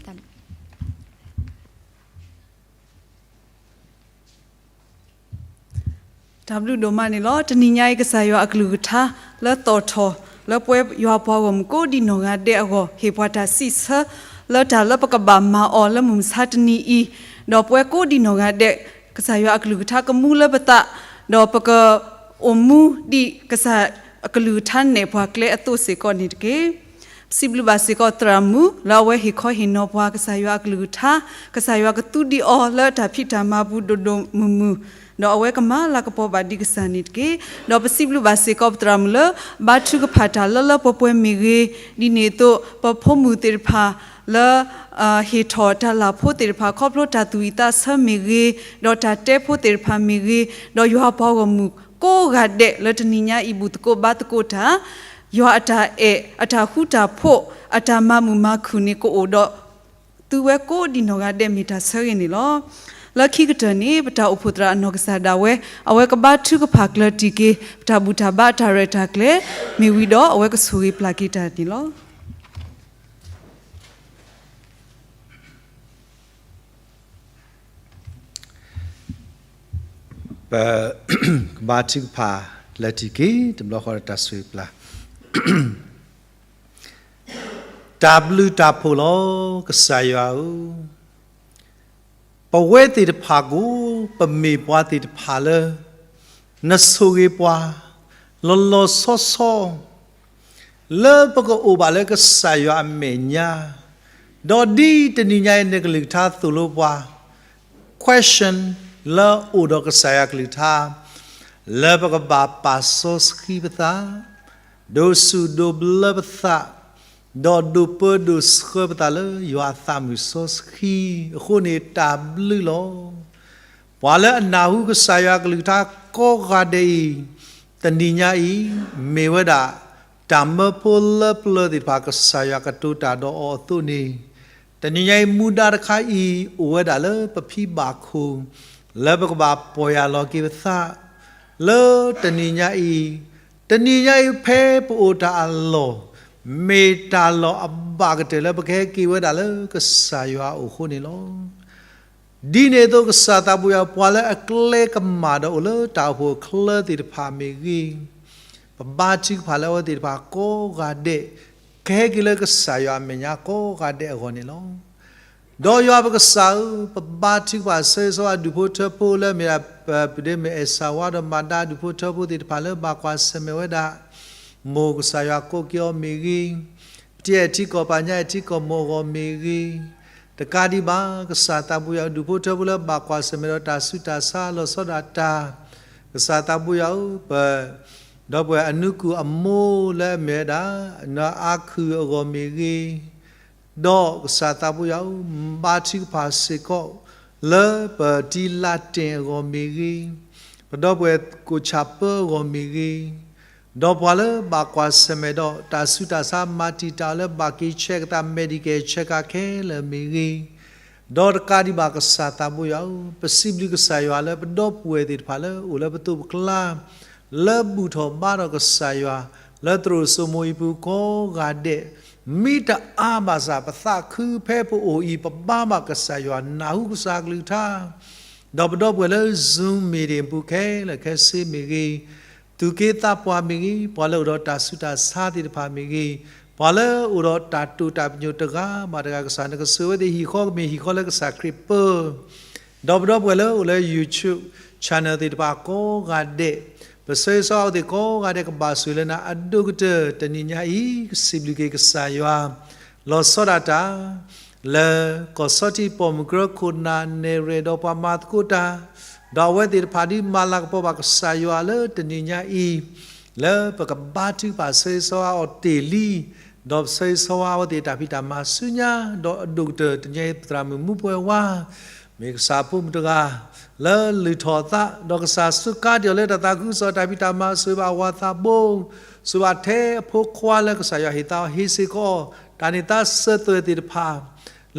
တၢ်ဘျုးဒိၣ်မးန့ၣ်လီၤ. တနံၤညါအံၤ ကစၢ်ယွၤအကလုၢ်ကထါ လၢသီၣ်ထီၣ် လၢပဝဲယွၤပှၤဂီၢ်မုၢ်ကိးဒံးနီၢ်ဂၤဒဲးအဂီၢ် ဟ့ၣ်ပှၤတၢ်စံးဆၢ လၢတၢ်လၢပကဘၣ်မၤအီၤလၢမုၢ်မဆါတနံၤအံၤ, ဒီးပဝဲကိးဒံးနီၢ်ဂၤဒဲး ကစၢ်ယွၤအကလုၢ်ကထါကမူလၢပသး, ဒီးပကအိၣ်မူဒ်ကစၢ်အကလုၢ်ကထါနဲၣ်ပှၤကျဲအသိးစ့ၢ်ကီးန့ၣ်တက့ၢ်. ပစံးဘျုးဘၣ်စ့ၢ်ကီးသရၣ်မုၣ် လၢအဝဲဟ့ၣ်ခီဟ့ၣ်နီၤပှၤ ကစၢ်ယွၤအကလုၢ်ကထါ, ကစၢ်ယွၤကသူဒံးအီၤလၢတၢ်ဖံးတၢ်မၤပူၤဒိၣ်ဒိၣ်မုၢ်မုၢ်, ဒီးအဝဲကမၤလၤကပီၤဘၣ်ဒံးကစၢ်န့ၣ်တက့ၢ်. ဒီးပစံးဘျုးဘၣ်စ့ၢ်ကီးပသရၣ်မုၣ်လၢ ဘါထုကဖၣ်တၢ်လၢလၢပှဲၤပှဲၤမ့ၢ်ဂ့ၤ, ဒ်န့ၣ်အသိး ပဖိမုၣ်သ့ၣ်တဖၣ်လၢ ဟ့ၣ်ထီၣ်တၢ်လၢ်ဖိသ့ၣ်တဖၣ် ခီဖျိတၢ်သူၣ်ဝံၣ်သးဆၢမ့ၢ်ဂ့ၤ, ဒီးတၢ်တဲဖိသ့ၣ်တဖၣ်မ့ၢ်ဂ့ၤ, ဒီးယွၤပှၤဂီၢ်မုၢ်ကိးဂၤဒဲးလၢတနံၤညါအံၤ ဘူၣ်သကိးဘါသကိးတၢ်, ယွၤအတၢ်အဲၣ် အတၢ်ဃူတၢ်ဖိး အတၢ်မၤမုာ်မၤခုၣ်န့ၣ်ကအိၣ်ဒီး သုဝဲကိးဒံးနီၢ်ဂၤဒဲးမ့ၢ်တၢ်ဆၢဂ့ၤန့ၣ်လီၤ. လၢခံကတၢၢ်န့ၣ် ပတၢ်အိၣ်ဖှိၣ်သရၣ်အနီၢ်ကစၢ်ဒၣ်ဝဲ အဝဲကဘါထုကဖၣ်ကျၢၤတံၢ်က့ၤ ပတၢ်ဘူၣ်တၢ်ဘါအတၢ်ရဲၣ်တၢ်ကျဲၤ မ့ၢ်ဝံၤဒီး အဝဲကဆိၣ်ဂ့ၤပျၢ်က့ၤတၢ်န့ၣ်လီၤ. ပကဘါထုကဖၣ်လၢတံၢ်က့ၤ တဘျီဃီဒီးတၢ်ဆိၣ်ဂ့ၤပျၢ် တၢ်ဘျုးတၢ်ဖှိၣ်လီၤ ကစၢ်ယွၤဧၢ, ပဝဲသ့ၣ်တဖၣ်ကိး ပမ့ၢ်ပှၤသ့ၣ်တဖၣ်လၢ နဆိၣ်ဂ့ၤပှၤ လီၤလီၤဆီဆီ လၢပကအိၣ်ဘၣ်လၢကစၢ်ယွၤအမဲာ်ညါ, ဒီးဒ်တနံၤညါအံၤ နကလုၢ်ကထါသိၣ်လိပှၤ question လၢအိၣ်ဒီးကစၢ်ယွၤကလုၢ်ကထါ လၢပကဘၣ်ပာ်စီဆှံပသး, ဒိးစူၣ်ဒိးဘျၢပသး, ဒီးဒိးပၢဒိးဆှၢပသးလၢယွၤအသးမုာ်စီဆှံအဃိန့ၣ် တၢ်ဘျုးလီၤ. ပှၤလၢအနၢ်ဟူကစၢ်ယွၤကလုၢ်ကထါကိးဂၤဒဲးအံၤ, တနံၤညါအံၤ မ့ၢ်ဝဲဒၣ် တၢ်မၢဖိလၢပျၢၤသ့ၣ်တဖၣ် ကစၢ်ယွၤကတိၤတၢ်ဒီးအီၤအသိးန့ၣ်, တနံၤညါအံၤမူဒါတခါအံၤ အိၣ်ဝဲဒၣ်လၢပဖံဘၣ်ခိၣ်, လၢပကဘၣ်ပီၢ်ယၢ်လီၤက့ၤပသး, လၢတနံၤညါအံၤ, တနံၤညါအံၤဖဲပအိၣ်တၢ်အလီၢ်, မ့ၢ်တၢ်လီၢ်အဘၣ်ကတၢၢ်လၢပကဟဲက့ၤဝဲဒၣ်လၢကစၢ်ယွၤအအိၣ်အဃိန့ၣ်လီၤ. ဒ်န့ၣ်အသိးကစၢ်သးဘိယွၤ ပှၤလၢအကျဲကမၣ်ဒီးအိၣ်လၢတၢ်အိၣ်ဖှိၣ်အချၢသ့ၣ်တဖၣ်မ့ၢ်ဂ့ၤ, ပဘါထုကဖၣ်လၢအဝဲသ့ၣ်တဖၣ်ကိးဂၤဒဲး, ကဟဲက့ၤလၢကစၢ်ယွၤအမဲာ်ညါကိးဂၤဒဲးအဂီၢ်န့ၣ်လီၤ. ဒီးယွၤပကစၢ်ဧၢ, ပဘါထုကဖၣ်ဆၢဂ့ၤဆၢဝါဒူၣ်ဖိထၢဖိလၢအမ့ၢ်ဒၣ် ပဒ့မ့ၢ်အဲၣ်စၢ်ဝါဒီးမၤဒါဒူၣ်ဖိထၢဖိသ့ၣ်တဖၣ်လၢဘၣ်ကွၢ်ဆၢၣ်မဲာ်ဝဲဒၣ်, မိၢ်ကစၢ်ယွၤကိးက့ၤအီၤမ့ၢ်ဂ့ၤ, ပတံၤအဲၣ်ထံကီၢ်ပၢ်ညါအဲၣ်ထံကီၢ်မိၢ်အဂီၢ်မ့ၢ်ဂ့ၤ, တကးဒံးဘၣ် ကစၢ်သးဘိယွၤဧၢ, ဒူၣ်ဖိထၢဖိလၢဘၣ်ကွၢ်ဆၢၣ်မဲာ်ဒီးတၢ်ဆူးတၢ်ဆါလီၤဆီဒၣ်တၢ်, ကစၢ်သးဘိယွၤဧၢ, ပ ဒီပုၢ်ဝဲၢ်အနူကူၣ်အမိၢ်လၢအမ့ၢ်ဝဲဒၣ် နီၢ်အါခုၣ်အဂီၢ်မ့ၢ်ဂ့ၤ, ဒီးကစၢ်သးဘိယွၤဧၢ, ဘါထုကဖၣ်စ့ၢ်ကီး လၢပတံၤလးတ့ၣ်အဂီၢ်မ့ၢ်ဂ့ၤ, ပဒီပုၢ်ဝဲၢ်ကိးဆၣ်ပၢအဂီၢ်မ့ၢ်ဂ့ၤ, ဒီးပှၤလၢဘၣ်ကွၢ်ဆၢၣ်မဲာ်ဒီးတၢ်ဆူးတၢ်ဆါမၤတံာ်တာ်အီၤလၢဘၣ်က့ၤဆဲးကသး Medicare ဆဲးကါခဲလၢာ်မ့ၢ်ဂ့ၤ, ဒီးတကးဒံးဘၣ်ကစၢ်သးဘိယွၤဧၢ, ပစံးဘျုးကစၢ်ယွၤလၢပဒီပုၢ်ဝဲၢ်သ့ၣ်တဖၣ်လၢအိၣ်လၢပသိးပကျါ လၢဘူၣ်ထီၣ်ဘါထီၣ်ကစၢ်ယွၤ လၢသရိာ်စိမိၤအံၤပူၤကိးဂၤဒဲး, မ့ၢ်တအါဘၣ်ဆၣ် ပသးခုဖဲပအိၣ်အံၤ ပဘါဘၣ်ကစၢ်ယွၤ နၢ်ဟူကစၢ်ကလုၢ်ကထါ, ဒီးပဒီပုၢ်ဝဲၢ်လၢ Zoom meeting အပူၤခဲလၢာ်ခဲဆ့မ့ၢ်ဂ့ၤ, သူၣ်က့သးပှၢ်မ့ၢ်ဂ့ၤ, ပှၤလၢအိၣ်ဒီးတၢ်ဆူးတၢ်ဆါသ့ၣ်တဖၣ်မ့ၢ်ဂ့ၤ, ပှၤလၢအိၣ်ဒီးတၢ်တိာ်တၢ်ပညိၣ်တဂၤဘၣ်တဂၤ ကစၢ်နကဆိၣ်ဂ့ၤအဝဲသ့ၣ် ဟံၣ်ဃီကမ့ၢ်ဟံၣ်ဃီလၢကစၢ်ခရံာ်ပၢ ဒီးပဒီပုၢ်ဝဲၢ်လၢအိၣ်လၢ YouTube channel သ့ၣ်တဖၣ်ကိးဂၤဒဲး, ပဆၢဂ့ၤဆၢဝါအဝဲသ့ၣ်ကိးဂၤဒဲး ကဘၣ်ဆိၣ်ဂ့ၤလၢနၤအဒိၣ်ကတၢၢ် တနံၤညါအံၤ ကစံးဘျုးက့ၤကစၢ်ယွၤ လီၤဆီဒၣ်တၢ် လၢကီၢ်ဆီထံးပိာ်မုၣ်ကရၢခိၣ်နၢ်နဲၣ်ရွဲၣ်ဒီးပှၤမၤသကိးတၢ်, ဒီးအဝဲသ့ၣ်တဖၣ်ဒုးမၤလၤကပီၤဘၣ်ကစၢ်ယွၤလၢတနံၤညါအံၤ, လၢပကဘါထုကဖၣ်ဆၢဂ့ၤဆၢဝါအီၤတ့ၢ်လံ, ဒီးပဆၢဂ့ၤဆၢဝါအဝဲသ့ၣ်တၢ်ဖံးတၢ်မၤဆူညါ, ဒီးအဒိၣ်ကတၢၢ်တနံၤညါအံၤ ပသရၣ်မုၣ်မူပှဲၤဝါ မ့ၢ်ကစၢ်ဖိမုၣ်တဂၤ လၢလုၢ်ထီၣ်အသး, ဒီးကစၢ်စူးကါတ့ၢ်အီၤလၢတၢ်သးခုကစီၣ်တၢ်ဖံးတၢ်မၤ ဆိၣ်ဂ့ၤဘၣ်အဝၤသးဘိ, ဆိၣ်ဂ့ၤဘၣ်ထဲအဖိခွါလၢကစၢ်ယွၤဟ့ၣ်သးအီၤ ဟ့ၣ်စ့ၢ်ကီး တၢ်န့ၢ်သါစၢၤသွဲၣ်သ့ၣ်တဖၣ်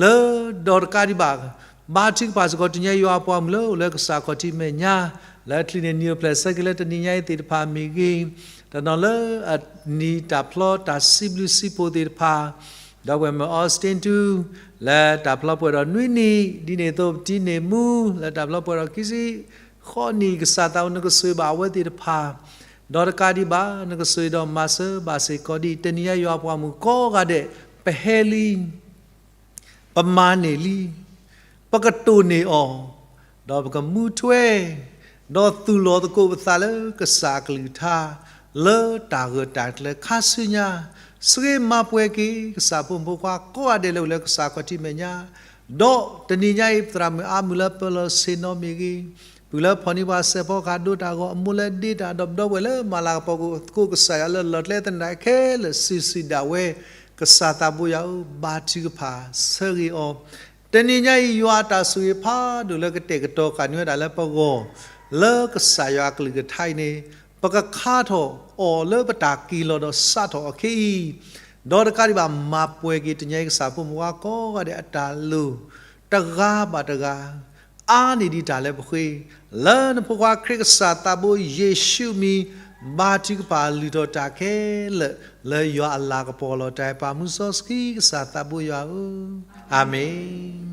လၢဒီးတကးဒံးဘၣ် ဘါထုကဖၣ်စ့ၢ်ကီးတနံၤညါယွၤအပှၤမုၣ်လၢအိၣ်လၢကစၢ်ခီၣ်ထံးမဲာ်ညါ, လၢအချံးန့ၢ်နံၤအိၣ်ဖျဲၣ်ဆၢက့ၤလၢတနံၤညါအံၤသ့ၣ်တဖၣ်မ့ၢ်ဂ့ၤ, တနီၤလၢအနံၤတၢ်ဖျီတၢ်စံးဘျုးစံးဖှိၣ်သ့ၣ်တဖၣ်, ဒီပုၢ်ဝဲၢ်မၢ် Austin တူ လၢတၢ်ဖျီပှဲၤဒီးနွံနံၣ်, ဒ်န့ၣ်အသိးပတံၤန့ၢ်မူ လၢတၢ်ဖျီပှဲၤဒီးခံဆံဃိးနံၣ်, ကစၢ်သးဘိနကဆိၣ်ဂ့ၤဘၣ်အဝဲသ့ၣ်တဖၣ်, ဒီးတကးဒံးဘၣ် နကဆိၣ်ဂ့ၤဒီးမၤစၢၤဘၣ်စ့ၢ်ကီးဒ် တနံၤညါယွၤအပှၤမုၣ်ကိးဂၤဒဲး ပဟဲလံ ပမၤန့ၢ်လံ, ပကတိၢ်န့ၢ်အီၤ, ဒီးပကမူထွဲ, ဒီးသူၣ်လီၤသကိးပသးလၢကစၢ်အကလုၢ်ကထါ, လၢတၢ်ဂၢၢ်တၢ်ကျၢၤခါဆူညါ, ဆိၣ်ဂ့ၤမၤပှဲၤက့ၤ ကစၢ်ဖိမုၣ်ဖိခွါကိးဂၤဒဲးလၢအိၣ်လၢကစၢ်ခီၣ်ထံးမဲာ်ညါ, ဒီးတနံၤညါအံၤ ပသရၣ်မုၣ်အါမုၢ်လၢပၢၤလီၢ်ဆ့ၣ်နီၤမ့ၢ်ဂ့ၤ, ပုၢ်လၢဖီၣ်န့ၢ်ပှၤစဲးဖီကဟၣ်ဒိတၢ်ဂီၤ အမိၢ်လၢဒ့တၢ် ဒီးပဒီပုၢ်ဝဲၢ်လၢမၤလၤကပီၤသကိးကစၢ်ယွၤလၢလီၢ်ကျဲသနၢၣ်ခဲလၢာ် စုာ်စုာ်ဒၣ်ဝဲ, ကစၢ်သးဘိယွၤဧၢ ဘါထုကဖၣ်ဆၢဂ့ၤအီၤ, တနံၤညါအံၤ ယွၤအတၢ်ဆိၣ်ဂ့ၤဖးဒိၣ်လၢကတဲာ်ကတီၤဃာ်န့ၢ်ဝဲဒၣ်လၢပဂီၢ်, လၢကစၢ်ယွၤအကလုၢ်ကထါအံၤန့ၣ်, ပကခါထီၣ်အီၤလၢပတၢ်က့ၤလီၤဒီးစးထီၣ်အီၤခဲအံၤ, ဒီးတကးဒံးဘၣ်မၤပှဲၤက့ၤတနံၤညါအံၤ ကစၢ်ဖိမုၣ်ဖိခွါကိးဂၤဒဲးအတၢ်လိၣ်, တဂၤဘၣ်တဂၤ အါန့ၢ်ဒံးတၢ်လၢပဃ့, လၢနဖိခွါခရံာ်ကစၢ်သးဘိယ့ၣ်ၡူးမံၤ, ဘါထုကဖၣ်လုၢ်ထီၣ်တၢ်ခဲလၢာ် လၢယွၤအလၤကပီၤလီၤ. တၢ်ပၢ်မူစီဆှံကစၢ်သးဘိယွၤဧၢ, အၤမ့ၣ်.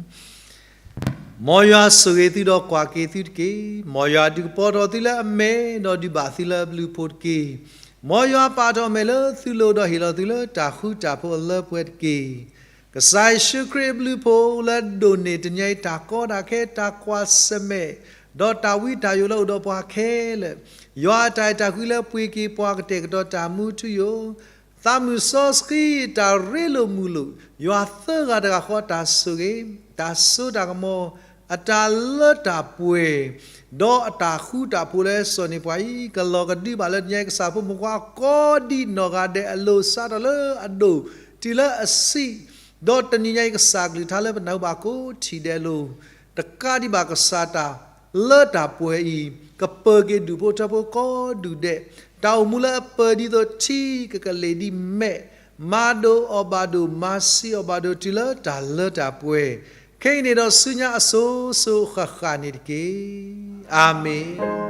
မ်ယွၤဆိၣ်ဂ့ၤသုဒီးကွၢ်က့ၤသုတက့ၢ်. မ်ယွၤဒုးကပီၤထီၣ်သုလၢအမဲာ်ဒီးဒုးဘၣ်သုလၢအဘျုးအဖှိၣ်တက့ၢ်. မ်ယွၤပာ်ထီၣ်အမဲာ်လၢသုလိၤဒီးဟ့ၣ်လီၤသုလၢတၢ်ဃူတၢ်ဖိးအလၢပှဲၤတက့ၢ်. ကစၢ်ယ့ၣ်ၡူးခရံာ်အဘျုးအဖှိၣ်လၢဒိၣ်န့ၢ်တနံၤအံၤတၢ်ကီတၢ်ခဲ တၢ်ကွၢ်ဆၢၣ်မဲာ်, ဒီးတၢ်ဝံတၢ်ယိးလၢအိၣ်ဒီးပှၤခဲလၢာ်, ယွၤအတၢ်အဲၣ်တၢ်ကွံလၢပှ့ၤက့ၤပှၤကတဲာ်ကတီၤတၢ်မူထူယိာ်, သးမုၢ်စီဆှံအတၢ်ရ့လိာ်မုာ်လိာ်, ယွၤသၢဂၤတဂၤဃီအတၢ်ဆိၣ်ဂ့ၤ, တၢ်စိတၢ်ကမီၤ, အတၢ်လၢတၢ်ပှဲၤ, ဒီးအတၢ်ဃူတၢ်ဖိးလၢစီၤန့ၢ်ပှၤအံၤ ကလီၤကဒုဘၣ်လၢတနံၤညါအံၤ ကစၢ်ဖိမုၣ်ဖိခွါကိးဒံနီၢ်ဂၤဒဲး အလိၣ်စးထီၣ်လၢအဒိၣ်တုၤလၢအဆံး, ဒီးတနံၤညါအံၤ ကစၢ်ကလုၢ်ကထါလၢပနၢ်ဟူဘၣ်ကိးထံၣ်ဒဲးအလိၤ တကးဒံးဘၣ်ကစၢ်တၢ်လၢတၢ်ပှဲၤအံၤ ကပၢၤက့ၤဒူၣ်ဖိထၢဖိကိးဒူၣ်ဒဲး, တၢ်အိၣ်မူလၢအပၢၤဒ်သိးထံကကလ့ၢ်ဒ်မဲး, မၤဒိးအီၣ်ဘၣ်ဒိၣ် မၤဆံးအီၣ်ဘၣ်ဒိၣ် တုၤလၢတၢ်လၢတၢ်ပှဲၤ, ခဲအံၤန့ၣ်ဒီးဆူညါအစိၤစိၤဃၣ်ဃၣ်န့ၣ်တက့ၢ်. အၤမ့ၣ်.